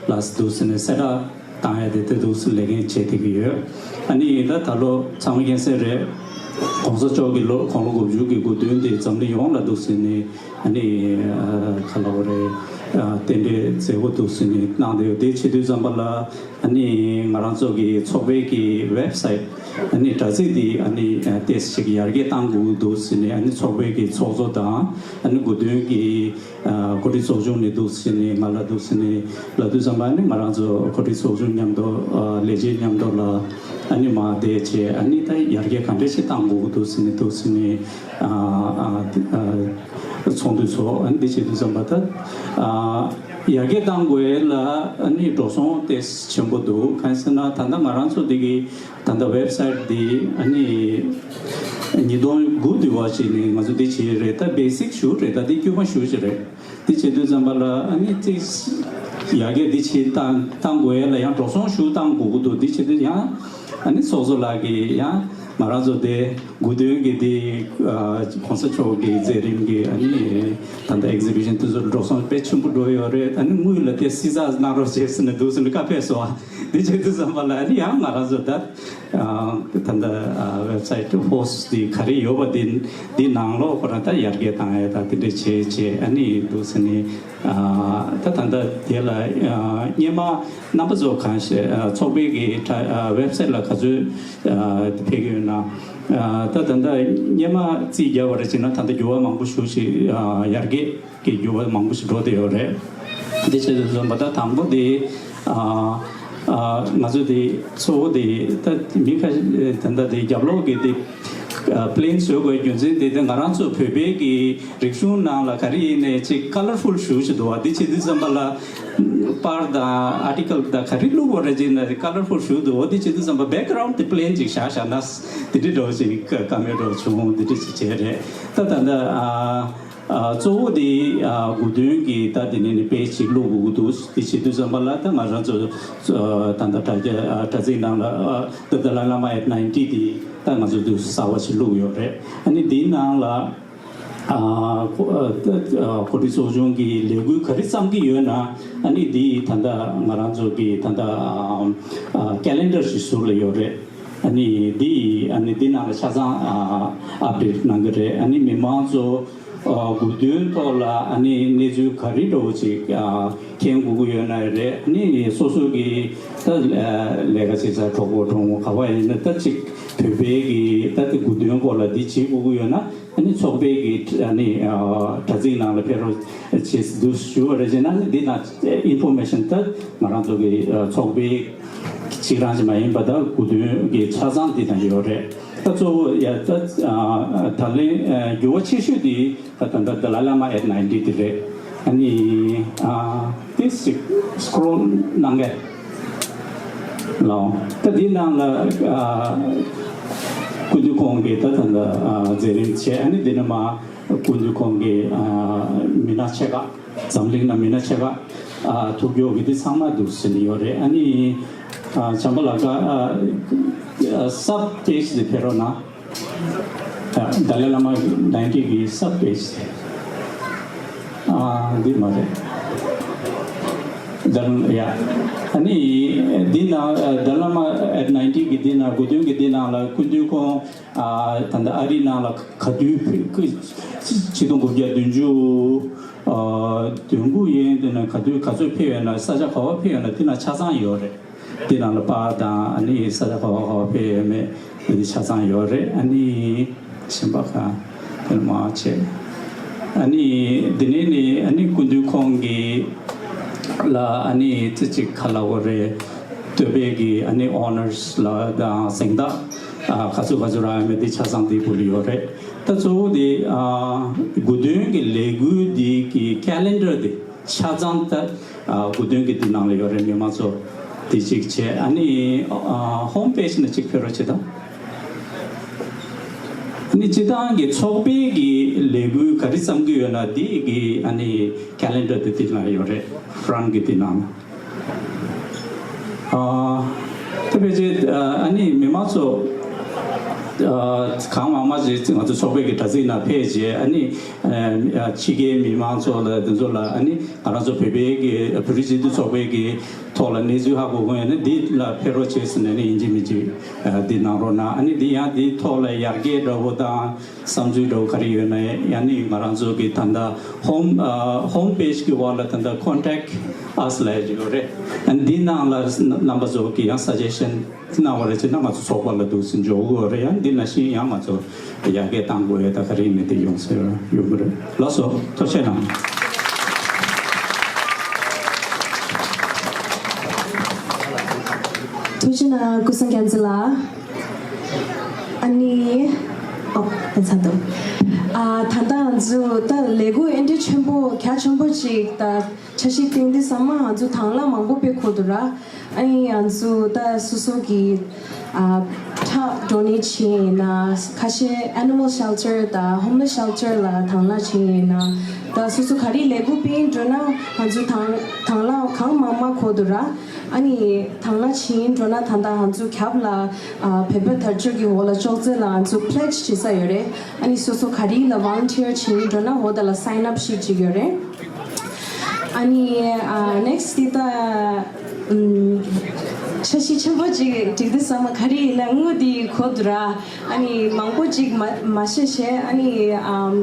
ལ་འདུག་སེ་ནས་གསལ་བསྒྲགས་བཏང་ཡ་དེ་དེ་འདུག་སེ་ལས་འགན་བྱེད་བསྡད་ཀྱི་ཡོད། ཨ་ནི་ད་ད་ལོ་ཚང་མ་མཁྱེན་གསལ་རེད། གོང་ས་མཆོག་གི་ལོ་དགུང་ལོ་དགུ་བཅུ་གི་དགུང་སྟོན་དེ་འཛམ་གླིང་ཡོངས་ལ་འདུག་སེ་ནས་ཨ་ནི་ཨ་ག་ལབ་དགོས་རེད། ཨ་རྟེན་འབྲེལ་མཛད་སྒོ་འདུག་སེ་ནས་གནང་བསྡད་ཡོད། དེ་བྱེད་དུས་ཙམ་པ་ལ་ཨ་ནི་ང་རང་ཚོ་གི་ཚོགས་པའི་གི་ཝེབ་སའིཊ་ཨ་ནི་དྲ་ཚིགས་འདི་ཨ་ནི་ཨ་ཏོག་ཙམ་ཅིག་ཡར་རྒྱས་གཏང་དགོས་འདུག་ཟེར་ནས། ཨ་ནི་ཚོགས་པའི་གི་ཚོགས་གཙོ་དང་ཨ་ནི་དགུང་སྟོན་གྱི་ཨ་གོ་སྒྲིག་ཚོགས་ཆུང་ནས་འདུག་ཟེར་ནས་ང་ལ་འདུག་ཟེར་ནས་ལབ་དུས་ཙམ་པ། ཨ་ནི་ང་རང་ཚོ་གོ་སྒྲིག་ཚོགས་ཆུང་མཉམ་དུ་ཨ་ལས་བྱེད་མཉམ་དུ་ལ་ཨ་ནི་མར་བསྡད་བྱས། ཨ་ནི་ད་ཡར་རྒྱས་ག་འདྲ་ཞིག་གཏང་དགོས་འདུག་ཟེར་ནས་འདུག་ཟེར་ནས་ཨ་ཨ་ཨ་ཚོགས་འདུ་ཚོགས། ཨ་ནི་འདི་བྱེད་དུས་ཙམ་པ་ད་ཨ་ཡར་རྒྱས་གཏང་དགོས་ལ་ཨ་ནི་འགྲོ་སོང་ཏོག་ཙམ་ཆེན་པོ་འདུག་གང་ཡིན་ཟེར་ན་ད་ལྟ་ང་རང་ཚོ་འདི་གི་ད་ལྟ་ཝེབ་སའིཊ་འདི་ཨ་ནི་ཉིས་སྟོང་དགུ་དུས་བ་ཞིག་ནས་ང་ཚོ་འདི་བྱས་རེད། ད་བེ་སིག་ཞུ་རེད། ད་འདི་དཀྱུས་མ་ཞུ་ཞིག་རེད། འདི་བྱེད་དུས་ཙམ་པ་ལ་ཨ་ནི་ཅིག་ཡར་རྒྱས་འདི་བྱེད་བཏང་བཏང་དགོས་ཡ་ལ་ཡང་འགྲོ་སོང་ཞུ་བཏང་དགོས་ཀྱི་འདུག་འདི་བྱེད་དུས་ཡང་ཨ་ནི་ཚོགས་གཙོ་ལགས་ཀྱིས་ཡང་ང་རང་ཚོ་དེ་དགུང་སྟོན་གྱི་འདི་ཨ་གོང་ས་མཆོག་གི་མཛད་རིམ་གྱི་ཨ་ནི་ད་ལྟ་ཨེག་ཛི་བི་ཤན་དེ་ཚོར་འགྲོ་སོང་དཔེ་ཆེན་པོ་འགྲོ་ཡོད་རེད། ཨ་ནི་དངུལ་ལ་དེ་བསྲི་ཚགས་གནང་རོགས་བྱེད་ཟེར་ནས་འདུག་ཟེར་ནས་བཀའ་ཕེབས་སོང་། འདི་བྱེད་དུས་ཙམ་པ་ལ་ཨ་ནི་ཡང་ང་རང་ཚོ་ད་ཨ་ད་ལྟ་ཨ་ཝེབ་སའིཊ་ཧོ་སི་ཊི་འདི་ག་རེ་ཡོད་པ་འདི་འདི་ནང་ལོགས་ཁོ་རང་ད་ཡར་རྒྱས་བཏང་ཡ་ད་དེ་འདྲས་བྱས་བྱས་ཨ་ནི་འདུག་ཟེར་ནས། ཨ་ད་ད་ལྟ་དེ་ལ་ཨ་སྔོན་མ་རྣམ་པ་ཚོ་གང་ཤེས་ཨ་ཚོགས་པའི་གི་ད་ཨ་ཝེབ་སའིཊ་ལ་ག་ཚོད་ཨ་ཕེབས་ཀྱི་ཡོད་ན། ཨ་ད་ད་ལྟ་སྔོན་མ་རྩིས་རྒྱག་པ་རེད་བྱས་ན་ད་ལྟ་འགྱུར་བ་མང་པོ་ཞིག་ཞིག་ཨ་ཡར་རྒྱས་ཀྱི་འགྱུར་བ་མང་པོ་ཞིག་འགྲོ་བསྡད་ཡོད་རེད། འདི་བྱས་དུས་ཙམ་པ་ད་དང་པོ་དེ་ཨ་ཨ་ང་ཚོ་དེ་གཙོ་བོ་དེ་ད་མི་ཁ་ཤས་ད་ལྟ་དེ་རྒྱབ་ལོགས་ཀྱི་དེ་ཨ་པི་ལེན་བཟོ་དགོས་རྒྱུ་མཚན་དེ་དེ་ང་རང་ཚོ་བོད་པའི་གི་རིག་གཞུང་ནང་ལ་ག་རེ་ཡིན་ནའི་ཅིག་ཀ་ལར་ཕུལ་ཞུ་ཞིག་འདུག་བ། འདི་བྱེད་དུས་ཙམ་པ་ལ་པར་དང་ཨར་ཊི་ཀལ་དང་ག་རེ་བླུགས་པ་རེད་ཅེ་ན་ཀ་ལར་ཕུལ་ཞུ་འདུག་བ། འདི་བྱེད་དུས་ཙམ་པ་བེག་གྷ་རའུན་ཌི་དེ་པི་ལེན་ཅིག་བཞག་བཞག་ན་དེ་འདྲ་འདྲ་བོ་ཅིག་ཀ་མེད་འདྲ་བོ་བྱུང་། འདི་འདྲ་ཅིག་བྱས་རེད། ད་ད་ལྟ་ཨ་ཨ་གཙོ་བོ་དེ་ཨ་དགུང་སྟོན་གྱི་ད་དེ་ནས་ནི་པེ་ཇི་ཅིག་བླུག་དགོས་ཀྱི་འདུག་དེ་བྱེད་དུས་ཙམ་པ་ལ་ད་ང་རང་ཚོ་ཨ་ད་ལྟ་དྲ་རྒྱ་ཨ་དྲ་ཚིགས་ནང་ལ་ཨ་The Dalai Lama at ninety དེ་ད་ང་ཚོ་དུས་གསར་བ་ཞིག་བླུག་ཡོད་རེད། ཨ་ནི་དེའི་ནང་ལ་ ཨ་ཁོ་ཨ་ད་ཨ་གོ་སྒྲིག་ཚོགས་ཆུང་གི་ལས་འགུལ་ག་རེ་བརྩམས་ཀྱི་ཡོད་ན། ཨ་ནི་འདི་ད་ལྟ་ང་རང་ཚོ་གི་ད་ལྟ་ཨ་ཨ་ཀེ་ལེན་ཌར་ཞིག་ཟུར་ལ་ཡོད་རེད། ཨ་ནི་འདི་ཨ་ནི་འདི་ནང་ལ་ཆ་ཚང་ཨ་ཨབ་ཌེཊ་གནང་གི་རེད། ཨ་ནི་མི་མང་ཚོ་ཨ་དགོས་འདུན་ཐོག་ལ་ཨ་ནི་གནས་ཚུལ་ག་རེ་འདྲ་བོ་ཅིག་ཨ་མཁྱེན་དགོས་ཀྱི་ཡོད་ན་རེད། ཨ་ནི་སོ་སོ་གི་ད་ལས་ཀ་བྱེད་ས་གྲོགས་པོ་གྲོགས་མོ་ག་པར་ཡིན་ན་ད་ཅིག་བོད་པའི་གི་ད་དེ་དགོས་འདུན་སྐོར་ལ་འདི་བྱེད་དགོས་ཀྱི་ཡོད་ན། ཨ་ནི་ཚོགས་པའི་གི་ཨ་ནི་ཨ་དྲ་ཚིགས་ནང་ལ་ཕེབས་རོགས་བྱེད་འདུག་ཞུ་བ་རེད། བྱས་ན་ཨ་ནི་འདི་ན་ཨིན་ཕོར་མེ་ཤན་ད་ང་རང་ཚོ་གི་ཨ་ཚོགས་པའི་གཅིག་རང་ཞིག་མ་ཡིན་པ་ད་དགོས་འདུན་གྱི་ཆ་ཚང་འདི་ན་ཡོད་རེད། ད་གཙོ་བོ་ཡ་ད་ཨ་ད་ལན་ཨ་འགྱུར་བ་ཆེ་ཤོས་འདི་ད་ད་ད་ལ་ལ་མ་at ninety དེ་རེད། ཨ་ནི་ཨ་དེ་ཞིག་སྐྲོལ་གནང་གས། ལའོ། ད་འདི་ནང་ལ་ཨ་སྐུ་མདུན་ཁོང་གིས་ད་ད་ལ་ཨ་མཛད་རིམ་བྱས། ཨ་ནི་འདི་ནས་མ་སྐུ་མདུན་ཁོང་གིས་ཨ་མི་སྣ་ཆེ་ཁག་འཛམ་གླིང་ན་མི་སྣ་ཆེ་ཁག་ཨ་ཐུག་ཡོད་གི་འདི་ཚང་མ་འདུག་ཟེར་ནས་ཡོད་རེད། ཨ་ནི་ཨ་བྱམས་པ་ལགས་ཀ་ཨ་ཨ་སབ་པེ་ཇི་དེ་ཕེབས་རོགས་གནང་། ད་ལ་ལ་མ་ནའིན་ཊི་གི་སབ་པེ་ཇི། ཨ་འདི་མ་རེད། ད་ཡ། ཨ་ནི་འདི་ན་ད་ལ་མ་ཨེཊ་ནའིན་ཊི་གི་འདི་ན་དགོས་འདུན་གི་འདི་ནང་ལ་སྐུ་མདུན་ཁོང་ཨ་ད་ལྟ་ཨ་རི་ནང་ལ་ག་དུས་ཕེབས་ཆིག་སྟོང་དགུ་བརྒྱ་བདུན་ཅུ་ཨ་བདུན་དགུ་ཡན་དེ་ན་ག་དུས་ག་ཚོད་ཕེབས་ཡོད་ན། ས་ཆ་ག་བ་ཕེབས་ཡོད་ན་དེ་ན་ཆ་ཚང་ཡོད་རེད། དེ་ནང་ལ་པར་དང་ཨ་ནི་ས་ཆ་ག་བ་ག་བ་ཕེབས་ཡོད་མེད་དེ་ཆ་ཚང་ཡོད་རེད། ཨ་ནི་གཞན་པ་གང་དེ་ནི་མ་བྱས། ཨ་ནི་དེ་ནས་ནི་ཨ་ནི་སྐུ་མདུན་ཁོང་གི་ལ་ཨ་ནི་ཙི་ཅིག་ག་ལ་བོ་རེད། བསྟོད་པའི་གི་ཨ་ནི་ཨོ་ནར་སི་ལ་དང་གཟེངས་རྟགས་ཨ་ག་ཚོད་ག་ཚོད་རག་ཡོད་མེད་དེ་ཆ་ཚང་དེ་བུ་ལ་ཡོད་རེད། ད་གཙོ་བོ་དེ་ཨ་དགོས་འདུན་གི་ལས་འགུལ་དེ་གི་ཀེ་ལེན་ཌར་དེ་ཆ་ཚང་ད་ཨ་དགོས་འདུན་གྱི་འདི་ནང་ལ་ཡོད་རེད། མི་མང་ཚོ་དེ་གཅིག་བྱས། ཨ་ནི་ཨ་ཧོམ་པེ་ཇི་ནང་གཅིག་ཕེབས་རོགས་བྱེད་དང་། ཨ་ནི་སྤྱི་བཏང་གི་ཚོགས་པའི་གི་ལས་འགུལ་ག་རེ་བརྩམས་ཀྱི་ཡོད་ན་དེ་གི་ཨ་ནི་ཀེ་ལེན་ཌར་དེ་དེ་ནང་ཡོད་རེད། ཕ་རན་ཊི་གི་དེ་ནང་། ཨ་ད་ཕལ་ཆེར་ཨ་ནི་མི་མང་ཚོ་ཨ་གང་མང་མང་ཞིག་ང་ཚོ་ཚོགས་པའི་གི་དྲ་ཚིགས་ནང་ཕེབས་རྗེས་ཨ་ནི་ཨ་ཕྱི་རྒྱལ་མི་མང་ཚོ་ལ་དེ་ཚོ་ལ་ཨ་ནི་ང་རང་ཚོ་བོད་པའི་གི་བོད་རིགས་སྤྱི་མཐུན་ཚོགས་པའི་གི་ཐོག་ལ་གནས་ཚུལ་ཧ་གོ་དགོས་ཡོད་ན་འདི་ལ་ཕེབས་རོགས་བྱེད་ཟེར་ནས་ནི་ཡིན་གཅིག་མིན་གཅིག་ཨ་འདི་གནང་རོགས་གནང་། ཨ་ནི་འདི་ཡང་འདི་ཐོག་ལ་ཡར་རྒྱས་འདྲ་བོ་དང་བསམ་ཚུལ་འདྲ་བོ་ག་རེ་ཡོད་ན་ཡང་ནི་ང་རང་ཚོ་གི་ད་ལྟ་ཧོམ་ཨ་ཧོམ་པེ་ཇི་གི་འོག་ལ་ད་ལྟ་Contact Us ལབ་ཡག་ཅིག་ཡོད་རེད། ཨ་ནི་འདི་ནང་ལ་རྣམ་པ་ཚོ་གི་ཡང་སཱ་ཇེ་ཤན་གནང་བ་རེད་བྱས་ན་ང་ཚོ་ཚོགས་པ་ལ་འདུག་སེ་འཇོག་དགོས་རེད། ཡང་འདི་ནང་བཞིན་ཡང་ང་ཚོ་ཡར་རྒྱས་གཏང་དགོས་ཡ་ད་ག་རེ་ཡིན་མིན་དེ་ཡོང་སྲོལ་ཡོད་མ་རེད། ལགས་སོ། ཐུགས་རྗེ་གནང་། ཐུགས་རྗེ་གནང་། ཀུན་བཟང་རྒྱལ་མཚན་ལགས། ཨ་ནི། ཨོ། ཡིན་ཚར་འདུག་ཨ་ད་ལྟ་ང་ཚོ་ད་ལས་འགུལ་ཨེ་འདྲ་ཆེན་པོ་གལ་ཆེན་པོ་ཅིག་ད་འཆར་གཞི་བཏིང་དུས་ཙམ་མ་ང་ཚོ་དང་བླངས་མང་པོ་སྤེལ་དགོས་འདུག་ར། ཨ་ནི་ང་ཚོ་ད་སོ་སོ་གི་ཨ་ཁྲག་ཌོ་ནེཊ་བྱེད་ཡིན་ན། ཁ་ཤས་Animal Shelter དང་Homeless Shelter ལ་དང་བླངས་བྱེད་ཡིན་ན། ད་སོ་སོ་ག་རེ་ལས་འགུལ་སྤེལ་འགྲོ་ན་ང་ཚོ་དང་དང་བླངས་གང་མང་མང་དགོས་འདུག་ར། ཨ་ནི་དང་བླངས་བྱེད་འགྲོ་ན་ད་ལྟ་ང་ཚོ་རྒྱབ་ལ་ཨ་བོད་པ་དར་ལྕོག་གི་འོག་ལ་ཅོག་ཙེ་ལ་ང་ཚོ་pledge བྱེད་ས་ཡོད་རེད། ཨ་ནི་སོ་སོ་ག་རེ་ལ་volunteer བྱེད་འགྲོ་ན་འོ་ད་ལ་sign up sheet ཅིག་ཡོད་རེད། ཨ་ནི་ཨ་next དེ་ད་ཨམ་འཆར་གཞི་ཆེན་པོ་ཅིག་སྒྲིག་དུས་ཙམ་མ་ག་རེ་ཡིན་ན་དངུལ་དེ་དགོས་འདུག་ར། ཨ་ནི་མང་པོ་ཅིག་མ་མ་བཤད་བྱས། ཨ་ནི་ཨམ་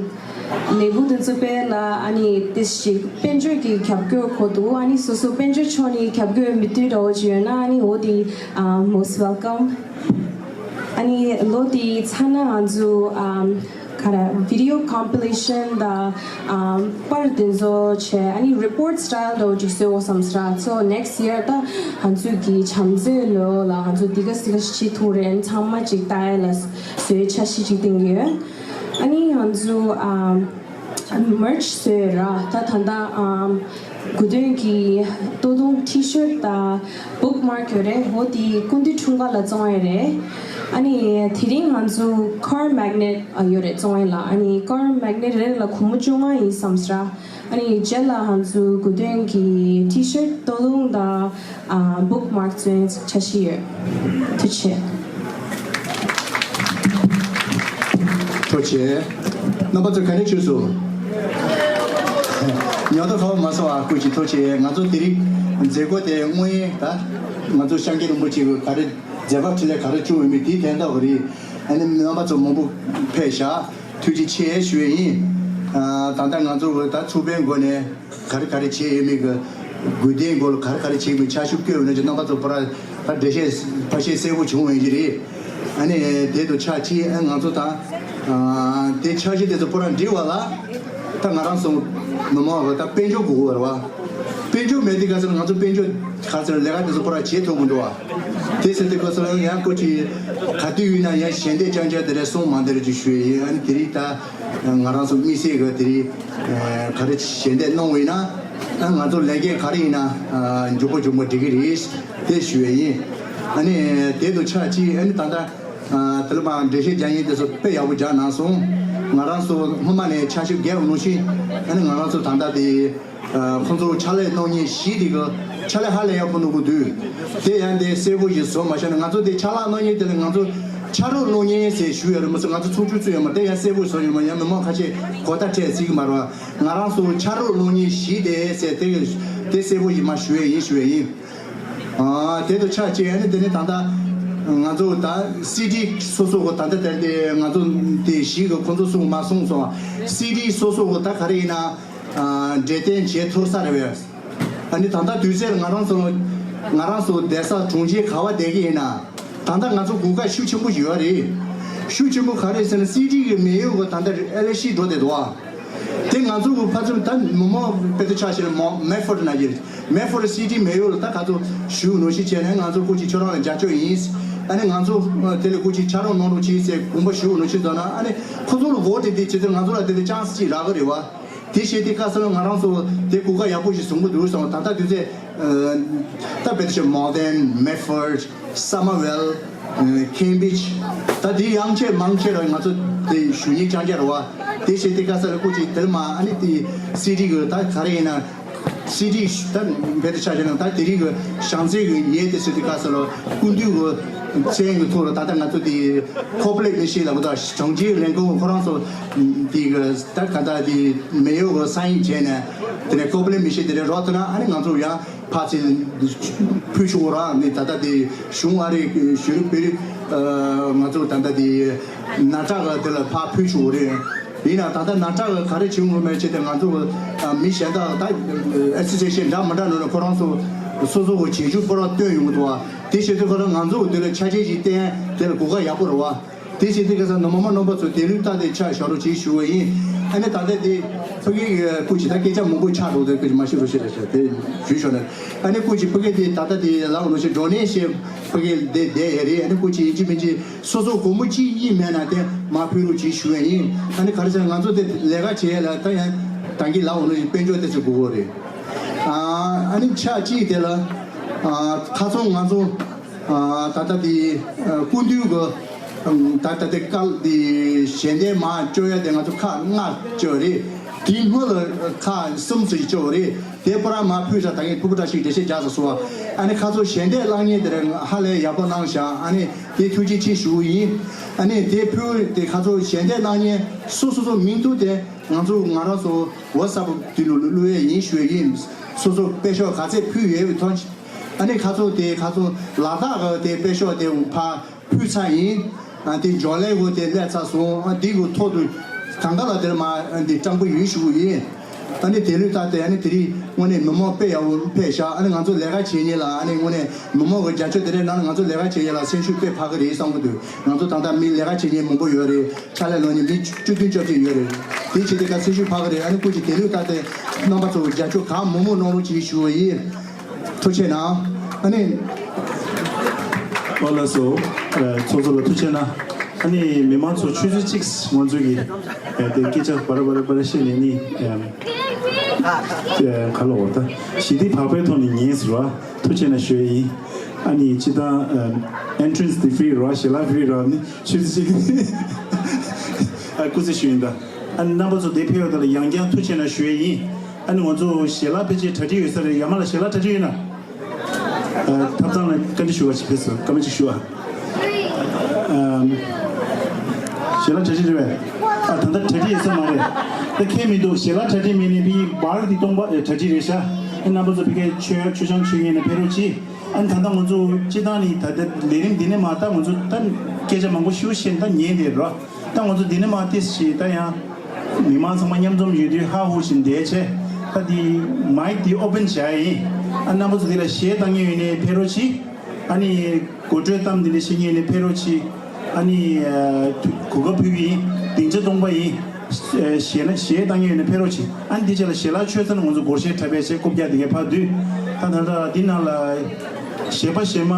ལས་འགུལ་དེ་ཚོ་སྤེལ་ལ་ཨ་ནི་དེ་ཞིག་དཔལ་འབྱོར་གྱི་རྒྱབ་སྐྱོར་དགོས་འདུག་ཨ་ནི་སོ་སོ་དཔལ་འབྱོར་ཕྱོགས་ནས་རྒྱབ་སྐྱོར་མི་འདུག་འདྲ་བོ་ཅིག་ཡོད་ན་ཨ་ནི་འོ་དེ་ཨ་most welcome། ཨ་ནི་ལོ་དེའི་ཚ་ན་ང་ཚོ་ཨམ་ག་རེ་video compilation དང་ཨམ་པར་དེ་ཚོ་བྱས། ཨ་ནི་report style འདྲ་བོ་ཅིག་བཟོས་འོ་བསམ་སོང་ར། so next year ད་ང་ཚོ་གི་བྱམས་བརྩེའི་ལོ་ལ་ང་ཚོ་འདི་ག་འདི་ག་བྱེད་ཐུབ་རེད། ཚང་མ་ཅིག་ལྟ་ཡ་ལ་བཟོས་འཆར་གཞི་ཅིག་བཏིང་གི་ཡོད། ཨ་ནི་ང་ཚོ་ཨམ་merch བཟོས་ར། ད་ད་ལྟ་ཨམ་དགོས་འདུན་གྱི་སྟོད་ཐུང་T-shirt དང་bookmark ཡོད་རེད། འོ་དེ་སྐུ་མདུན་འཁྲུངས་སྐར་ལ་བཙོང་ཡ་རེད། ཨ་ནི་དེ་རིང་ང་ཚོ་car magnet ཡོད་རེད་བཙོང་ཡ་ལ། ཨ་ནི་car magnet རེ་ལ་སྒོར་མོ་བཅོ་ལྔ་ཡིན་བསམ་སོང་ར། ཨ་ནི་རྗེས་ལ་ང་ཚོ་དགོས་འདུན་གྱི་T-shirt སྟོད་ཐུང་དང་ཨ་bookmark བཙོང་འཆར་གཞི་ཡོད། ཐུགས་རྗེ་ཆེ། ཐུགས་རྗེ་ཆེ། རྣམ་པ་ཚོ་ག་འདྲ་བྱུང་སོང་། ཉོ་ཐོ་ཁ་བ་མ་སོང་བ། སྐུ་མཁྱེན་ཐུགས་རྗེ་ཆེ། ང་ཚོ་དེ་རིང་མཛད་སྒོ་དེ་དངོས་ཡིན་ད། ང་ཚོ་སྐྱབས་མགོན་རིན་པོ་ཆེ་གི་ག་རེ་མཛད་པ་འཕྲིན་ལས་ག་རེ་བྱུང་ཡོད་མེད་དེའི་དོན་དག་རེད། ཨ་ནི་རྣམ་པ་ཚོ་མང་པོ་ཕེབས་ཤག་ཐུགས་རྗེ་ཆེ་ཞུ་ཡས་ཡིན། ཨ། ད་ལྟ་ང་ཚོ་གི་ད་ཚོགས་པའི་སྒོ་ནས་ག་རེ་ག་རེ་བྱས་ཡོད་མེད་གི་དགོས་དོན་སྐོར་ལ་ག་རེ་ག་རེ་བྱས་ཡོད་མེད་ཆ་ཞིབ་བཀོད་ཡོད་ན་ཅིག་རྣམ་པ་ཚོ་པར་ད་འགྲེལ་བཤད་ཕལ་ཆེར་གསལ་པོ་བྱུང་བ་ཡིན་གྱི་རེད། ཨ་ནི་དེ་དང་ཆབས་ཅིག་ཨ་ང་ཚོ་ད་ཨ་དེ་འཆར་གཞི་དེ་ཚོ་པུ་ར་འགྲིག་པ་ལ་ད་ང་རང་ཚོ་མི་མང་གི་ད་དཔལ་འབྱོར་དགོས་པ་རེད་བ། དཔལ་འབྱོར་མེད་དུས་ག་ཚོད་ང་ཚོ་དཔལ་འབྱོར་ག་ཚོད་ལས་ཀ་དེ་ཚོ་པུ་ར་བྱེད་ཐུབ་མི་འདུག་བ། དེ་ཟེར་དུས་ག་ཚོད་ཡང་སྐུ་མཁྱེན་ག་དུས་ཡིན་ན་ཡང་ཞལ་འདེབས་རྐྱང་རྐྱང་དེ་འདྲ་གསུང་མ་འདི་རེད་ཅེས་ཞུ་ཡས་ཡིན། ཨ་ནི་དེ་རིང་ད་ང་རང་ཚོ་དམིགས་བསལ་གི་དེ་རིང་ག་རེ་ཞལ་འདེབས་གནང་བ་ཡིན་ན་ང་ཚོ་ལས་འགན་ག་རེ་ཡིན་ན་མགྱོགས་པོ་མགྱོགས་པོ་འགྲིག་གི་རེད་དེ་ཞུ་ཡས་ཡིན། ཨ་ནི་དེ་དང་ཆབས་ཅིག་ཨ་ནི་ད་ལྟ་དེ་ལ་མ་འགྲེལ་བཤད་རྒྱག་མཁན་དེ་ཚོ་དཔེ་ཡག་པོ་རྒྱག་གནང་སོང་། ང་རང་ཚོ་སྔོན་མ་ནས་ཆ་ཞིབ་རྒྱག་ཡོང་ནང་བཞིན་ཨ་ནི་ང་རང་ཚོ་ད་ལྟ་དེ། ཁོང་ཚོ་ཕྱག་ལས་གནང་མཁན་བཞི་དེ་གི་ཕྱག་ལས་ཧ་ལས་ཡག་པོ་གནང་གི་འདུག་དེ་ཡང་དེ་གསལ་པོ་ཞིག་བཟོ་མ་བྱས་ན་ང་ཚོ་དེ་ཕྱག་ལས་གནང་མཁན་དེ་ལ་ང་ཚོ་ཕྱག་རོགས་གནང་མཁན་ཟེར་ཞུ་ཡ་རེད་མ་གཏོགས་ང་ཚོ་ཚོགས་ཆུང་བཙུགས་ཡོད་མ་རེད། དེ་ཡང་གསལ་པོ་བཟོ་ཡོད་མ་ཡང་མི་མང་ཁ་ཤས་གོ་བརྡ་སྤྲད་ཟིག་མ་རེད་བ། ང་རང་ཚོ་ཕྱག་རོགས་གནང་མཁན་བཞི་དེ་ཟེར་དེ་དེ་གསལ་པོ་ཞིག་མ་ཞུ་ཡ་ཡིན་ཞུ་ཡ་ཡིན། ཨ་དེ་དང་ཆབས་ཅིག་ཨ་ནི་དེ་ནས་ད་ལྟ་ང་ཚོ་ད་སི་ཊི་སོ་སོ་གི་ད་ལྟ་དེ་དེ་ང་ཚོ་དེ་བཞི་གི་ཁོང་ཚོ་གསུང་མ་གསུང་སོང་བ། སི་ཊི་སོ་སོ་གི་ད་ག་རེ་ཡིན་ན། འབྲས་ལྡན་བྱེད་ཐུབ་ས་རེད་བས། ཨ་ནི་ད་ལྟ་དུས་ཚོད་ང་རང་ཚོ་ང་རང་ཚོ་བསྡད་ས་གྲོང་ཁྱེར་ག་བ་བསྡད་ཀྱི་ཡིན་ན། ད་ལྟ་ང་ཚོ་གོ་སྐབས་ཤུགས་ཆེན་པོ་ཡོད་རེད། ཤུགས་ཆེན་པོ་ག་རེ་ཟེར་ན་སི་ཊི་གི་མེ་ཡོར་གི་ད་ལྟ་ཨེ་ལེག་ཤན་འགྲོ་བསྡད་འདུག་ཨ། དེ་ང་ཚོ་གི་ཕ་ཚོ་ད་མི་མང་དཔེ་དེ་ཆ་བཞག་ན་མོ་མེ་ཕོར་ན་ཡིན། མེ་ཕོར་སི་ཊི་མེ་ཡོར་ལ་ད་ག་ཚོད་ཞུ་ནོ་ཤི་བྱས་ནས་ང་ཚོ་སྐུ་མཁྱེན་ཁྱོད་རང་ལ་རྒྱབ་སྐྱོར་ཡིན། ཨ་ནི་ང་ཚོ་དེ་ལ་སྐུ་མཁྱེན་ཕྱག་རོགས་གནང་རོགས་བྱེད་ཟེར་དགོངས་པ་ཞུ་ནོ་ཤི་ཟེར་ན་ཨ་ནི་ཁོ་ཚོ་ལ་འོ་དེ་དེ་བྱེད་དུས་ང་ཚོ་ལ་དེ་དེ་ཆན་སི་ཅིག་རག་གི་རེད་བ། དེ་བྱས་དུས་སྐབས་སུ་ང་རང་ཚོ་དེ་གོ་སྐབས་ཡག་པོ་ཞིག་བཟུང་གི་འདུག་བསམ། ད་ལྟ་དུས་ཚོད་ད་དཔེ་ཆ་མོ་ལྡན་མེ་ཕོར་སམ་མར་ཝེལ་ཁེམ་བྷི་རིཇ་ད་དེ་ཡང་ཆེ་མང་ཆེ་ར་ང་ཚོ་དེ་ཞུ་ཉེས་རྐྱང་རྐྱང་རེད་བ། དེ་བྱས་དུས་སྐབས་སུ་ལ་སྐུ་མཁྱེན་དེར་མ་ཨ་ནི་དེ་སི་ཊི་གི་ད་ག་རེ་ཡིན་ན། སི་ཊི་ད་བེད་ཆ་བཞག་ན་ད་དེ་རིང་གི་བྱང་རྩེ་གི་ཡས་དེ་སི་ཊི་ག་ས་ལ་སྐུ་མདུན་གི་མཚན་གི་ཐོག་ལ་ད་ལྟ་ང་ཚོ་དེ་ཁོ་པ་ལེ་མི་ཤེས་ལ་གོ་ད་གྲོང་ཁྱེར་ལས་ཁུངས་ཁོ་རང་ཚོ་དེ་གི་ད་ག་ད་དེ་མེ་ཡོར་གི་སའིན་བྱས་ནས་དེ་ནས་ཁོ་པ་ལེ་མི་ཤེས་དེ་རེད་རོགས་ཐུབ་ན་ཨ་ནི་ང་ཚོ་ཡང་ཕར་ཚུར་ཕུལ་ཆོག་ར་ནི་ད་ལྟ་དེ་གཞུང་ཨ་རི་གཞུང་བོད་རིགས་ང་ཚོ་ད་ལྟ་དེ་ན་ཊ་ག་དེ་ལ་ཕར་ཕུལ་ཆོག་རེད། ཡིན་ན་ད་ལྟ་ན་ཊ་ག་ག་རེ་བྱུང་ཡོད་མེད་ཆེད་དུ་ང་ཚོ་མི་གཞན་དག་ད་ཨེ་སོ་སི་ཨེ་ཤན་འདྲ་མི་འདྲ་ནང་ནས་ཁོ་རང་ཚོ་སོ་སོ་གི་བྱེད་ཤུགས་པོ་ར་བཏོན་ཡོང་གི་འདུག་བ། དེ་བྱེད་དུས་ཁོ་རང་ང་ཚོ་དེ་ལ་ཆ་རྐྱེན་ཞིག་བསྟན་དེ་ལ་གོ་སྐབས་ཡག་པོ་རེད་བ། དེ་བྱེད་དུས་ཁ་སང་ནོར་མ་མ་རྣམ་པ་ཚོ་དེ་ལུགས་ལྟ་དེ་ཆ་བཞག་རོགས་གྱིས་ཞུ་བ་ཡིན། ཨ་ནི་ད་ལྟ་དེ་ཕ་གི་སྐུ་མཁྱེན་ད་སྐད་ཆ་མང་པོ་ཆགས་འགྲོ་དེ་སྐུ་མཁྱེན་མ་ཤི་རོགས་ཤི་རེད་ཤག་དེ་ཞུས་ཞོར་ནས་ཨ་ནི་སྐུ་མཁྱེན་ཕ་གི་དེ་ད་ལྟ་དེ་ལ་འོ་ནོ་ཞིག་འགྲོ་ནས་ཞེས་ཕ་གི་དེ་བསྡད་ཡ་རེད། ཨ་ནི་སྐུ་མཁྱེན་ཡིན་གཅིག་མིན་གཅིག་སོ་སོ་སྒོར་མོ་གཅིག་གཉིས་མེད་ན་དེ་མར་ཕུལ་རོགས་གྱིས་ཞུ་ཡ་ཡིན། ཨ་ནི་ག་རེ་ཟེར་ང་ཚོ་དེ་ལས་ཀ་བྱེད་ཡ་ལ་ད་ཡང་ད་གིན་ལབ་འོང་ནོ་ཞིག་དཔལ་འབྱོར་དེ་ཚོ་དགོས་གོ་རེད། ཨ་ནི་ཆ་གཅིག་དེ་ལ་ཁ་ཚོན་ང་ཚོ་ད་ལྟ་དེ་སྐུ་མདུན་གི་ད་ལྟ་དེ་སྐལ་དེ་ཞལ་འདེབས་མར་བཅོ་ཡ་དེ་ང་ཚོ་ཁག་ལྔ་བཅོ་རེད། དེའི་སྔོན་ལ་ཁག་གསུམ་ཙམ་བཅོ་རེད། དེ་པུ་ར་མར་ཕུལ་ས་ད་གིན་ཕུ་པུ་བཀྲ་ཤིས་འགྲེལ་བཤད་རྒྱག་ས་སོ། ཨ་ནི་ཁ་ཚོ་ཞལ་འདེབས་བླངས་མཁན་དེ་རེད་ཧ་ལས་ཡག་པོ་གནང་བཞག་ཨ་ནི་དེ་ཐུགས་རྗེ་ཆེ་ཞུ་གི་ཡིན། ཨ་ནི་དེ་ཕུལ་དེ་ཁ་ཚོ་ཞལ་འདེབས་གནང་མཁན་སོ་སོ་སོ་མིང་ཐོ་དེ་ང་ཚོ་ང་རང་ཚོ་ཝ་ཊི་སབ་དེ་ལ་བླུག་ཡས་ཡིན་ཞུ་ཡས་ཡིན། སོ་སོ་དཔེ་ཤོག་ག་ཚད་ཕུལ་ཡོད་པའི་ཐོན། ཨ་ནི་ཁ་ཚོ་དེ་ཁ་ཚོ་ལ་དྭགས་གི་དེ་དཔེ་ཤོག་དེ་ཕར་ཕུལ་ཚར་ཡིན། ཨ་དེ་འབྱོར་ལས་གོ་དེ་སླེབས་ཚར་སོང་། ཨ་འདི་གི་ཐོག་ཏུ་གང་ག་ལ་དེར་མ་ཨ་འདི་སྤྲང་པོ་ཡོད་ཞུ་གི་ཡིན། ཨ་ནི་དེ་ལུགས་ལྟར་དེ་ཨ་ནི་དེ་རིང་དངོས་གནས་མི་མང་དཔེ་ཡག་པོ་ཕེབས་ཤག་ཨ་ནི་ང་ཚོ་ལས་ཀ་བྱེད་མཁན་ལ་ཨ་ནི་དངོས་གནས་མི་མང་གི་རྒྱབ་སྐྱོར་དེ་འདྲ་གནང་ན་ང་ཚོ་ལས་ཀ་བྱེད་མཁན་ལ་སེམས་ཤུགས་དཔེ་འཕར་གི་རེད་བསམ་གི་འདུག་ང་ཚོ་ད་ལྟ་མི་ལས་ཀ་བྱེད་མཁན་མང་པོ་ཡོད་རེད། ཕྱག་ལས་གནང་མཁན་མི་བཅུ་བདུན་བཅོ་བརྒྱད་ཡོད་རེད། དེ་བྱེད་དུས་ཀ་སེམས་ཤུགས་འཕར་གི་རེད། ཨ་ནི་སྐུ་མཁྱེན་དེ་ལུགས་ལྟར་དེ་རྣམ་པ་ཚོ་རྒྱབ་སྐྱོར་གང་མང་མང་གནང་རོགས་གྱིས་ཞུ་བ་ཡིན། ཐུགས་རྗེ་གནང་། ཨ་ནི། ཨོ་ལགས་སོ། ཚོགས་གཙོ་ལ་ཐུགས་རྗེ་གནང་། ཨ་ནི་མི་མང་ཚོ་ཆུ་ཚོད་གཅིག་ང་ཚོ་གི་དེ་སྐད་ཆ་བར་བར་བར་བཤད་ནས་ནི་ག་ལ་འོ་ད་ཞི་བདེ་བག་ཕེབས་ཐོག་ནས་ཉན་ཟེར་བ་ཐུགས་རྗེ་གནང་ཞུ་ཡ་ཡིན། ཨ་ནི་སྤྱི་བཏང་entrance དེ་free རེད་བ། ཞལ་ལག་free རེད་བ། ནི་ཆུ་ཚོད་གཅིག་ཨ་སྐུ་ཚེ་ཞུ་ཡིན་ད། ཨ་ནི་རྣམ་པ་ཚོ་དེ་ཕེབས་ཡོད་ད་ལ་ཡང་བསྐྱར་ཐུགས་རྗེ་གནང་ཞུ་ཡ་ཡིན། ཨ་ནི་ང་ཚོ་ཞལ་ལག་ཕལ་ཆེར་གྲ་སྒྲིག་ཡོད་ས་རེད། ཡ་མ་ལ་ཞལ་ལག་གྲ་སྒྲིག་ཡོད་ན། ཨ་ཐབ་ཚང་ལ་བཀའ་འདྲི་ཞུ་བ་ཞིག་ཕེབས་སོང་། སྐར་མ་གཅིག་ཞུ་ཨ། ཨམ། ཞལ་ལག་གྲ་སྒྲིག་རེད་པས། ད་ལྟ་གྲ་སྒྲིག་ཡོད་ས་མ་རེད། ད་ཁྱད་མི་འདུག་ཞལ་ལག་གྲ་སྒྲིག་མེད་ནས་ཕི་བར་དེ་སྟོང་པ་གྲ་སྒྲིག་རེད་ཤག་ཨ་རྣམ་པ་ཚོ་ཕི་ཁའི་ཆོས་ཆོས་ཆང་མཆོད་མཁན་ནས་ཕེབས་རོགས་གྱིས། ཨ་ནི་ད་ལྟ་ང་ཚོ་སྤྱི་བཏང་ནི་ད་ལྟ་ལས་རིམ་འདི་ནས་མ་ད་ང་ཚོ་ད་སྐད་ཆ་མང་པོ་ཞུ་བཞིན་ད་ཉན་བསྡད་རོགས། ད་ང་ཚོ་འདི་ནས་མ་ཏིས་ཞིག་ད་ཡང་མི་མང་ཚང་མ་མཉམ་འཛོམས་ཡོད་དུས་ཧ་ཧུ་བཞིན་བསྡད་བྱས། ད་འདི་མའིག་འདི་ཨོ་པན་བྱས་ཡིན། ཨ་རྣམ་པ་ཚོ་འདི་ལ་གཞས་བཏང་མཁན་ཡོད་ནས་ཕེབས་རོགས་གྱིས། ཨ་ནི་གོ་སྒྲོས་གཏམ་འདི་འདྲ་བཤད་མཁན་ཡོད་ནས་ཕེབས་རོགས་གྱིས། ཨ་ནི་གོ་སྐབས་ཕུལ་གྱི་ཡིན། སྡིངས་ཆ་སྟོང་པ་ཡིན། གཞས་ན་གཞས་བཏང་མཁན་ཡོད་ནས་ཕེབས་རོགས་གྱིས། ཨ་ནི་འདི་རྗེས་ལ་ཞལ་ལག་མཆོད་ས་ན་ང་ཚོ་སྒོར་གཞས་འཁྲབ་པའི་གཞས་རྐུབ་བཀྱག་འདི་གའི་ཕར་བསྡུས། ད་ད་ད་འདི་ནང་ལ་གཞས་པ་གཞས་མ་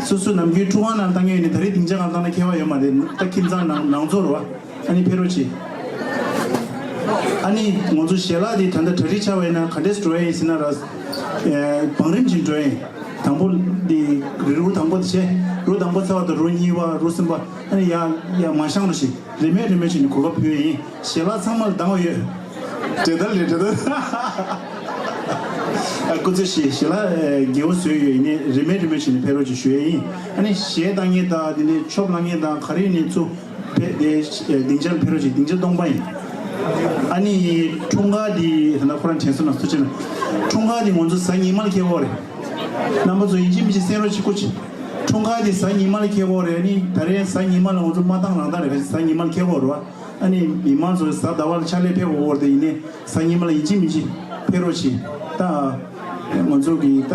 སོ་སོ་ནམ་རྒྱུན་ཁྲུང་ཁང་ནང་བཏང་མཁན་ཡོད་ནས་ད་རེས་སྡིངས་ཆ་ནང་བཏང་ན་ཁྱད་པར་ཡོད་མ་རེད། ད་ཁྱིམ་ཚང་ནང་ནང་ཚོ་རེད་བ། ཨ་ནི་ཕེབས་རོགས་གྱིས། ཨ་ནི་ང་ཚོ་ཞལ་ལག་འདི་ད་ལྟ་གྲ་སྒྲིག་ཆགས་པ་ཡིན་ན་ག་འདྲས་འགྲོ་ཡ་ཡིན་ཟེར་ན་ར། ཨེ་བང་རིམ་བཞིན་འགྲོ་ཡ་ཡིན། དང་པོ་འདི་རི་རུ་དང་པོ་འདི་བྱས། རུ་དང་པོ་ཚར་བ་དང་རུ་གཉིས་པ་རུ་གསུམ་པ་ཨ་ནི་ཡ་ཡ་མ་ཤང་རུ་ཞིག་རེ་མོས་རེ་མོས་བྱས་ནས་གོ་སྐབས་ཕུལ་ཡ་ཡིན། ཞལ་ལག་ཚང་མ་ལ་འདང་བ་ཡོད། འབྲེལ་ཟླ་རེད་འབྲེལ་ཟླ། ཨ་སྐུ་ཚེ་ཞིག་ཞལ་ལག་ཨེ་རྒྱལ་པོ་བཟོས་ཡོད་ཡིན་ནའི་རེ་མོས་རེ་མོས་བྱས་ནས་ཕེབས་རོགས་ཅིག་ཞུ་ཡ་ཡིན། ཨ་ནི་གཞས་བཏང་མཁན་དང་དེ་ནས་ཆོབ་བླངས་མཁན་དང་ག་རེ་ཡིན་ནའི་ཚུར། ཕེ་དེ་སྡིངས་ཆར་ཕེབས་རོགས་གྱིས། སྡིངས་ཆ་སྟོང་པ་ཡིན། ཨ་ནི་འཁྲུངས་སྐར་འདི་ད་ལྟ་ཁོ་རང་དྲན་གསོ་ནང་སུ་བྱས་ན། འཁྲུངས་སྐར་འདི་ང་ཚོ་གཟའ་ཉི་མ་ལ་འཁེལ་གྱི་ཡོད་རེད། རྣམ་པ་ཚོ་ཡིན་གཅིག་མིན་གཅིག་གསན་རོགས་གྱིས་སྐུ་མཁྱེན། འཁྲུངས་སྐར་འདི་གཟའ་ཉི་མ་ལ་འཁེལ་གྱི་ཡོད་རེད། ཨ་ནི་ད་རེས་གཟའ་ཉི་མ་ལ་ང་ཚོ་མ་བཏང་རང་བཏང་རེད། གཟའ་ཉི་མ་ལ་འཁེལ་གྱི་ཡོད་རེད་བ། ཨ་ནི་མི་མང་ཚོ་གཟའ་ཟླ་བ་ལ་ཕྱག་ལས་ཕེབས་དགོས་ཡོད་རེད། དེ་ཡིན་ནའི་གཟའ་ཉི་མ་ལ་ཡིན་གཅིག་མིན་གཅིག་ཕེབས་རོགས་གྱིས། ད་ང་ཚོ་གི་ད་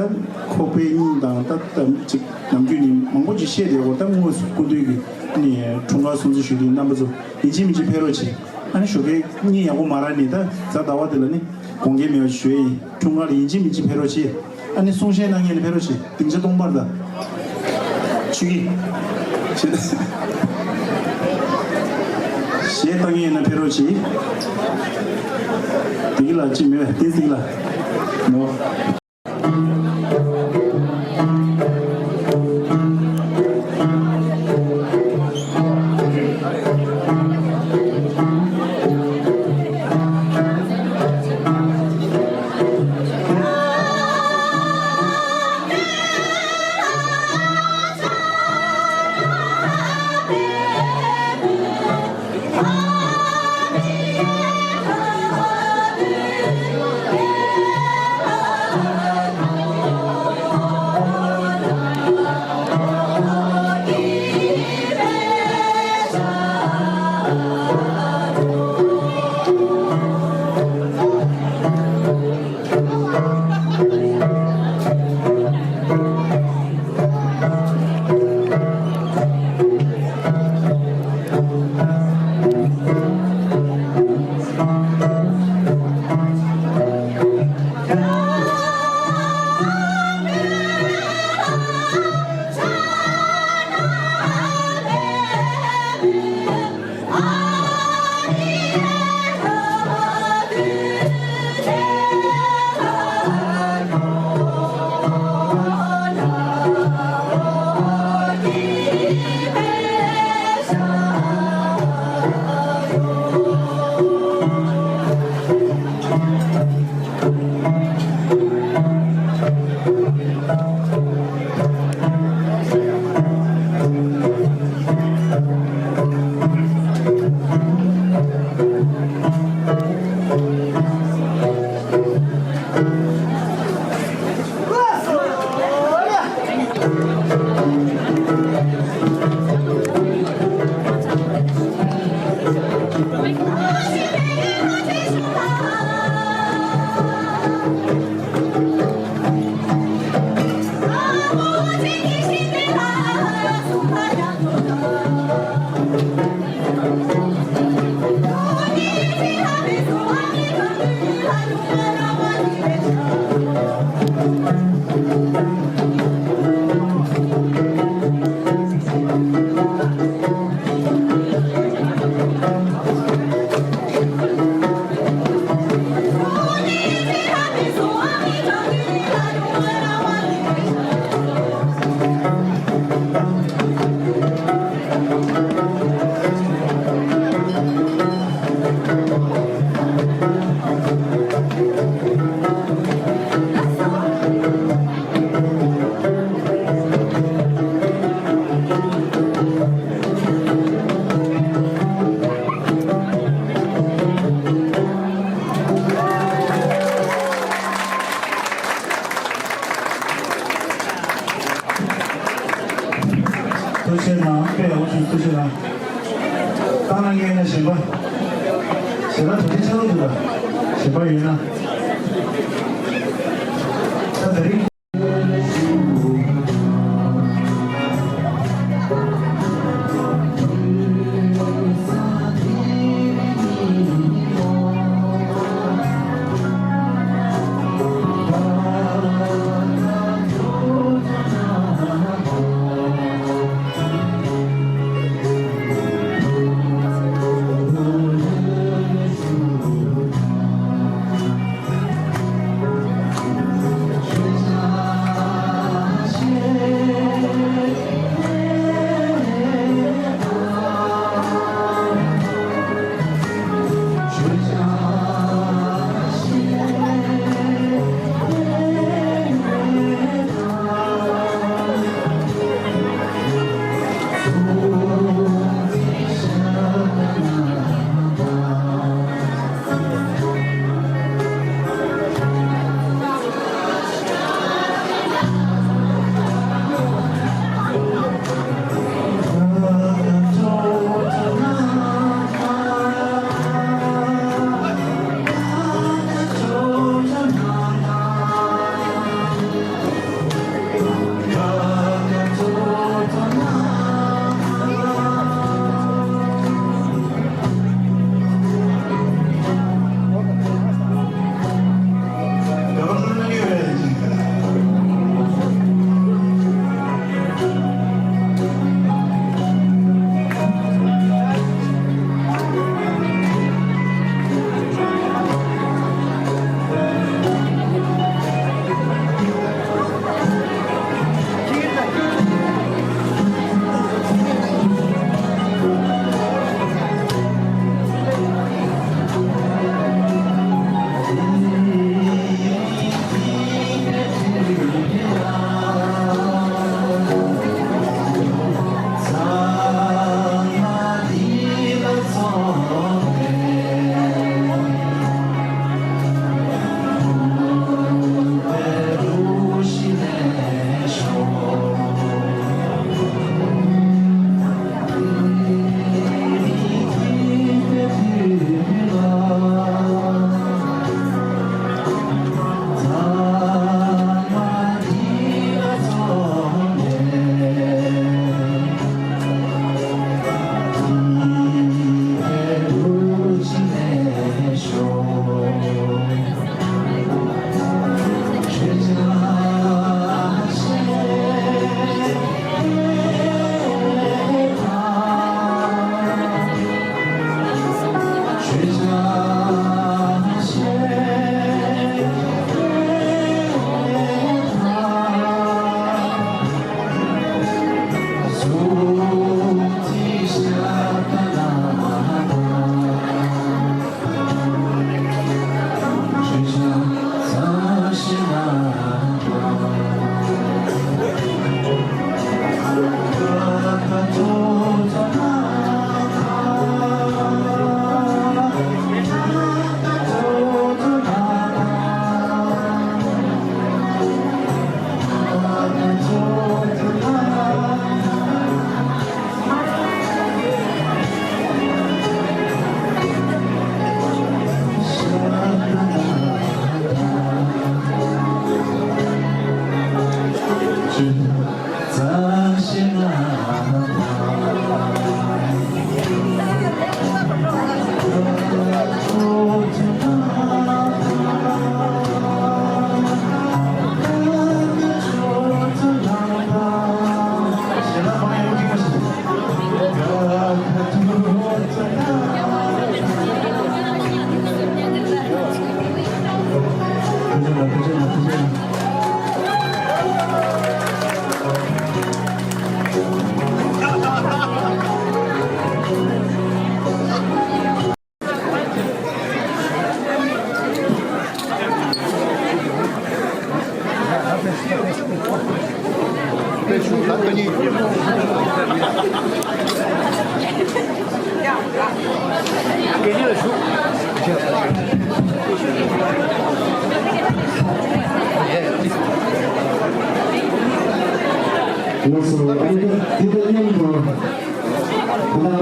ཁོག་པའི་སྙིང་དང་ད་ད་ཅིག་ནམ་རྒྱུན་ནས་མང་པོ་ཅིག་བཤད་བསྡད་ཡོད། ད་དངོས་སུ་སྐུ་མདུན་གྱི་ནས་འཁྲུངས་སྐར་སྲུང་བརྩི་ཞུ་དུས་རྣམ་པ་ཚོ་ཡིན་གཅིག་མིན་གཅིག་ཕེབས་རོགས་གྱིས། ཨ་ནི་ཞོགས་ཀའི་སྙིང་ཡག་པོ་མ་རག་ནས་ད་གཟའ་ཟླ་བ་དེ་ལ་ནི་དགོངས་འགལ་མེད་པ་ཞུ་ཡ་ཡིན། འཁྲུངས་སྐར་ལ་ཡིན་གཅིག་མིན་གཅིག་ཕེབས་རོགས་གྱིས། ཨ་ནི་གསུང་བཤད་གནང་མཁན་ནི་ཕེབས་རོགས་གྱིས། སྡིངས་ཆ་སྟོང་པར་དང་། ཆུ་ཡི། ཆུ། གཞས་བཏང་མཁན་ཡིན་ན་ཕེབས་རོགས་གྱིས། དེ་གི་ལ་ཅི་མེད་བསྟན་སྲིད་ལ། ནོ། ལྟ་ན་ངེས་ན་གཞན་པ། གཞན་པ་ད་ལྟའི་ཆ་ལུགས་འདུག་ལ། གཞན་པ་ཡོད་ན། ད་ད་རིང་།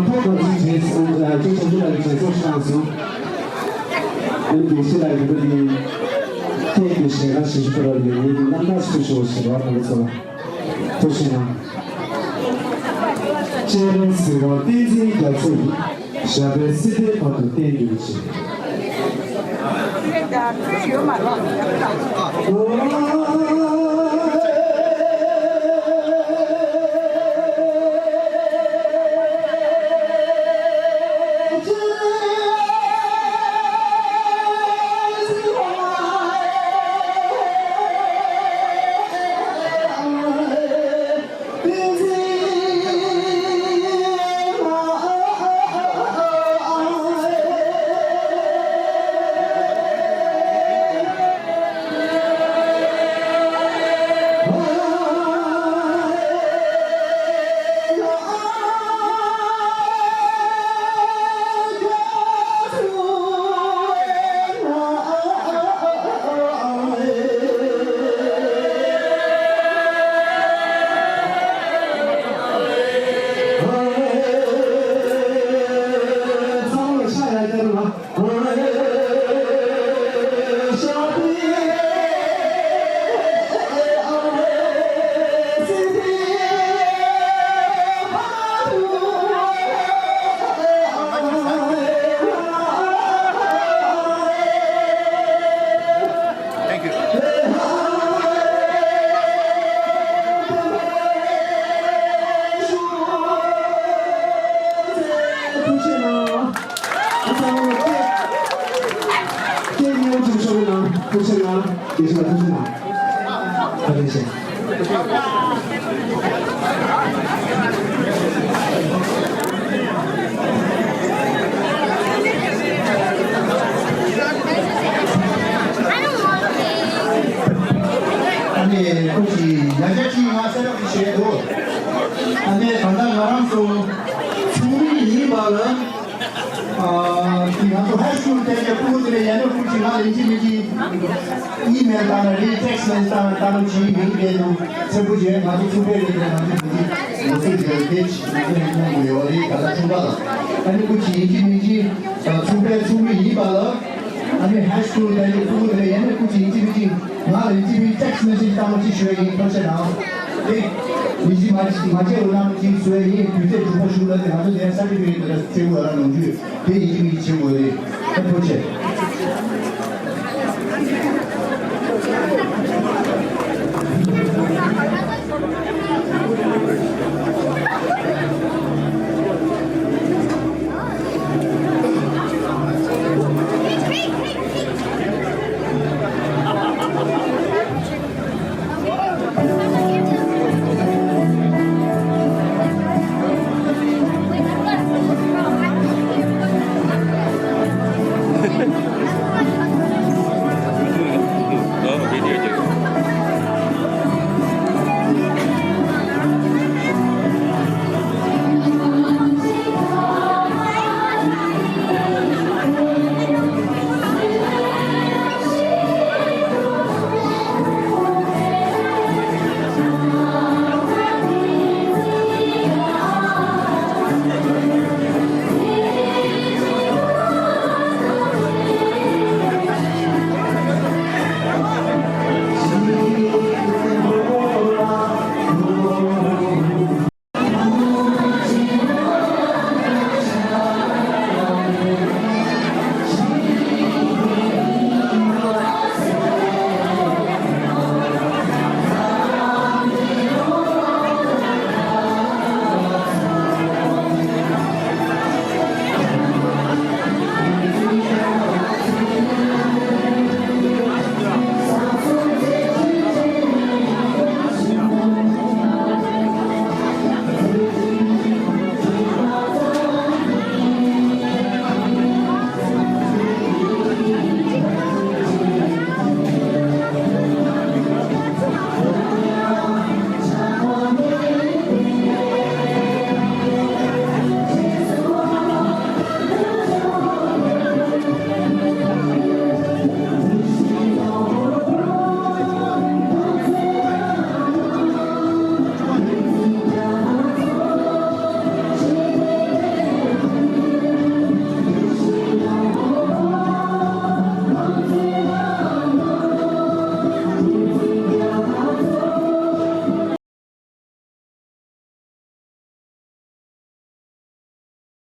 ཐོག་ཏུ་ཅིག་བྱས་སོང་། ཅིག་ཅིག་ཅིག་ལ་ཅིག་བྱས་སོང་ཞེས་གསུངས་སོང་། ཨ་ནི་དགེ་བཤེས་ལགས་ཀྱིས་འདི་ཁྱེད་ཀྱི་ཞལ་ཁ་ཞིབ་ཞིབ་པར་ལས་ངེད་ཀྱི་རྣམ་ཐར་སུ་ཞོག་ཞེས་པ་ང་ཚོ་ཐུགས་ཞེ་གནང་། སྤྱན་རས་གཟིགས་དབང་བསྟན་འཛིན་རྒྱ་མཚོ་ཡི། ཞབས་པད་སྲིད་མཐའི་བར་དུ་བརྟན་གྱུར་ཅིག། Thank you. ཨ་ནི་ཁོ་གིས་ཡང་བསྐྱར་ཅིག་ང་གསལ་པོ་ཞིག་བཤད་འདུག་ཨ་ནི་ད་ལྟ་ང་རང་ཚོ་ཚོགས་མི་ཡིན་པ་ལ། ཨ་ང་ཚོ་ཧའི་སི་ཀུལ་དེ་གའི་ཕྲུ་གུ་དེ་ལ་ཡང་ན་ཁོ་གིས་ང་ལ་ཡིན་གཅིག་མིན་གཅིག་ཨི་མེལ་བཏང་ན་རེད། ཊེག་སི་མེ་སེཇ་བཏང་ན་བཏང་རོགས་གྱིས། མིང་རེད་འདུག་ཚེམ་བུ་བྱས། ང་ཚོ་ཚུགས་པའི་རེད་དེ་ང་ཚོ་མི་འདི་ང་ཚོ་རྒྱལ་སྤྱི་ང་ཚོ་ཡིན་གཏོང་དགོས་ཡོད་རེད། ད་ལྟ་ཆུང་པ་ལ་ཨ་ནི་སྐུ་མཁྱེན་ཡིན་གཅིག་མིན་གཅིག་ཚོགས་པའི་ཚོགས་མི་ཡིན་པ་ལ་ཨ་ནི་ཧའི་སི་ཀུལ་དེ་གའི་ཕྲུ་གུ་དེ་ལ་ཡང་ན་སྐུ་མཁྱེན་ཡིན་གཅིག་མིན་གཅིག་ང་ལ་ཡིན་གཅིག་མིན་ཊེག་སི་མེ་སེཇ་བཏང་རོགས་གྱིས་ཞུ་ཡ་ཡིན། ཐུགས་རྗེ་གནང་། དེ་ཡིན་གཅིག་མ་མ་བྱས་འོ་ནམ་གཅིག་བཟོ་ཡ་ཡིན། དུས་ཚོད་འགྲུབ་པ་ཞུ་ལ་དེ་ང་ཚོ་དེ་ས་ཁྲི་པའི་དེ་ལ་སྤྲད་དགོས་ཡ་ལ་ནོར་འཁྲུལ་དེ་ཡིན་གཅིག་མིན་གཅིག་བྱེད་དགོས་རེད། ཐུགས་རྗེ་ཆེ།